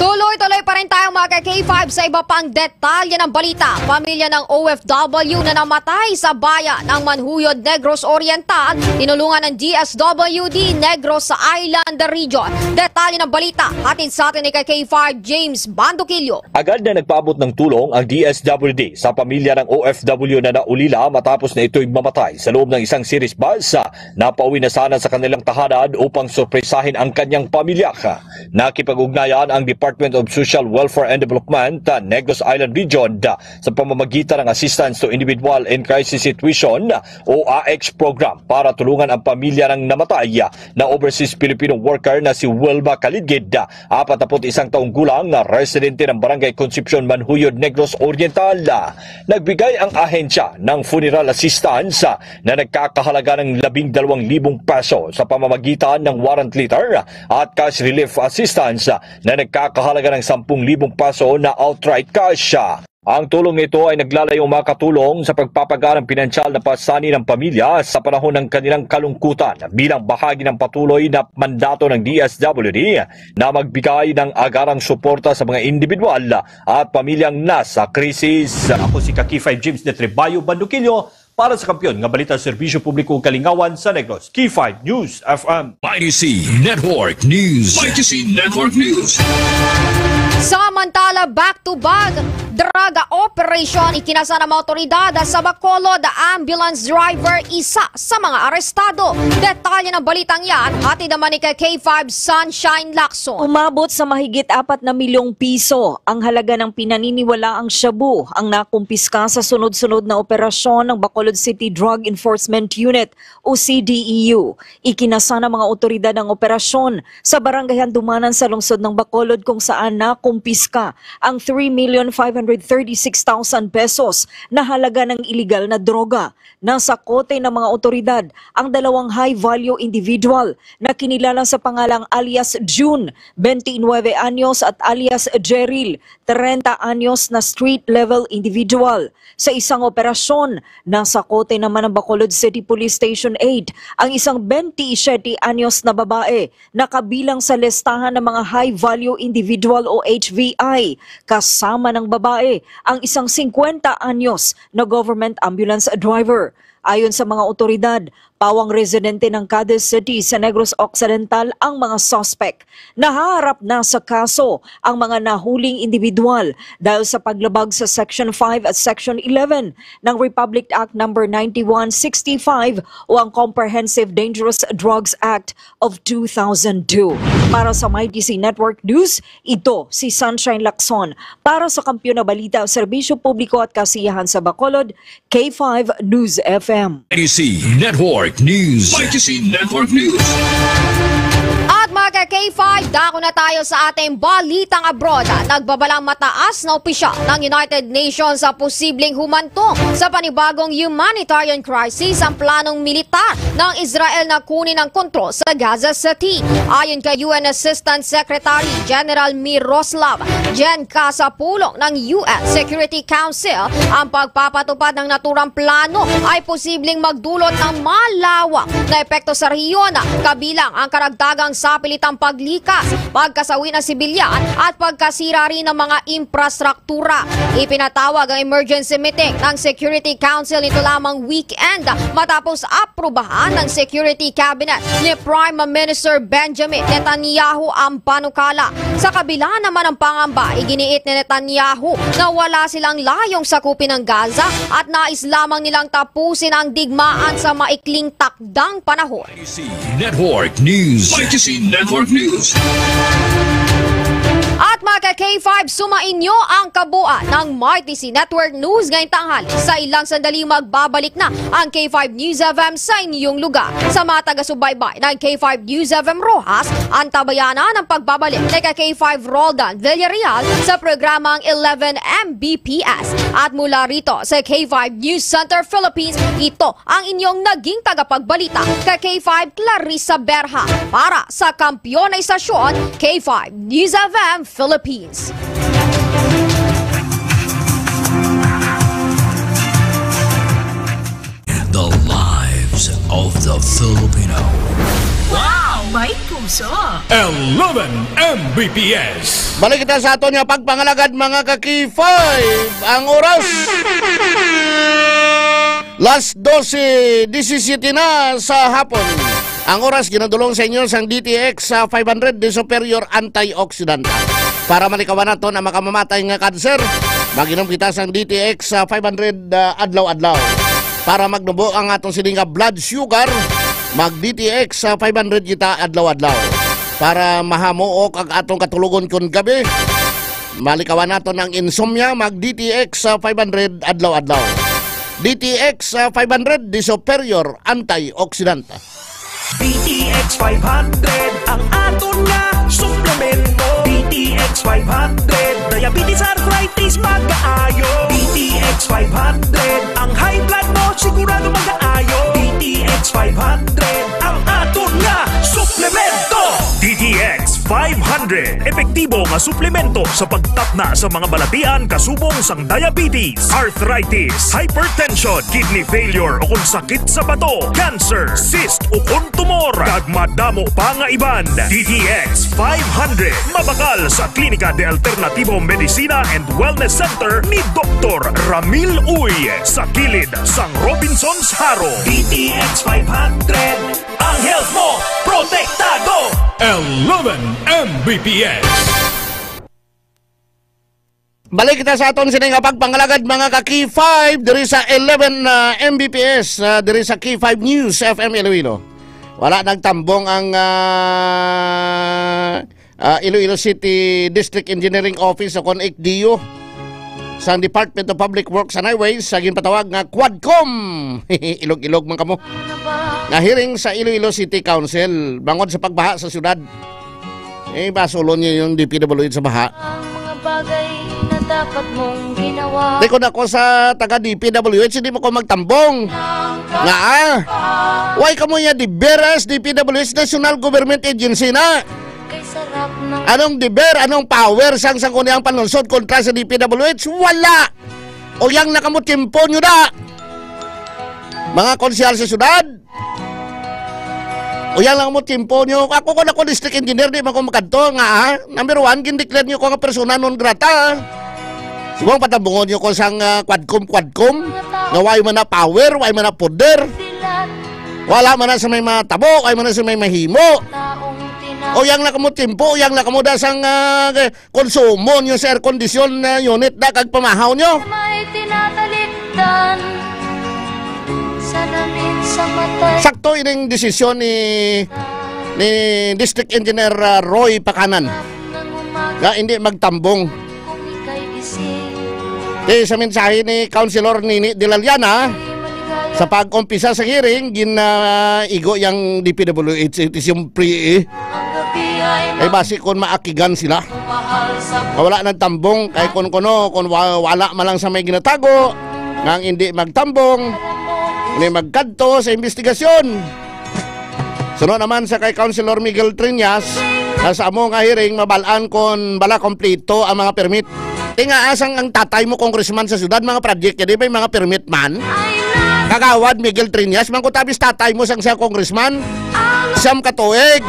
Tuloy-tuloy pa rin tayo, mga ka K five, sa iba pang detalye ng balita. Pamilya ng O F W na namatay sa bayan ng Manjuyod, Negros Oriental, tinulungan ng D S W D Negros Island Region. Detalye ng balita, hatid sa atin ni ka K five James Banduquillo. Agad na nagpaabot ng tulong ang D S W D sa pamilya ng O F W na naulila matapos na ito'y mamatay sa loob ng isang series bus na pauwi na sana sa kanilang tahanan upang sorpresahin ang kanyang pamilya. Nakipag-ugnayan ang Department of Social Welfare and Development, uh, Negros Island Region, uh, sa pamamagitan ng Assistance to Individual in Crisis Situation o AICS program para tulungan ang pamilya ng namatay, uh, na overseas Filipino worker na si Wilma Kalidgid, uh, apat na put isang taong gulang, uh, residente ng Barangay Concepcion, Manjuyod, Negros Oriental. Uh, nagbigay ang ahensya ng funeral assistance, uh, na nagkakahalaga ng labing dalawang libong peso sa pamamagitan ng warrant letter at cash relief assistance na nagkakahalaga ng sampung libong peso na outright cash. Ang tulong na ito ay naglalayong makatulong sa pagpapagaan ng pinansyal na pasanin ng pamilya sa panahon ng kanilang kalungkutan. Bilang bahagi ng patuloy na mandato ng D S W D na magbigay ng agarang suporta sa mga individual at pamilyang nasa krisis. Ako si Kaki five James de Trebayo Bandukillo para sa Kampiyon nga Balita, Serbisyo Publiko ug Kalingawan sa Negros, K five News F M. Mighty C Network News. Mighty C Network News. Samantala, back-to-back drug operation ikinasa ng mga otoridad sa Bacolod. Ambulance driver, isa sa mga arestado. Detalye ng balitang yan, hatid naman ni K five Sunshine Lacson. Umabot sa mahigit apat na milyong piso ang halaga ng pinaniniwalaang shabu ang nakumpiska sa sunod-sunod na operasyon ng Bacolod City Drug Enforcement Unit o C D E U. Ikinasa ng mga otoridad ang operasyon sa Barangay Handumanan sa lungsod ng Bacolod, kung saan nakumpiska ang three million five hundred thirty-six thousand pesos na halaga ng iligal na droga. Nasa kote ng mga otoridad ang dalawang high-value individual na kinilala sa pangalang alias June, twenty-nine anyos, at alias Jeril, treinta anyos, na street-level individual. Sa isang operasyon, nasa kote naman ng Bacolod City Police Station eight ang isang twenty-seven anyos na babae na kabilang sa listahan ng mga high-value individual o H V I. Kasama ng babae ang isang singkwenta anyos na government ambulance driver. Ayon sa mga otoridad, pawang residente ng Cadiz City sa Negros Occidental ang mga suspect. Nahaharap na sa kaso ang mga nahuling individual dahil sa paglabag sa Section five at Section eleven ng Republic Act Number ninety-one sixty-five o ang Comprehensive Dangerous Drugs Act of two thousand two. Para sa Mighty C Network News, ito si Sunshine Lacson. Para sa Kampiyon na Balita, Serbisyo Publiko at Kasiyahan sa Bacolod, K five News F M. Mighty C Network News. Mighty C Network News. At mga ka-K five, dako na tayo sa ating balitang abroad. Nagbabalang mataas na opisyal ng United Nations sa posibleng humantong sa panibagong humanitarian crisis ang planong militar ng Israel na kunin ang kontrol sa Gaza City. Ayon kay U N Assistant Secretary General Miroslav Jen, kasapulong ng U N Security Council, ang pagpapatupad ng naturang plano ay posibleng magdulot ng malawak na epekto sa rehiyon, kabilang ang karagdagang sapilitang paglikas, pagkasawi ng sibilyan, at pagkasira rin ng mga infrastruktura. Ipinatawag ang emergency meeting ng Security Council nito lamang weekend matapos aprubahan ng Security Cabinet ni Prime Minister Benjamin Netanyahu ang panukala. Sa kabila naman ng pangamba, iginiit ni Netanyahu na wala silang layong sakupin ang Gaza at nais lamang nilang tapusin ang digmaan sa maikling takdang panahon. Mighty C Network News. Mighty C Network News. At mga ka-K five, sumainyo ang kabuuan ng Mighty C Network News ngayong tanghali. Sa ilang sandali, magbabalik na ang K five News F M sa inyong lugar. Sa mga taga-subaybay ng K five News F M Roxas, antabayanan ang pagbabalik ni ka-K five Roldan Villarreal sa programang eleven M B P S. At mula rito sa K five News Center Philippines, ito ang inyong naging tagapagbalita, ka-K five Clarissa Berha, para sa Kampiyon na Istasyon, K five News F M Philippines. The lives of the Filipino. Wow! May puso! Eleven M B P S. Balik kita sa aton nga pagpangalagad, mga ka-K five. Ang oras, las dose disisiyete na sa hapon. Ang oras ginadulong sa inyo sang D T X sa five hundred, the Superior Antioxidant. Para malikawan naton ang makamamatay nga kanser, mag-inom kita sang D T X sa five hundred, ah, adlaw-adlaw. Para magnubo ang atong siling nga blood sugar, mag D T X sa five hundred kita adlaw-adlaw. Para mahamuok ang atong katulogon kon gabi, malikawan naton ang insomnia, mag D T X sa five hundred adlaw-adlaw. D T X sa five hundred, the Superior Antioxidant. D T X five hundred, ang aton nga suplemento. D T X five hundred, diabetes, arthritis, magaayo. D T X five hundred, ang high blood mo sigurado magaayo. D T X five hundred, ang aton nga suplemento. D T X five hundred. Epektibo nga suplemento sa pagtapna sa mga balatian kasubong sang diabetes, arthritis, hypertension, kidney failure o kon sakit sa bato, cancer, cyst o kon tumor, kag madamo pa nga iban. D T X five hundred, mabakal sa Klinika de Alternativo Medicina and Wellness Center ni Doktor Ramil Uy, sa kilid sang Robinsons Jaro. D T X five hundred, ang health mo, protektado! Eleven M B P S. Balik kita sa aton sini nga pagpangalagad, mga ka K five, diri sa eleven, ah, M B P S, ah, diri sa K five News F M Iloilo. Wala nagtambong ang, ah, ah, Iloilo City District Engineering Office o kon I C D O sang Department of Public Works and Highways sa ginpatawag nga Quadcom. Ilog-ilog man kamo. Nga hearing sa Iloilo City Council bangod sa pagbaha sa syudad. Eh, basulon niyo yung D P W H sa baha. Ang mga bagay na dapat mong ginawa. Di ko na ko sa taga D P W H, hindi mo ko magtambong. Nga, ah, why ka mo niya di beres D P W H, National Government Agency na? Kay sarap ng Anong deber, anong power sang Sangguniang Panlungsod kontra sa D P W H? Wala! Uyang na kamo, timpo nyo na! Mga konsehal sa syudad, uyang lang mo, timpo nyo. Ako, kung ako district engineer, di man ko makadto nga, ah, number one, gindeclare nyo ko nga persona non grata. Subong patambungon nyo ko sang, ah, Quadcom, Quadcom, nga way man na power, way man na poder. Wala man na sa may matabo, way man na sa may mahimo. Uyang na kamo timpo, uyang na kamo da sang, ah, konsumo nyo sa air condition na unit da kag pamahaw nyo. May tinatalikdan sa lamin sa matay. Sakto ining desisyon ni, ni District Engineer, ah, Roy Pacanan nga hindi magtambong. Kay sa mensahe ni Councilor Nini de la Llana, sa pag-umpisa sa hearing, gin, ah, igo yang D P W H, it is yung pre, eh. Ay, basi kung maakigan sila. Kung wala nagtambong, kay kun kuno, kung wa-, wala man lang sa may ginatago, nga ang hindi magtambong, hindi magkadto sa investigasyon. Suno naman sa kay Councilor Miguel Triñas, nga sa amo nga hearing, mabal-an kon bala kompleto ang mga permit. Tinga asang ang tatay mo, congressman sa syudad, mga project, di ba yung mga permit man? Kagawad Miguel Triñas, man ko tabis tatay mo sang siya congressman, siyam ka tuig.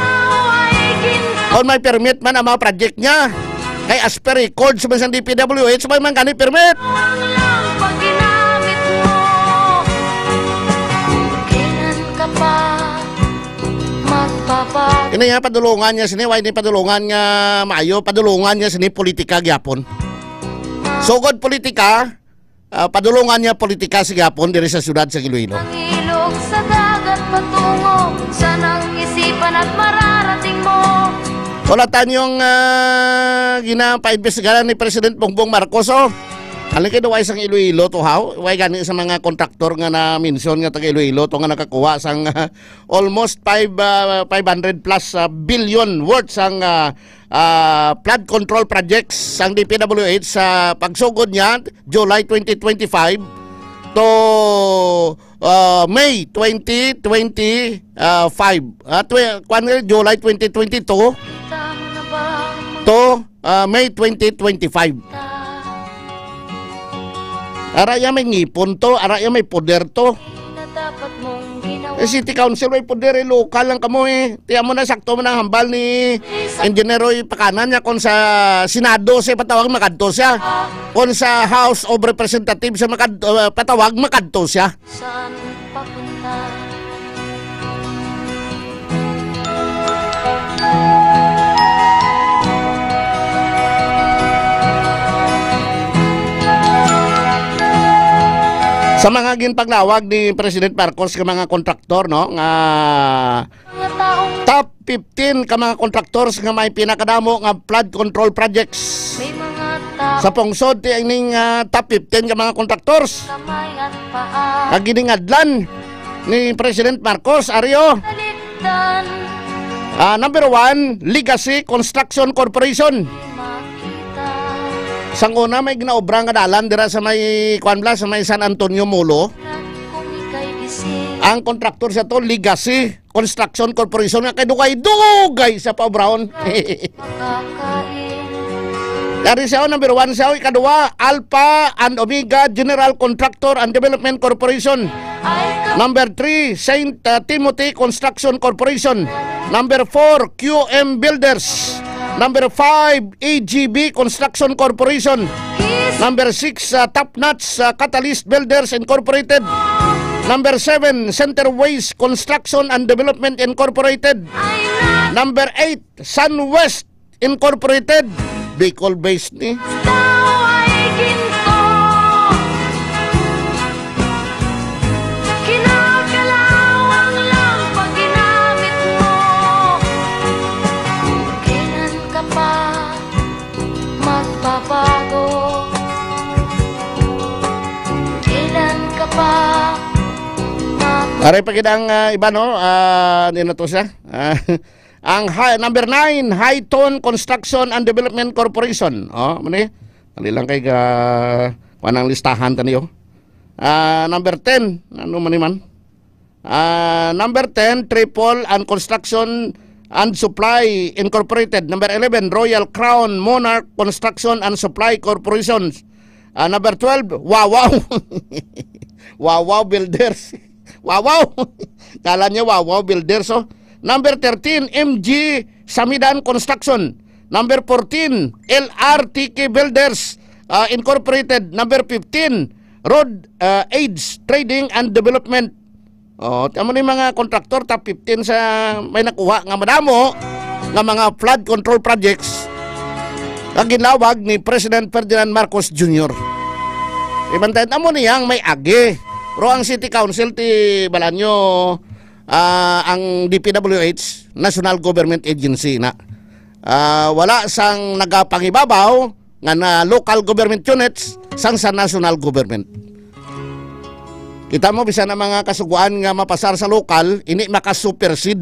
Kon may permit man ang mga project niya, kay as per records man sang D P W H, may man gani permit. Ang lang pag ginamit mo, kailan ka pa magpapa- Ini nga padulungan niya sini, why ni padulungan nga maayo, padulungan niya sini politika gyapon. Sugod politika, ah, padulungan niya politika sa gyapon diri sa syudad sa Iloilo. Ang ilog sa dagat patungo, kung saan ang isipan at mararating mo. Wala tanyong, ah, ginapaimbestigaran ni President Bongbong Marcos, oh. Alam kayo, way sang Iloilo to, haw? Way gani sa mga kontraktor nga na-mention nga taga Iloilo to nga nakakuha sang, ah, almost five, ah, five hundred plus, ah, billion worth sang, ah, ah, flood control projects sang D P W H sa pagsugod niya, July twenty twenty-five to, ah, May twenty twenty-five. Ah, twe-, kwan nga, July twenty twenty-two to, ah, May twenty twenty-five. Ara ya may ngipon to, ara ya may poder to. Eh, City Council, may poder, eh, lokal lang kamo, eh. Tiyan mo na, sakto man ang hambal ni Engineer Roy Pacanan niya, kung sa Senado siya patawag, makadto siya. Kung sa House of Representatives siya makad-, uh, patawag, makadto siya. Saan papunta? Sa mga ginpaglawag ni President Marcos nga mga kontraktor, no, nga top fifteen ka mga contractors nga may pinakadamo nga flood control projects. May mga tao Sa pungsod, ti ining, ah, top fifteen ka mga contractors kamay at paa. Nga giningadlan ni President Marcos, Ario. Talikdan. Ah, number one, Legacy Construction Corporation. Makita. Sang una, may ginaobra nga dalan dira sa may, kuwan bala, sa may San Antonio Molo. Kung ika'y gising. Ang kontraktor sa to, Legacy Construction Corporation, nga kay dugay-dugay sa paobrahon. Dari siya, number one siya, ikaduha, Alpha and Omega General Contractor and Development Corporation. Number three, Saint, uh, Timothy Construction Corporation. Number four, Q M Builders. Number five, A G B Construction Corporation. Number six, uh, Top Notch, uh, Catalyst Builders Incorporated. Number seven, Center Waste Construction and Development Incorporated. Number eight, Sunwest Incorporated, Bicol based ni. Tao ay ginto. Kinakalawang lang pag ginamit mo. Kailan ka pa magbabago? Kailan ka pa mag- Aray pa gid ang, ah, iba, no? Ah, di na to siya. Ah, Ang hi-, number nine, High Tone Construction and Development Corporation. Oh, mani. Dali lang kay ga-, kuha ng listahan ta niyo. Ah, number ten, ano man ni man? Ah, number ten, Triple and Construction and Supply Incorporated. Number eleven, Royal Crown Monarch Construction and Supply Corporations. Ah, number twelve, Wawaw. Wawaw Builders. Wawaw. Kala niya Wawaw Builders, oh. Number thirteen, M G Samidan Construction. Number fourteen, L R T K Builders, ah, Incorporated. Number fifteen, Road, ah, Aids Trading and Development. Oh, tamo ni mga kontraktor, top fifteen sa may nakuha nga madamo nga mga flood control projects nga ginlawag ni President Ferdinand Marcos Junior. Ibantay, tamo niyang may agi. Pero ang City Council ti Balanyo, ah, ang D P W H, National Government Agency na. Ah, wala sang nagapangibabaw nga na local government units sang sa national government. Kita mo, bisan ang mga kasuguan nga mapasar sa lokal, ini makasupersid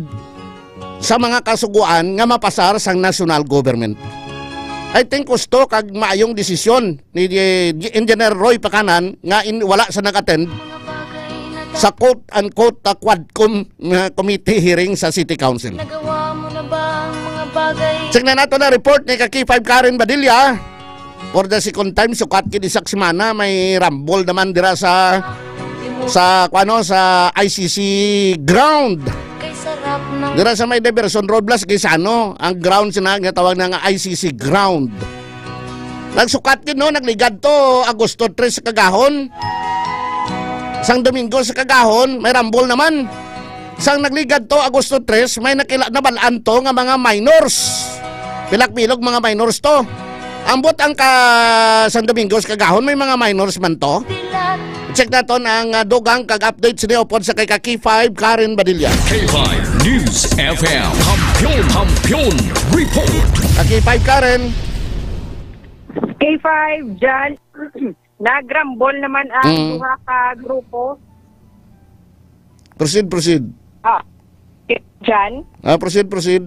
sa mga kasuguan nga mapasar sang national government. I think gusto kag maayong desisyon ni, eh, Engineer Roy Pacanan nga in, wala sa nag-attend sa quote-unquote, ah, Quadcom nga committee hearing sa City Council. Nagawa mo na ba ang mga bagay? Check na nato na report ni ka K five Karen Badilla. For the second time, sukat kini sa semana, may rumble naman dira sa, sa, kuano, sa I C C ground. Kay sarap ng Dira sa may Diversion Road, Blas Gaisano, ang ground sina nga tawag na nga I C C ground. Nagsukat gid, no, nagligad to Agosto tres sa kagahon. Sang Domingo sa kagahon, may rumble naman. Sang nagligad to Agosto tres, may nakila, nabalaan to nga mga minors. Pilak bilog mga minors to. Ambot ang ka San Domingo sa kagahon, may mga minors man to. Check naton ang, ah, dugang kag update sini upod sa kay ka K five Karen Badilla. K five News F M. Kampiyon, kampiyon report. Ka K five Karen. K five, Jan, nagrambol naman ang Mm. duha ka grupo. Proceed, proceed. Ah, Jan? Ah, proceed, proceed.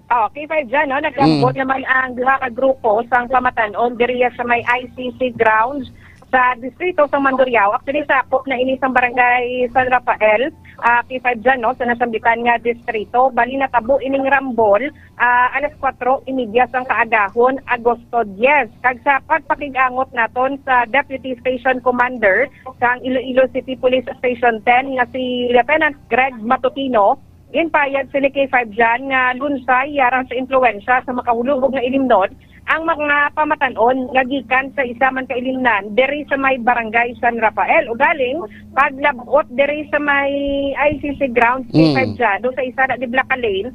Oh, K five Jan, no? Naglambot Mm. naman ang duha ka grupo sang pamatan-on diriya sa may I C C grounds sa distrito sa Mandurriao. Actually, sakop na ini sang barangay San Rafael, ah, K five Jan, no, sa nasambitan nga distrito. Bali, natabo ining rambol, ah, alas kwatro y media sang kaagahon, Agosto diyes. Kag sa pagpakig-angot naton sa Deputy Station Commander sang Iloilo City Police Station ten nga si Lieutenant Greg Matutino, ginpayag sini K five Jan nga lunsay yara sa impluwensya sa makahulubog nga ilimnon ang mga pamatan-on nga gikan sa isa man ka ilimnan diri sa may Barangay San Rafael. Ugaling, paglab-ot diri sa may I C C grounds, Mm. K five Jan, do sa isa na di Black Lane,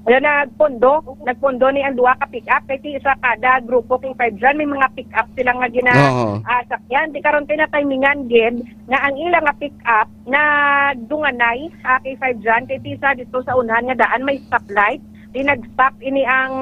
wala, nagpondo, nagpondo ni ang duha ka pick-up kay ti sa kada grupo K five Jan may mga pick-up sila nga gina Oo. ah, sakyan. Di karon kay natimingan gid nga ang ila nga pick-up nagdunganay, ah, K five Jan, kay ti sa dito sa unahan nga daan may stoplight. Di nag-stop ini ang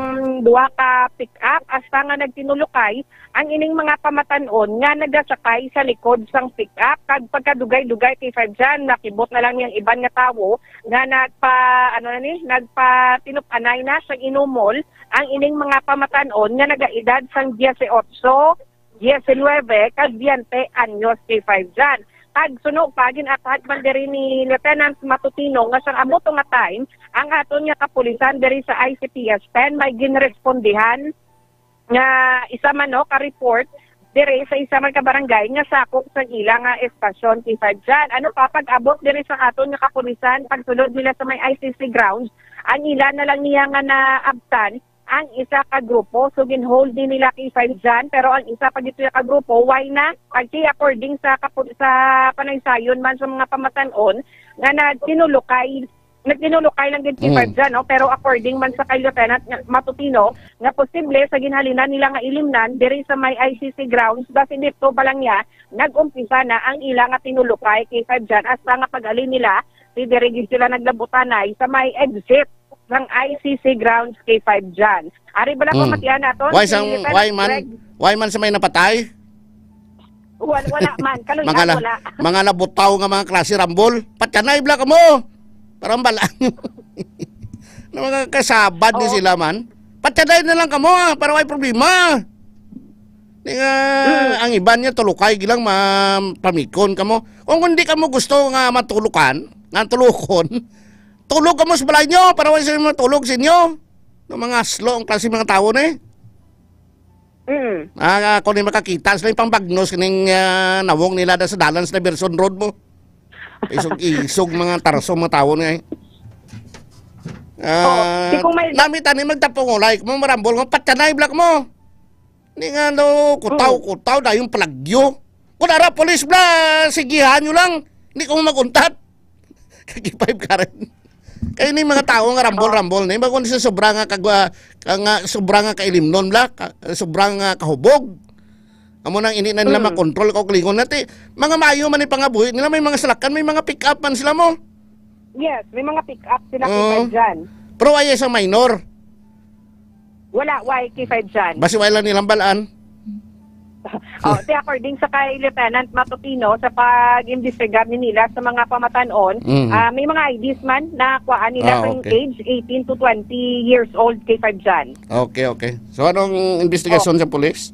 duha ka pick-up hasta nga nagtinulokay ang ining mga pamatan-on nga nagasakay sa likod sang pick-up. Kag pagkadugay-dugay, K five Jan, nakibot na lang niyang iban nga tawo nga nagpa, ano na ni, nagpatinup-anay na sang inumol ang ining mga pamatan-on nga nagaedad sang dieciocho, diecinuebe, kag veinte anyos, K five Jan. pagsunog pa, gin-attack man diri ni Lieutenant Matutino nga sang amo to nga time, ang aton nga kapulisan diri sa I C P S ten may ginrespondihan nga isa man, no, ka report diri sa isa man ka barangay nga sakop sa ila nga estasyon, K five John. Ano pa, pag-abot diri sa aton nga kapulisan, pagsulod nila sa may I C C grounds, ang ila na lang niya nga naabtan ang isa ka grupo. So, ginhold din nila, K five John, pero ang isa pa gito ka grupo, why na? Pag according sa kapu-, sa panaysayon man sa mga pamatan-on, nga nagtinulukay, nagtinulukay lang gid, K five Mm. John, no? Pero according man sa kay Lieutenant nga, Matutino, nga posible sa ginhalinan nila nga ilimnan diri sa may I C C grounds, basi dito pa lang niya nag-umpisa na ang ila nga tinulukay, K five John, hasta nga pag-ali nila, si diri gid sila naglabutanay sa may exit sang I C C grounds, K five John. Ari bala ko Mm. matian naton Why si sang, Lieutenant why man, Greg. Why man sa may napatay? Wal-, wala man. Kaluy-an, Mga la-, wala. Mga labutaw nga mga klase, Rambol. Patyanay bala kamo. Parang bala. Na mga kasabad ni Oo. sila man. Patyanay na lang kamo, ah, para may problema. Ni nga, Mm. ang iban niya tulukay gilang ma-, pamikon kamo. Kung hindi kamo gusto nga matulukan, nga tulukon, tulog kamo sa balay niyo para wala sila matulog sa inyo. No, mga aslo ang klase mga tao na eh. Mm. Ah, ako ni makakita sila yung pangbagnos kining, ah, nawong nila da sa dalan sa Diversion Road mo. Isog-isog mga tarso mga tao na eh. Ah, Oo. Di kung may nami tani magtapong ulay, kung marambol mo, patyanay black mo. Ni nga no, kutaw, Mm. kutaw na yung palagyo. Kung ara, polis bla, sigihan nyo lang. Hindi ko mag-untat. Kag five Karen. Kaya ni mga tao nga rambol-rambol ni, bakon sa sobra nga kagwa, ka-, nga sobra nga kailimnon bla, ka-, sobra nga kahubog. Amo nang ini na nila Mm. makontrol, kaugalingon nati. Mga maayo man ni pangabuhi nila, may mga salakan, may mga pick-up man sila mo. Yes, may mga pick-up sila, Oo. K five John. Pero wala isang minor. Wala, why, K five John? Basi wala nilang balaan. Oh, ti according sa kay Lieutenant Matutino, sa pag-imbestiga ni nila sa mga pamatanon, Mm. ah, may mga I Ds man na kuhaan nila Ah, sa okay. age eighteen to twenty years old, K five John. Okay, okay. So, anong investigasyon Oh. sa pulis?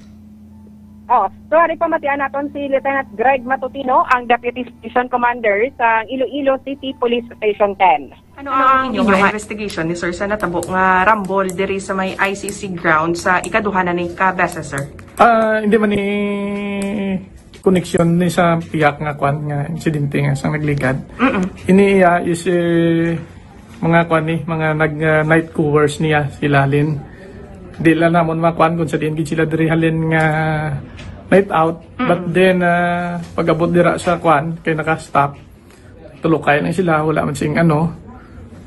Oh, so, ari pamatian naton si Lieutenant Greg Matutino, ang Deputy Station Commander sa Iloilo City Police Station ten. Ano ang inyo nga investigation ni sir sa natabo nga rambol diri sa may I C C ground sa ikaduha na ni ka beses, sir? Ah, hindi man ni koneksyon ni sa piyak nga kwan nga insidente nga sang nagligad. Mm-mm. Ini iya is, eh, mga kwan ni, mga nag, ah, night goers niya sila halin. Di lang namon makuan kung sa diin gid sila diri halin nga night out. Mm. But then, ah, pag-abot dira sa kwan, kay naka-stop. Tulukay na sila, wala man sing ano.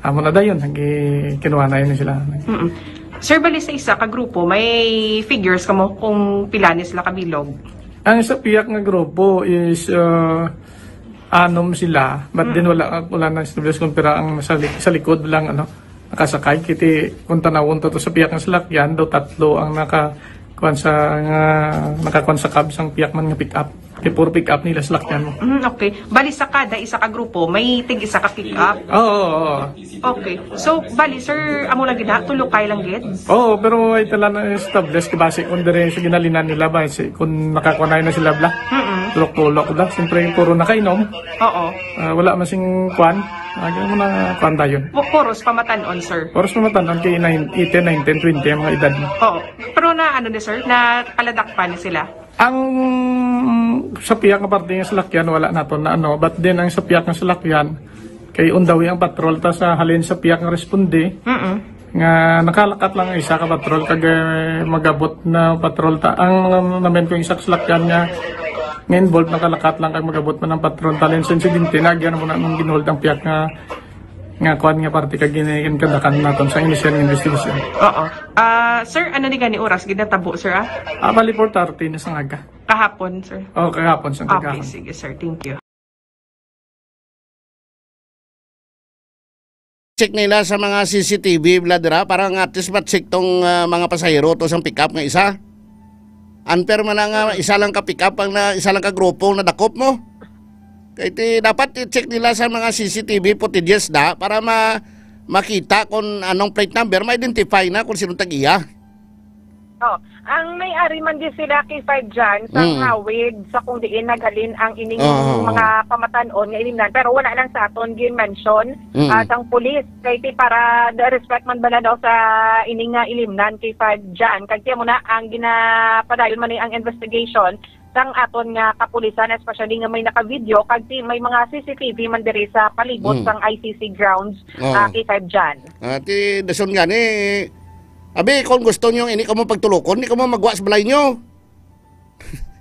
Amo na dayon, nag-, kinuha na yun sila. Mm-mm. Sir, bali sa isa ka grupo, may figures ka mo kung pila ni sila kabilog? Ang sa piyak nga grupo is, uh, anom sila, but Mm. then wala, wala na established kung pira ang sa li-, sa likod lang, ano, nakasakay. Kiti, kung tanawon to, to sa piyak nga salakyan, daw tatlo ang naka, kuwan sa, nga, nakakuwan sa cab sang piyak man nga pick-up. Kay puro pick-up nila salakyan mo. Mm, okay. Bali sa kada isa ka grupo, may tig isa ka pick-up? Oo, oo, oo. Okay. So, bali, sir, amo lang gid na, tulukay lang gid? Oo, pero ay tala na establish kay base kung dire sa ginalinan nila ba, si, kung nakakunay na sila bla. Mm-mm. Tulok-tulok bla. Siyempre, puro nakainom. Oo. Ah, wala man sing kwan. Ah, ganun mo na kwan dayon. Pu-, puros pamatanon, sir. Puros pamatanon kay nine, eighteen, nineteen, twenty ang mga edad mo. Oo. Pero na, ano ni sir, na kaladakpan ni sila? Ang sa piyak nga parte nga salakyan, wala naton na ano. But then, ang sa piyak nga salakyan, kay undawi ang patrol ta sa halin sa piyak nga responde, Mm-mm. nga nakalakat lang ang isa ka patrol, kag, eh, magabot na patrol ta. Ang, um, namin kong isa ka salakyan nga, nga involved, nakalakat lang kag magabot man ang patrol. Talin sa insidente, nagyan mo na nung ginhold ang piyak nga, nga kuan nga parte kag ginagandakan naton sa initial investigation. Oo. Ah, sir, ano ni gani oras ginatabo, sir, ah? Ah, bali four thirty na sa aga. Kahapon, sir? Oh, kahapon sa Okay, kagahapon. Sige, sir. Thank you. Check nila sa mga C C T V, bla, dira, para nga at least ma-check tong, ah, mga pasahero to sang pick-up nga isa. Unfair man na nga isa lang ka pick-up ang na, isa lang ka grupo ang nadakop mo. Kay ti, dapat i-check nila sa mga C C T V footages da para ma-, makita kung anong plate number, ma-identify na kung sino tag-iya. Oh, ang may-ari man di sila kay Five Jan sa Mm. hawid sa kung diin naghalin ang ining Oo, oo, oo. mga pamatan-on nga ilimnan, pero wala lang sa aton gin-mention, Mm. ah, sang pulis. Kay ti para the respect man bala daw sa ining nga ilimnan kay Five Jan. Kag tiya mo na ang ginapadayon man ni ang investigation sang aton nga kapulisan, especially nga may naka-video, kag ti may mga C C T V man diri sa palibot Mm. sang I C C grounds, Oo. ah, kay Five Jan. Ah, ti dason gani, abi, kung gusto nyo, hindi kamo pagtulukon, hindi kamo magwa sa balay nyo.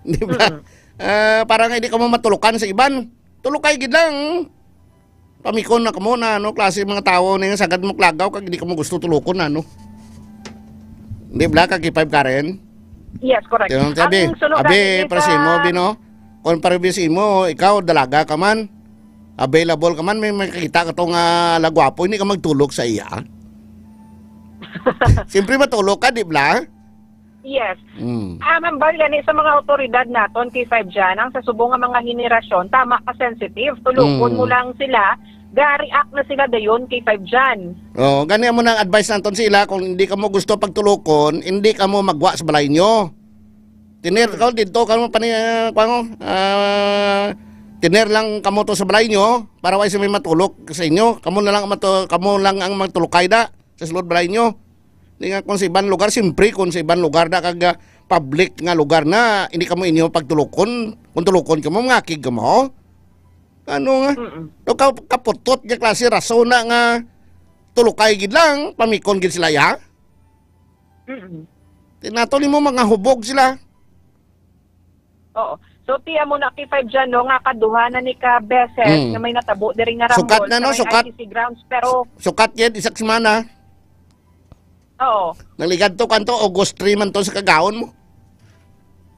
Di ba? Mm. Ah, para nga hindi kamo matulukan sa iban. Tulukay gid lang. Pamikon na kamo na, ano, klase mga tao na yung sagad mo klagaw, kag hindi kamo gusto tulukon, ano? Di ba, Kaki Five Karen? Yes, correct. Yung sabi, Ang sunod abi, gani para sa sa imo, abi, no? Kung para sa imo, ikaw, dalaga ka man, available ka man, may makita ka to nga lagwapo, hindi ka magtulok sa iya. Siyempre, matulok ka, di ba? Yes. Mm. Ah, hambal gani sa mga awtoridad naton kay Five Jan, ang sa subong nga mga henerasyon, tama ka sensitive, tulukon Mm. mo lang sila, ga-react na sila dayon kay Five Jan. Oh, gani amo nang advice naton sa ila, kung hindi kamo gusto pagtulukon, hindi kamo magwa sa balay nyo. Tiner, Mm. kamo dito, kamo pani, ah, kuwan mo, ah, tiner lang kamo to sa balay nyo, para wa sa may matulok sa inyo. Kamo na lang ang matu-, kamo lang ang matulukay da sa sulod balay nyo. Di nga kung sa iban lugar, siyempre kung sa iban lugar na kag, ah, public nga lugar na, hindi kamo inyo pagtulukon, kung tulukon kamo, mangakig kamo. Ano nga? Mm-mm. No, ka-, kaputot nga klase rason na nga tulukay gid lang, pamikon gid sila, ya? Mm-mm. Tinato nimo mga hubog sila. Oo. So, tiya mo na kay Five Jan, no, nga kaduha na ni ka beses Mm. nga may natabo diri nga Sukat rambol na, sa no? may Sukat. I C C grounds, pero Sukat gid, isa ka semana. Oo. Naligad to kanto, August three man to sa kagawon mo.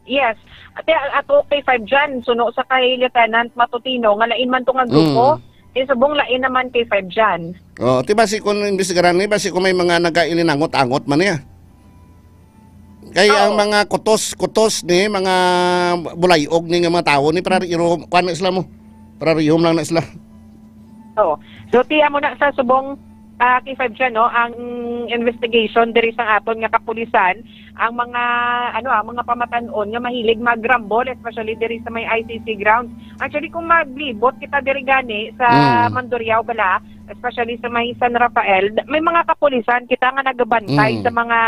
Yes. Ate, ato kay Five Jan, suno sa kay Lieutenant Matutino, nga lain man to nga grupo, Mm. kay subong lain naman kay Five Jan. Oh, ti basi kung imbestigaran ni, basi kung may mga nagailinangot-angot man niya. Kay Oo. ang mga kutos, kutos ni, mga bulayog ni nga mga tawo ni, para iro-, kuwan na sila mo. Para rihom lang na sila. Oo. So, tiya mo na sa subong, ah, kay Five Jan, no, ang investigation diri sa aton nga kapulisan, ang mga, ano, ah, mga pamatan-on nga mahilig magrambol, especially diri sa may I C C grounds. Actually, kung maglibot kita diri gani sa Mm. Mandurriao bala, especially sa may San Rafael, d-, may mga kapulisan kita nga nagabantay Mm. sa mga,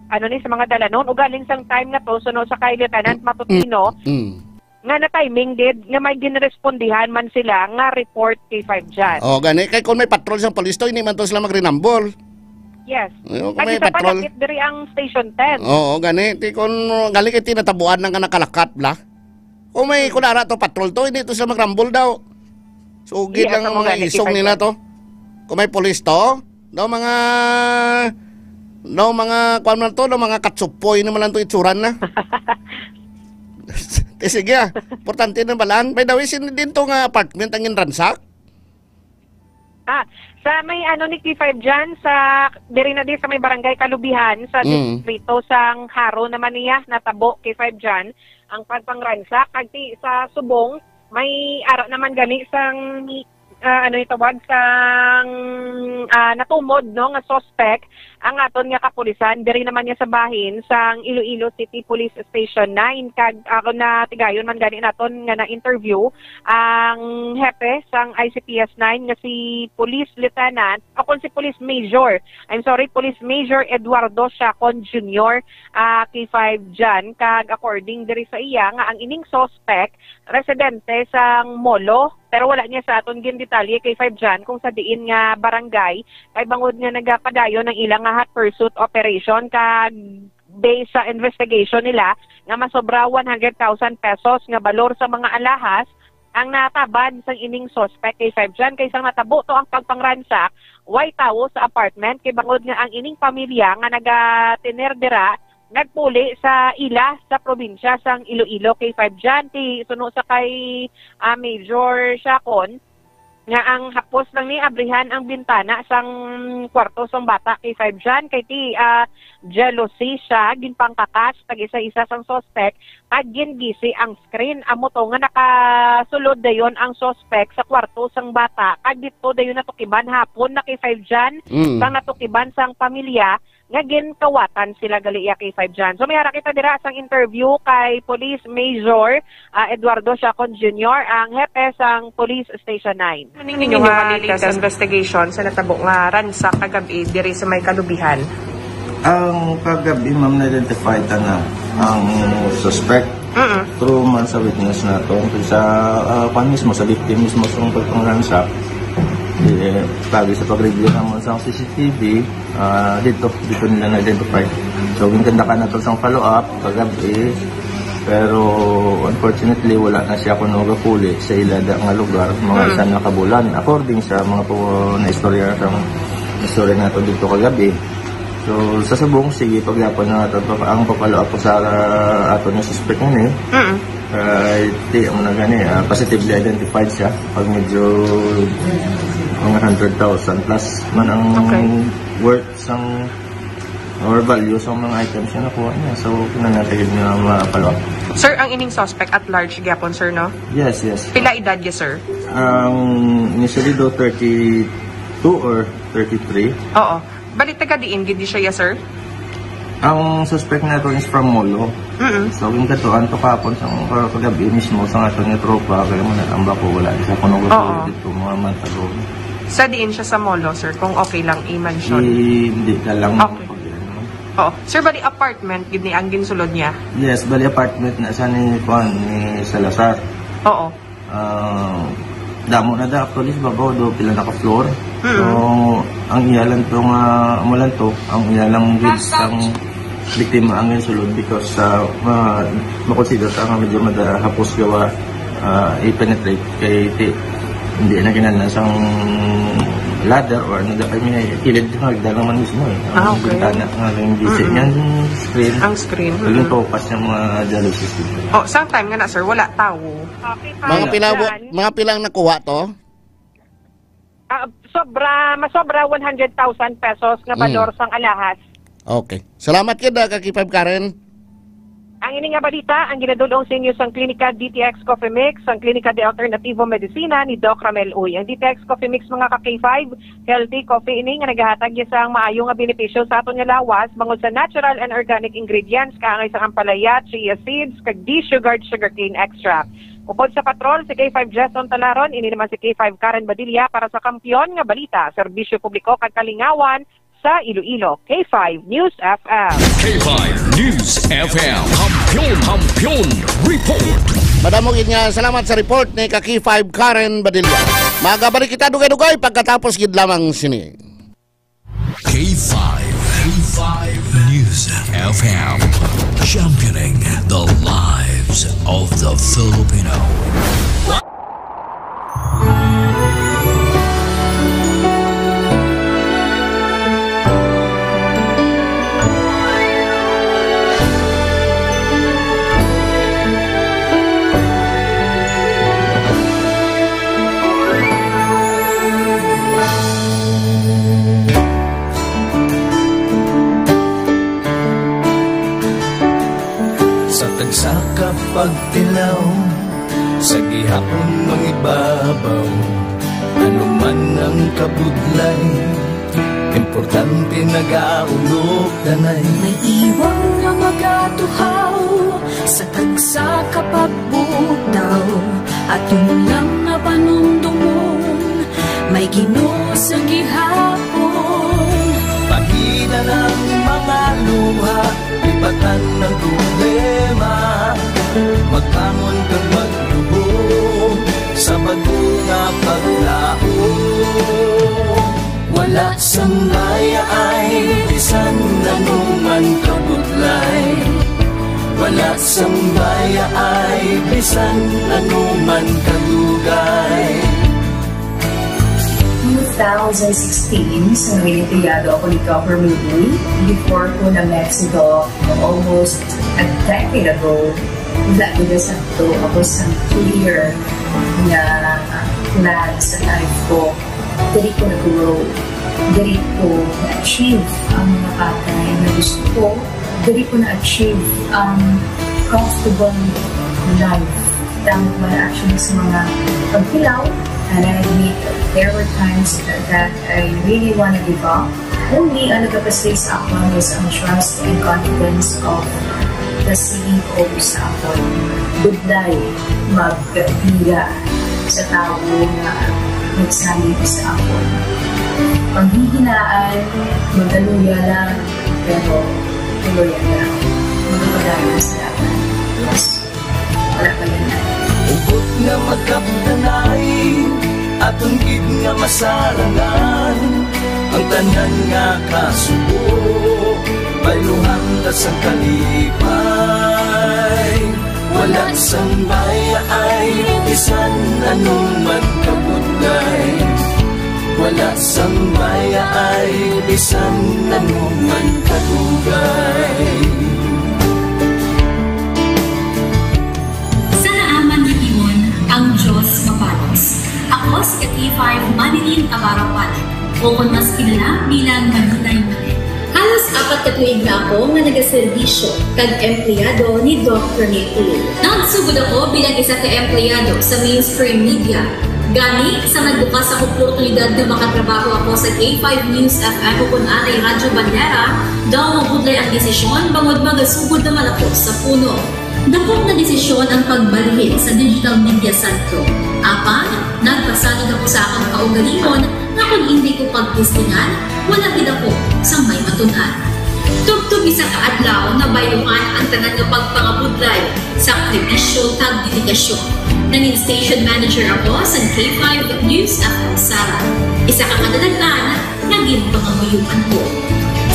ano ni, sa mga dalanon. Ugaling sang time na to, suno sa kay Lieutenant Matutino, Mm. nga na-timing gid, nga may ginrespondihan man sila nga report kay Five Jan. Oh, gani. Kay kung may patrol sang police to, hindi man to sila magrinambol. Yes. Ayun, kung Kay may sa patrol. palapit diri ang Station ten. Oo, gani. Ti kung gali kay tinatabuan lang ka nakalakat, bla. Kung may Hmm. kunara to, patrol to, hindi to sila magrambol daw. Sugi Yes, lang ang ang mga mga isog nila nakikita to. Kung may pulis to, daw mga, daw mga, kuwan man to, daw mga katsupoy naman lang to itsuran na. Ti sige, ah. Importante na balaan. By the way, sino din to nga apartment ang ginransak? Ah, sa may ano ni K five dyan, sa, diri na din sa may barangay Kalubihan, sa Mm. distrito sang Jaro naman niya, natabo K five dyan, ang pagpangransak. Kag ti-, sa Subong, may ara naman gani sang, ah, ano itawag, sang, ah, natumod, no, nga suspect ang aton nga kapulisan, diri naman niya sa bahin sang Iloilo City Police Station nine. Kag ako na tigayon man gani naton nga na-interview ang hepe sang I C P S nine nga si Police Lieutenant, o kung si Police Major, I'm sorry, Police Major Eduardo Siacon Junior, ah, K five dyan. Kag according diri sa iya nga ang ining suspect, residente sang Molo, pero wala niya sa aton gindetalye K five dyan kung sa diin nga barangay, kay bangod nga nagapadayon ang ila nga hot pursuit operation, kag based sa investigation nila nga masobra one hundred thousand pesos nga balor sa mga alahas ang natabad sang ining suspect K five dyan. Kay sang natabo to ang pagpangransak, way tawo sa apartment, kay bangod nga ang ining pamilya nga nagatener dira nagpuli sa ila sa probinsya sang Iloilo K five dyan. Ti suno sa kay, ah, Major Siacon, nga ang hapos lang ni abrihan ang bintana sang kwarto sang bata K five dyan, kay ti, ah, jealousy siya, ginpangkakas tag isa-isa sang suspect, kag gingisi ang screen. Amo to nga nakasulod dayon ang suspect sa kwarto sang bata, kag dito dayon natukiban hapon na K five dyan, Mm. sang natukiban sang pamilya, nga ginkawatan sila gali iya K five dyan. So, may ara kita dira sang interview kay Police Major, ah, Eduardo Siacon Junior, ang hepe sang Police Station nine. Ano ninyo nga latest investigation sa natabo nga ransak kagabi diri sa may Kalubihan? Ang kagabi, ma'am, na-identify ta na ang suspect Mm-mm. through man sa witness nato. Sa, ah, kwan mismo, sa victim mismo sa pagpangransak, eh, pagi sa pag-review naman sa C C T V, ah, dito, dito nila na-identify. So, ginkandakan nato sang follow-up kagabi, pero unfortunately, wala na siya kuno gapuli sa ila da nga lugar, mga Mm. isa na kabulan, according sa mga po na istorya sa istorya nato dito kagabi. So, sa subong, sige, pagyapon na nato pa ang papalo ako sa, ah, ato nga suspect nga eh. Mm. Ah, di, ang na gani, ah, positively identified siya. Pag medyo mga hundred thousand plus man ang Okay. worth sang or value sa mga items na nakuha niya. So, kinahanglan natin nga ma-follow up. Sir, ang ining suspect at large gyapon, sir, no? Yes, yes. Pila edad niya, sir? Ang initially do thirty-two or thirty-three. Oo. Bali, taga diin gid di siya, ya, sir? Ang suspect nato is from Molo. Mm-mm. So, yung katuan to kahapon sa mga kagabi mismo sa ato nga tropa, kaya mo na ang bako, wala di sa kuno Oo. Dito, mga months ago. Sa diin siya sa Molo, sir, kung okay lang i-mention? Hindi ka lang Okay. Pag-, ano. Oo. Sir, bali apartment gid ni ang ginsulod niya? Yes, bali apartment na sa ni, kuan, ni Salazar. Oo. Ah, damo na da actually sa babaw, do pila na ka floor. Mm. So, ang iya lang to nga, amo lang to, ang iya lang gid sang biktima ang ginsulod because, ah, ma-, makonsider ta nga medyo mada-, hapos gawa, ah, i-penetrate kay ti-, hindi na kinahanglan sang ladder or ano da, I mean, kilid nga, hagdan lang man mismo eh. Ah, Ang okay. Bintana nga lang gisi. Mm-mm. Yan screen. Ang screen, Yung mm-mm. topas ng mga jalousies dito. Oh, sang time nga na, sir, wala tawo. Okay, Mga fine. pila, Yan. mga pilang nakuha to? Ah, sobra, masobra one hundred thousand pesos nga Mm. balor sang alahas. Okay. Salamat gid, ah, ka K five Karen. Ang ini nga balita, ang ginadul-ong sa inyo sang Klinika D T X Coffee Mix, ang Klinika de Alternativo Medicina ni Doc Ramel Uy. Ang D T X Coffee Mix, mga ka K five, healthy coffee ini nga nagahatag niya sang maayo nga benepisyo sa aton nga lawas bangod sa natural and organic ingredients, kaangay sang ampalaya, chia seeds, kag desugared sugarcane extract. Upod sa patrol, si K five Jason Talaron, ini naman si K five Karen Badilla para sa Kampiyon nga Balita, Serbisyo Publiko kag Kalingawan sa Iloilo, K five News F M. K five News F M, Kampiyon, Kampiyon Report. Madamo gid nga salamat sa report ni ka K five Karen Badilla. Magabalik kita dugay-dugay pagkatapos gid lamang sini. K five, K five News F M, championing the lives of the Filipino. Sa tagsa ka pagtilaw, sa gihapon mangibabaw, ano man ang kabudlay, importante nagaulog danay. May iwang nga magatuhaw sa tagsa ka pagbutaw, aton lang nga panumdumon, may Ginoo sa gihapon. Pahina ng mga luha, lipatan ng problema, magbangon kag magluhod sa bag-o nga paglaom. Wala sang mayaay bisan anuman kabudlay. Wala sang mayaay bisan anuman kadugay. Two thousand sixteen, sa Nuevo Criado ako ni Governor Louie, before ko na Mexico, almost a decade ago, wala ko na sakto ako sa clear nga plan sa life ko. Diri ko nag-grow. Diri ko na-achieve ang mga bagay na gusto ko. Diri ko na-achieve ang comfortable life. Tama ko na actually sa mga pagkilaw. And I admit, there were times that I really wanna give up. Only ang nagapastay sa akon is ang trust and confidence of the C E O sa akon. Budlay, magpira sa tawo nga nagsalig sa akon. Panghihinaan, magaluya lang, pero tuloy lang. Magpapadayon sa akon. Yes. Wala pa yan. Hugot nga magkapdanay, aton gid nga masarangan ang tanan nga kasubo. Bayluhan ta sang kalipay, wala sang bayaay, bisan anong man kabudlay. Wala sang bayaay, bisan anong man kadugay. Sa naaman nga tion, ang Diyos mabalos. Ako si ka K five Manilyn Navarro Palit, o kon mas kilala bilang Manilay Manilyn. Halos apat ka tuig na ako nga nagaserbisyo kag empleyado ni Doc Rene Uy. Nagsugod ako bilang isa ka empleyado sa mainstream media. Gani, sa nagbukas ang oportunidad nga makatrabaho ako sa K five News F M o kon anay Radyo Bandera, daw mabudlay ang desisyon bangod magasugod naman ako sa puno. Dako nga desisyon ang pagbalhin sa digital media sentro. Apan, nagpasalig ako sa akon kaugalingon nga kon indi ko pagtestingan, wala gid ako sang may matun-an. Tubtob isa ka adlaw, nabayluhan ang tanan nga pagpangabudlay, sakripisyo, kag dedikasyon. Nangin station manager ako sa K five News F M Sara. Isa ka kadalaghan nga ginpangamuyoan ko.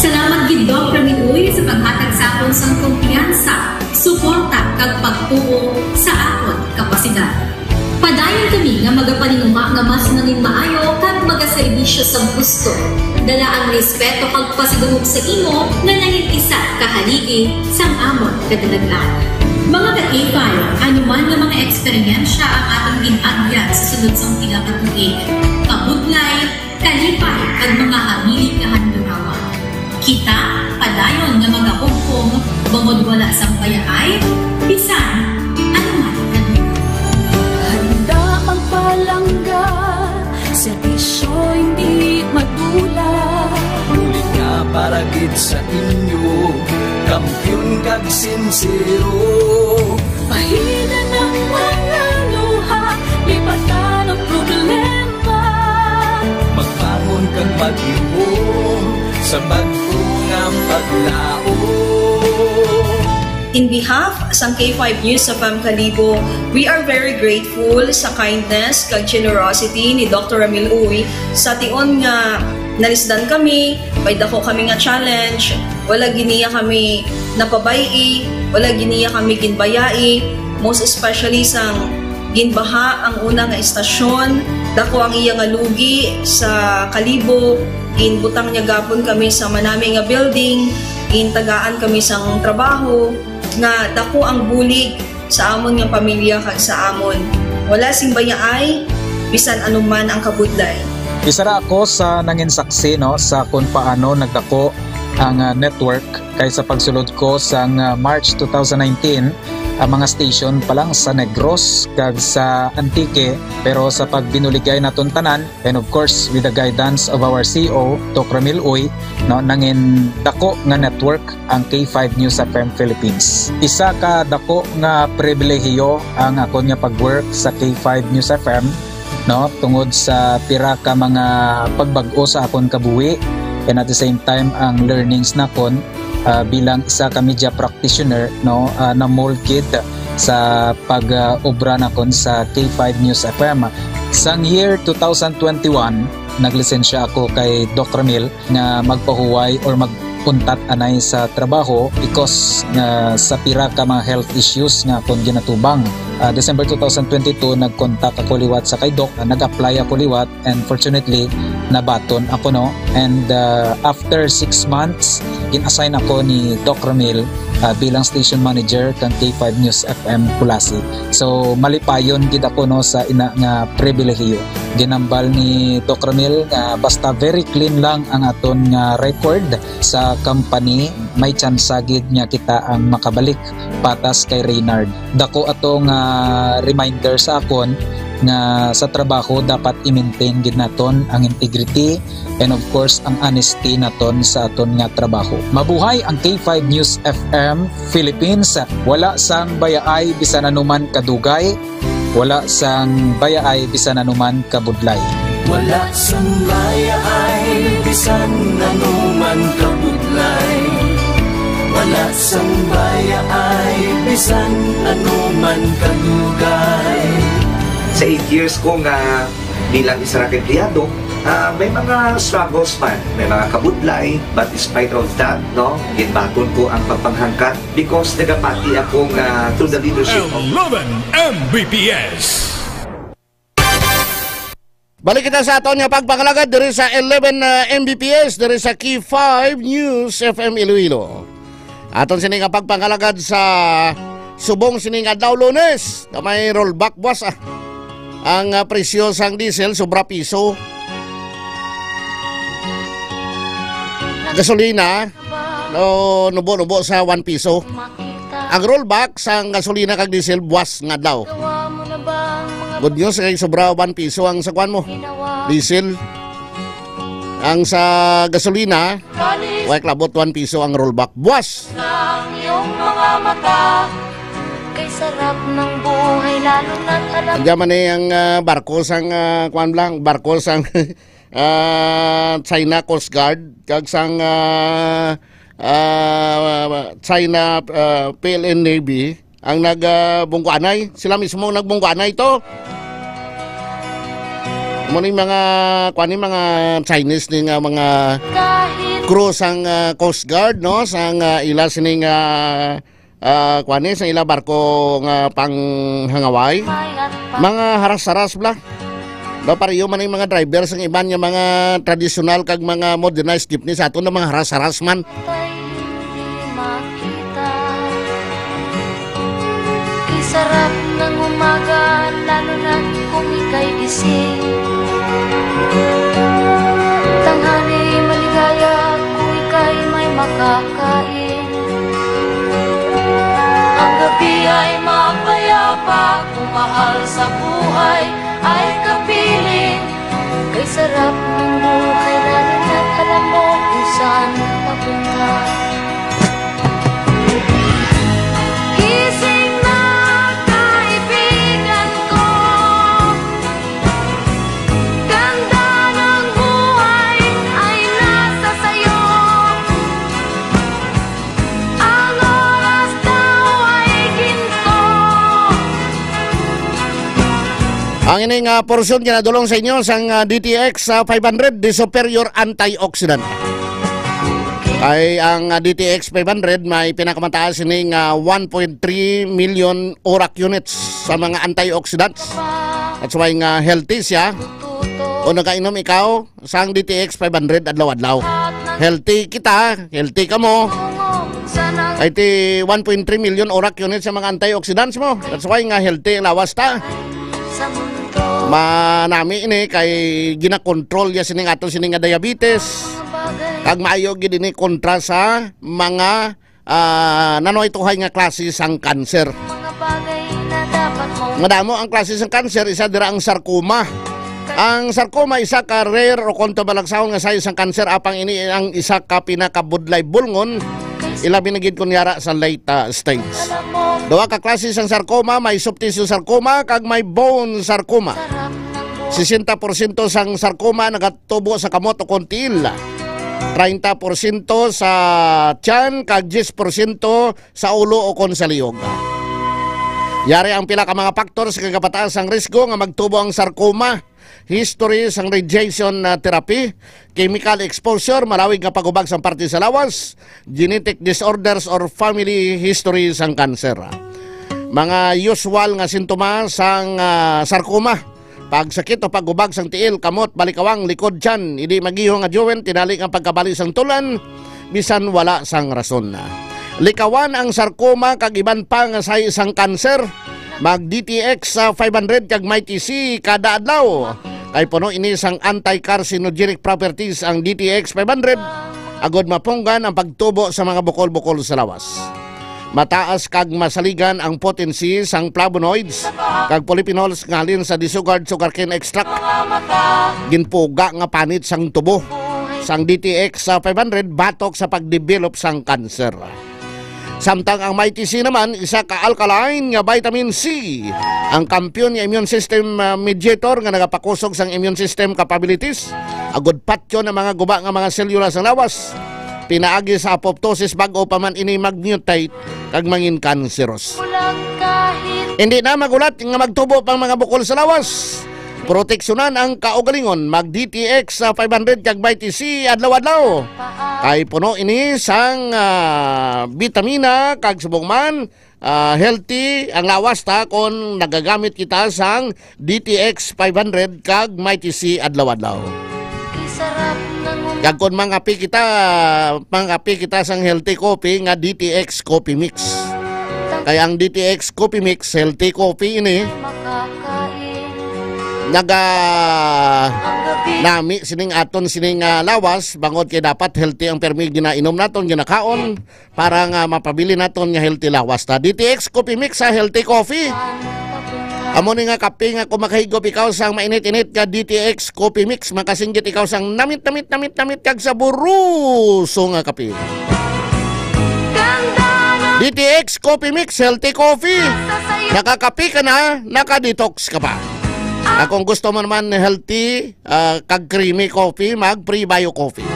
Salamat gid, Doc Rene Uy, sa paghatag sa akon sang kumpiyansa, suporta, kag pagtuo sa akon kapasidad. Padayon kami nga magapaninguha nga mas nangin maayo kag magaserbisyo sa gusto. Dala ang respeto kag pasidungog sa imo nga nangin isa ka haligi sang amon kadalagan. Mga ka-K five, ano man nga mga eksperyensya ang aton gin-agyan sa sulod sang pila ka tuig, kabudlay, kalipay, kag mga hamilit nga handurawan. Kita padayon nga magahugpong bangod wala sang bayaay, bisan ano man. Handa magpalangga, serbisyo hindi madula. Bulig nga para gid sa inyo, kampiyon kag sinsero. Pahinan ang mga luha, lipatan ang problema. Magbangon kag maghihom sa bag-o nga paglaom. In behalf sang K five News F M Kalibo, we are very grateful sa kindness kag generosity ni Doctor Ramil Uy sa tion nga nalisdan kami, may dako kami nga challenge, wala gid niya kami napabay-i, wala gid niya kami ginbayai, most especially sang ginbaha ang una nga istasyon, dako ang iya nga lugi sa Kalibo, ginbutang niya gapon kami sa manami nga building, gintagaan kami sang trabaho, nga dako ang bulig sa amon nga pamilya kag sa amon. Wala sing bayaay, bisan ano man ang kabudlay. Isa ra ako sa nangin saksi, no, sa kung paano nagdako ang, ah, network, kay sa pagsulod ko sang, ah, March two thousand nineteen, ang mga station pa lang sa Negros kag sa Antique, pero sa pagbinuligay naton tanan, and of course, with the guidance of our C E O, Doc Ramil Uy, no, nangin dako nga network ang K five News F M Philippines. Isa ka dako nga pribilehiyo ang akon nga pag-work sa K five News F M, no, tungod sa pira ka mga pagbag-o sa akon kabuhi, and at the same time ang learnings nakon, ah, bilang isa ka media practitioner, no, ah, na-mold gid sa pag, ah, obra nakon sa K five News F M. Sang year two thousand twenty-one, naglisensya ako kay Doc Ramil nga magpahuway or mag-untat anay sa trabaho because nga sa pira ka mga health issues nga akon ginatubang. Ah, December two thousand twenty-two, nag-contact ako liwat sa kay Doc, ah, nag-apply ako liwat, and fortunately, nabaton ako, no? And, ah, after six months, gin-assign ako ni Doc Ramil, ah, bilang station manager kang K five News F M Culasi. So, malipayon gid ako, no, sa ina nga pribilehiyo. Ginambal ni Doc Ramil nga basta very clean lang ang aton nga record sa company, may tsansa gid nga kita ang makabalik patas kay Reynard. Dako ato nga reminder sa akon nga sa trabaho dapat i-maintain gid naton ang integrity and of course ang honesty naton sa aton nga trabaho. Mabuhay ang K five News F M Philippines. Wala sang bayaay bisan anuman kadugay, wala sang bayaay bisan anuman kabudlay. Wala sang bayaay bisan anuman kabudlay. Wala sang bayaay bisan anuman kadugay. Sa eight years ko nga bilang isa ra ka empleyado, ah, may mga struggles man, may mga kabudlay, but despite of that, no, ginbaton ko ang pagpanghangkat because nagapati ako nga through the leadership of eleven M B P S. Balik kita sa aton nga pagpangalagad diri sa eleven, ah, M B P S, diri sa Key five News F M Iloilo. Aton sini nga pagpangalagad sa subong sini nga adlaw, Lunes, na may rollback, boss, ah. Ang, ah, presyo sang diesel, sobra piso. Gasolina, no, nubo-nubo sa one piso. Ang rollback sang gasolina kag diesel buwas nga adlaw. Good news kay sobra one piso ang sa kuan mo. Diesel. Ang sa gasolina, way klabot one piso ang rollback. Buwas. Ang iyong mga mata, kay sarap ng buhay, lalo na't alam. Diyan man eh ang, ah, barko sang, ah, kuan lang, barko sang, ah, China Coast Guard, kag sang, ah, ah, China, ah, P L N Navy, ang nag, ah, bungguanay. Sila mismo ang nagbungguanay to. Mo ni mga, kuan ni mga Chinese ni nga mga crew sang, ah, Coast Guard, no? Sang, ah, ila sining, ah, ah, kuan ni, sang ila barko nga panghangaway. Mga haras-haras bla. Daw pareho man ang mga driver sang iban nga mga tradisyonal kag mga modernized jeepney sa aton na mga haras-haras man. Patay hindi makita. Kay sarap ng umaga, lalo na kung ika'y gising. Tanghali maligaya kung ika'y may makakain. Ang gabi ay mapayapa kung mahal sa buhay ay kapiling. Kay sarap ng buhay, lalo na't alam mo kung saan papunta. Gising na, kaibigan ko. Ganda ng buhay ay nasa sayo. Ang oras daw ay ginto. Ang ini nga porsyon ginadulong sa inyo sang, ah, D T X, ah, five hundred, the superior antioxidant. Kay ang, ah, D T X five hundred may pinakamataas ini nga one point three million ORAC units sa mga antioxidants. That's why nga healthy siya. Kung nakainom ikaw, sang D T X five hundred adlaw-adlaw. Healthy kita, healthy kamo. Ay ti one point three million ORAC units sa mga antioxidants mo. That's why nga healthy ang lawas ta. Manami ini kay ginakontrol ya sining ato sining nga diabetes. Kag maayo gid ini kontra sa mga ah, nanuhay-tuhay nga klase sang kanser. Mga bagay na dapat mo. Madamo ang klase sang kanser, isa dira ang sarcoma. Ang sarcoma isa ka rare o kung tabalagsaon nga sayo sang kanser, apang ini ang isa ka pinakabudlay bulngon, ilabi na gid kun yara sa late, ah, stage. Duha ka klase sang sarcoma, may soft tissue sarcoma kag may bone sarcoma. Sesenta porsyento sang sarcoma nagatubo sa kamot o kon tiil. Treinta porsyento sa tiyan kag diyes porsyento sa ulo o kon sa liog. Yari ang pila ka mga faktor sa kagapataas ang risgo nga magtubo ang sarcoma. History sang radiation, ah, therapy, chemical exposure, malawig nga paghubag sang parte sa lawas, genetic disorders or family history sang cancer. Mga usual nga sintomas sang, ah, sarcoma. Pagsakit o paghubag sang tiil, kamot, balikawang, likod, tiyan, hindi magiho nga joint, tinali nga pagkabali sang tulan, bisan wala sang rason. Likawan ang sarcoma kag iban pa nga sahi sang kanser. Mag D T X sa five hundred kag Mighty C kada adlaw. Kay puno ini sang anti-carcinogenic properties ang D T X five hundred, agod mapunggan ang pagtubo sa mga bukol-bukol sa lawas. Mataas kag masaligan ang potency sang flavonoids kag polyphenols nga halin sa disugared sugarcane extract. Ginpuga nga panit sang tubo sang D T X five hundred batok sa pagdevelop sang kanser. Samtang ang Mighty C naman, isa ka alkaline nga vitamin C, ang kampiyon nga immune system, ah, mediator nga nagapakusog sang immune system capabilities, agud patyon ang mga guba nga mga selula sa lawas pinaagi sa apoptosis bag-o pa man ini mag-mutate kag mangin kanseros. Hindi na magulat nga magtubo pang mga bukol sa lawas. Proteksyonan ang kaugalingon, mag D T X sa five hundred kag Mighty C adlaw-adlaw. Kay puno ini sang, ah, bitamina kag subong man, ah, healthy ang lawas ta kon nagagamit kita sang D T X five hundred kag Mighty C adlaw-adlaw. Kag kon mangapi kita, mangapi kita sang healthy coffee nga D T X Coffee Mix. Kay ang D T X Coffee Mix, healthy coffee ini. Naga nami sining aton sining, ah, lawas, bangod kay dapat healthy ang permi ginainom naton, ginakaon, para nga mapabilin naton nga healthy lawas ta. D T X Coffee Mix, ha, healthy coffee. Amo ni nga kape nga kung makahigop ikaw sang mainit-init nga D T X Coffee Mix, makasinggit ikaw sang namit, namit, namit, namit kag saboroso nga kape. D T X Coffee Mix, healthy coffee. Nakakape ka na, naka-detox ka pa. At kung gusto mo naman healthy, ah, kag creamy coffee, mag Prebio Coffee.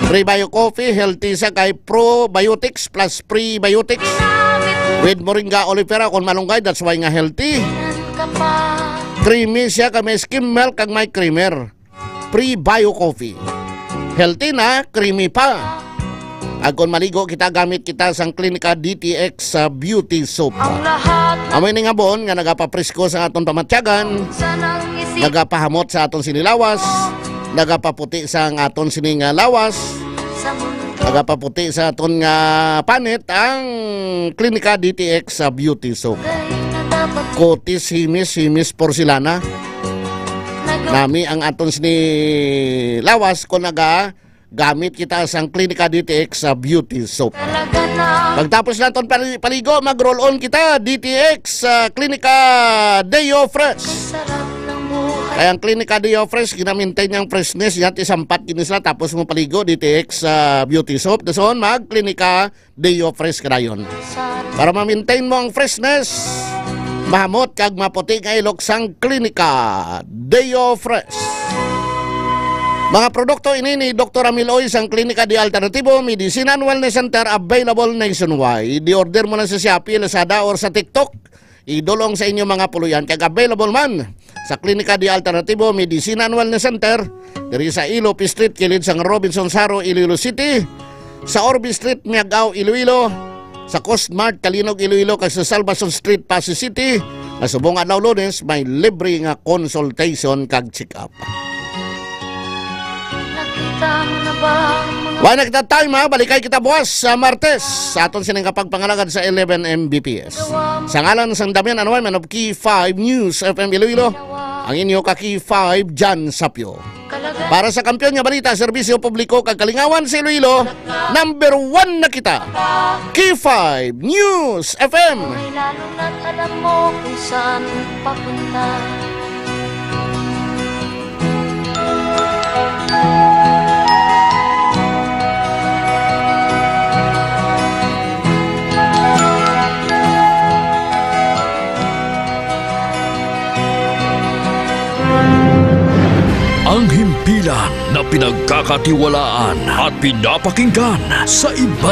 Prebio Coffee, healthy sa kay probiotics plus prebiotics with moringa oleifera. Kung malunggay, that's why nga healthy. Creamy siya, kay may skim milk kag may creamer. Prebio Coffee. Healthy na, creamy pa. Ag kon maligo kita, gamit kita sang Clinica D T X sa Beauty Soap. Amo ini nga bon nga nagapapresko sa aton pamatyagan, nagapahamot sa aton sinilawas, nagapaputi sa ang aton sining, ah, lawas, nagapaputi sa aton nga panit ang Clinica D T X sa Beauty Soap. Kutis, himis, himis, porselana. Nami ang aton sini lawas kon naga gamit kita sang Clinica D T X sa Beauty Soap. Pagtapos naton pali-, paligo, mag-roll on kita, D T X sa Clinica Deo Fresh. Kaya ang Clinica Deo Fresh, ginamintain niya ang freshness, yati sampat gini sila, tapos mo paligo, D T X sa Beauty Soap. Dason, mag Clinica Deo Fresh ka dayon. Para ma-maintain mo ang freshness, mahamot kag maputi nga ilok sang Klinika Deo Fresh. Mga produkto ini ni Doktor Amil Oy sang Klinika de Alternativo Medicine and Wellness Center, available nationwide. I-order mo na sa Shopee, Lazada, or sa TikTok. Idulong sa inyo mga puluyan, kag available man sa Klinika de Alternativo Medicine and Wellness Center, diri sa Ilope Street, kilid sang Robinsons Jaro, Iloilo City, sa Orbe Street, Miag-ao, Iloilo, sa Coast Mart, Calinog, Iloilo, kag sa Salvacion Street, Passi City, nga subong adlaw Lunes, may libre nga consultation kag check-up. Nakita mo na ba ang mga Wala na kita time, ha? Balikay kita buwas sa Martes sa aton sining kapagpangalagad sa eleven M B P S. Sa ngalan sang Damian Anuay, man of Key five News F M Iloilo, ang inyo ka Key five, Jan Sapio. Para sa Kampiyon nga Balita, Serbisyo Publiko kag Kalingawan sa Iloilo, number one na kita. Key five News F M. May lalo na't alam mo kung saan papunta. Ang himpilan na pinagkakatiwalaan at pinapakinggan sa iba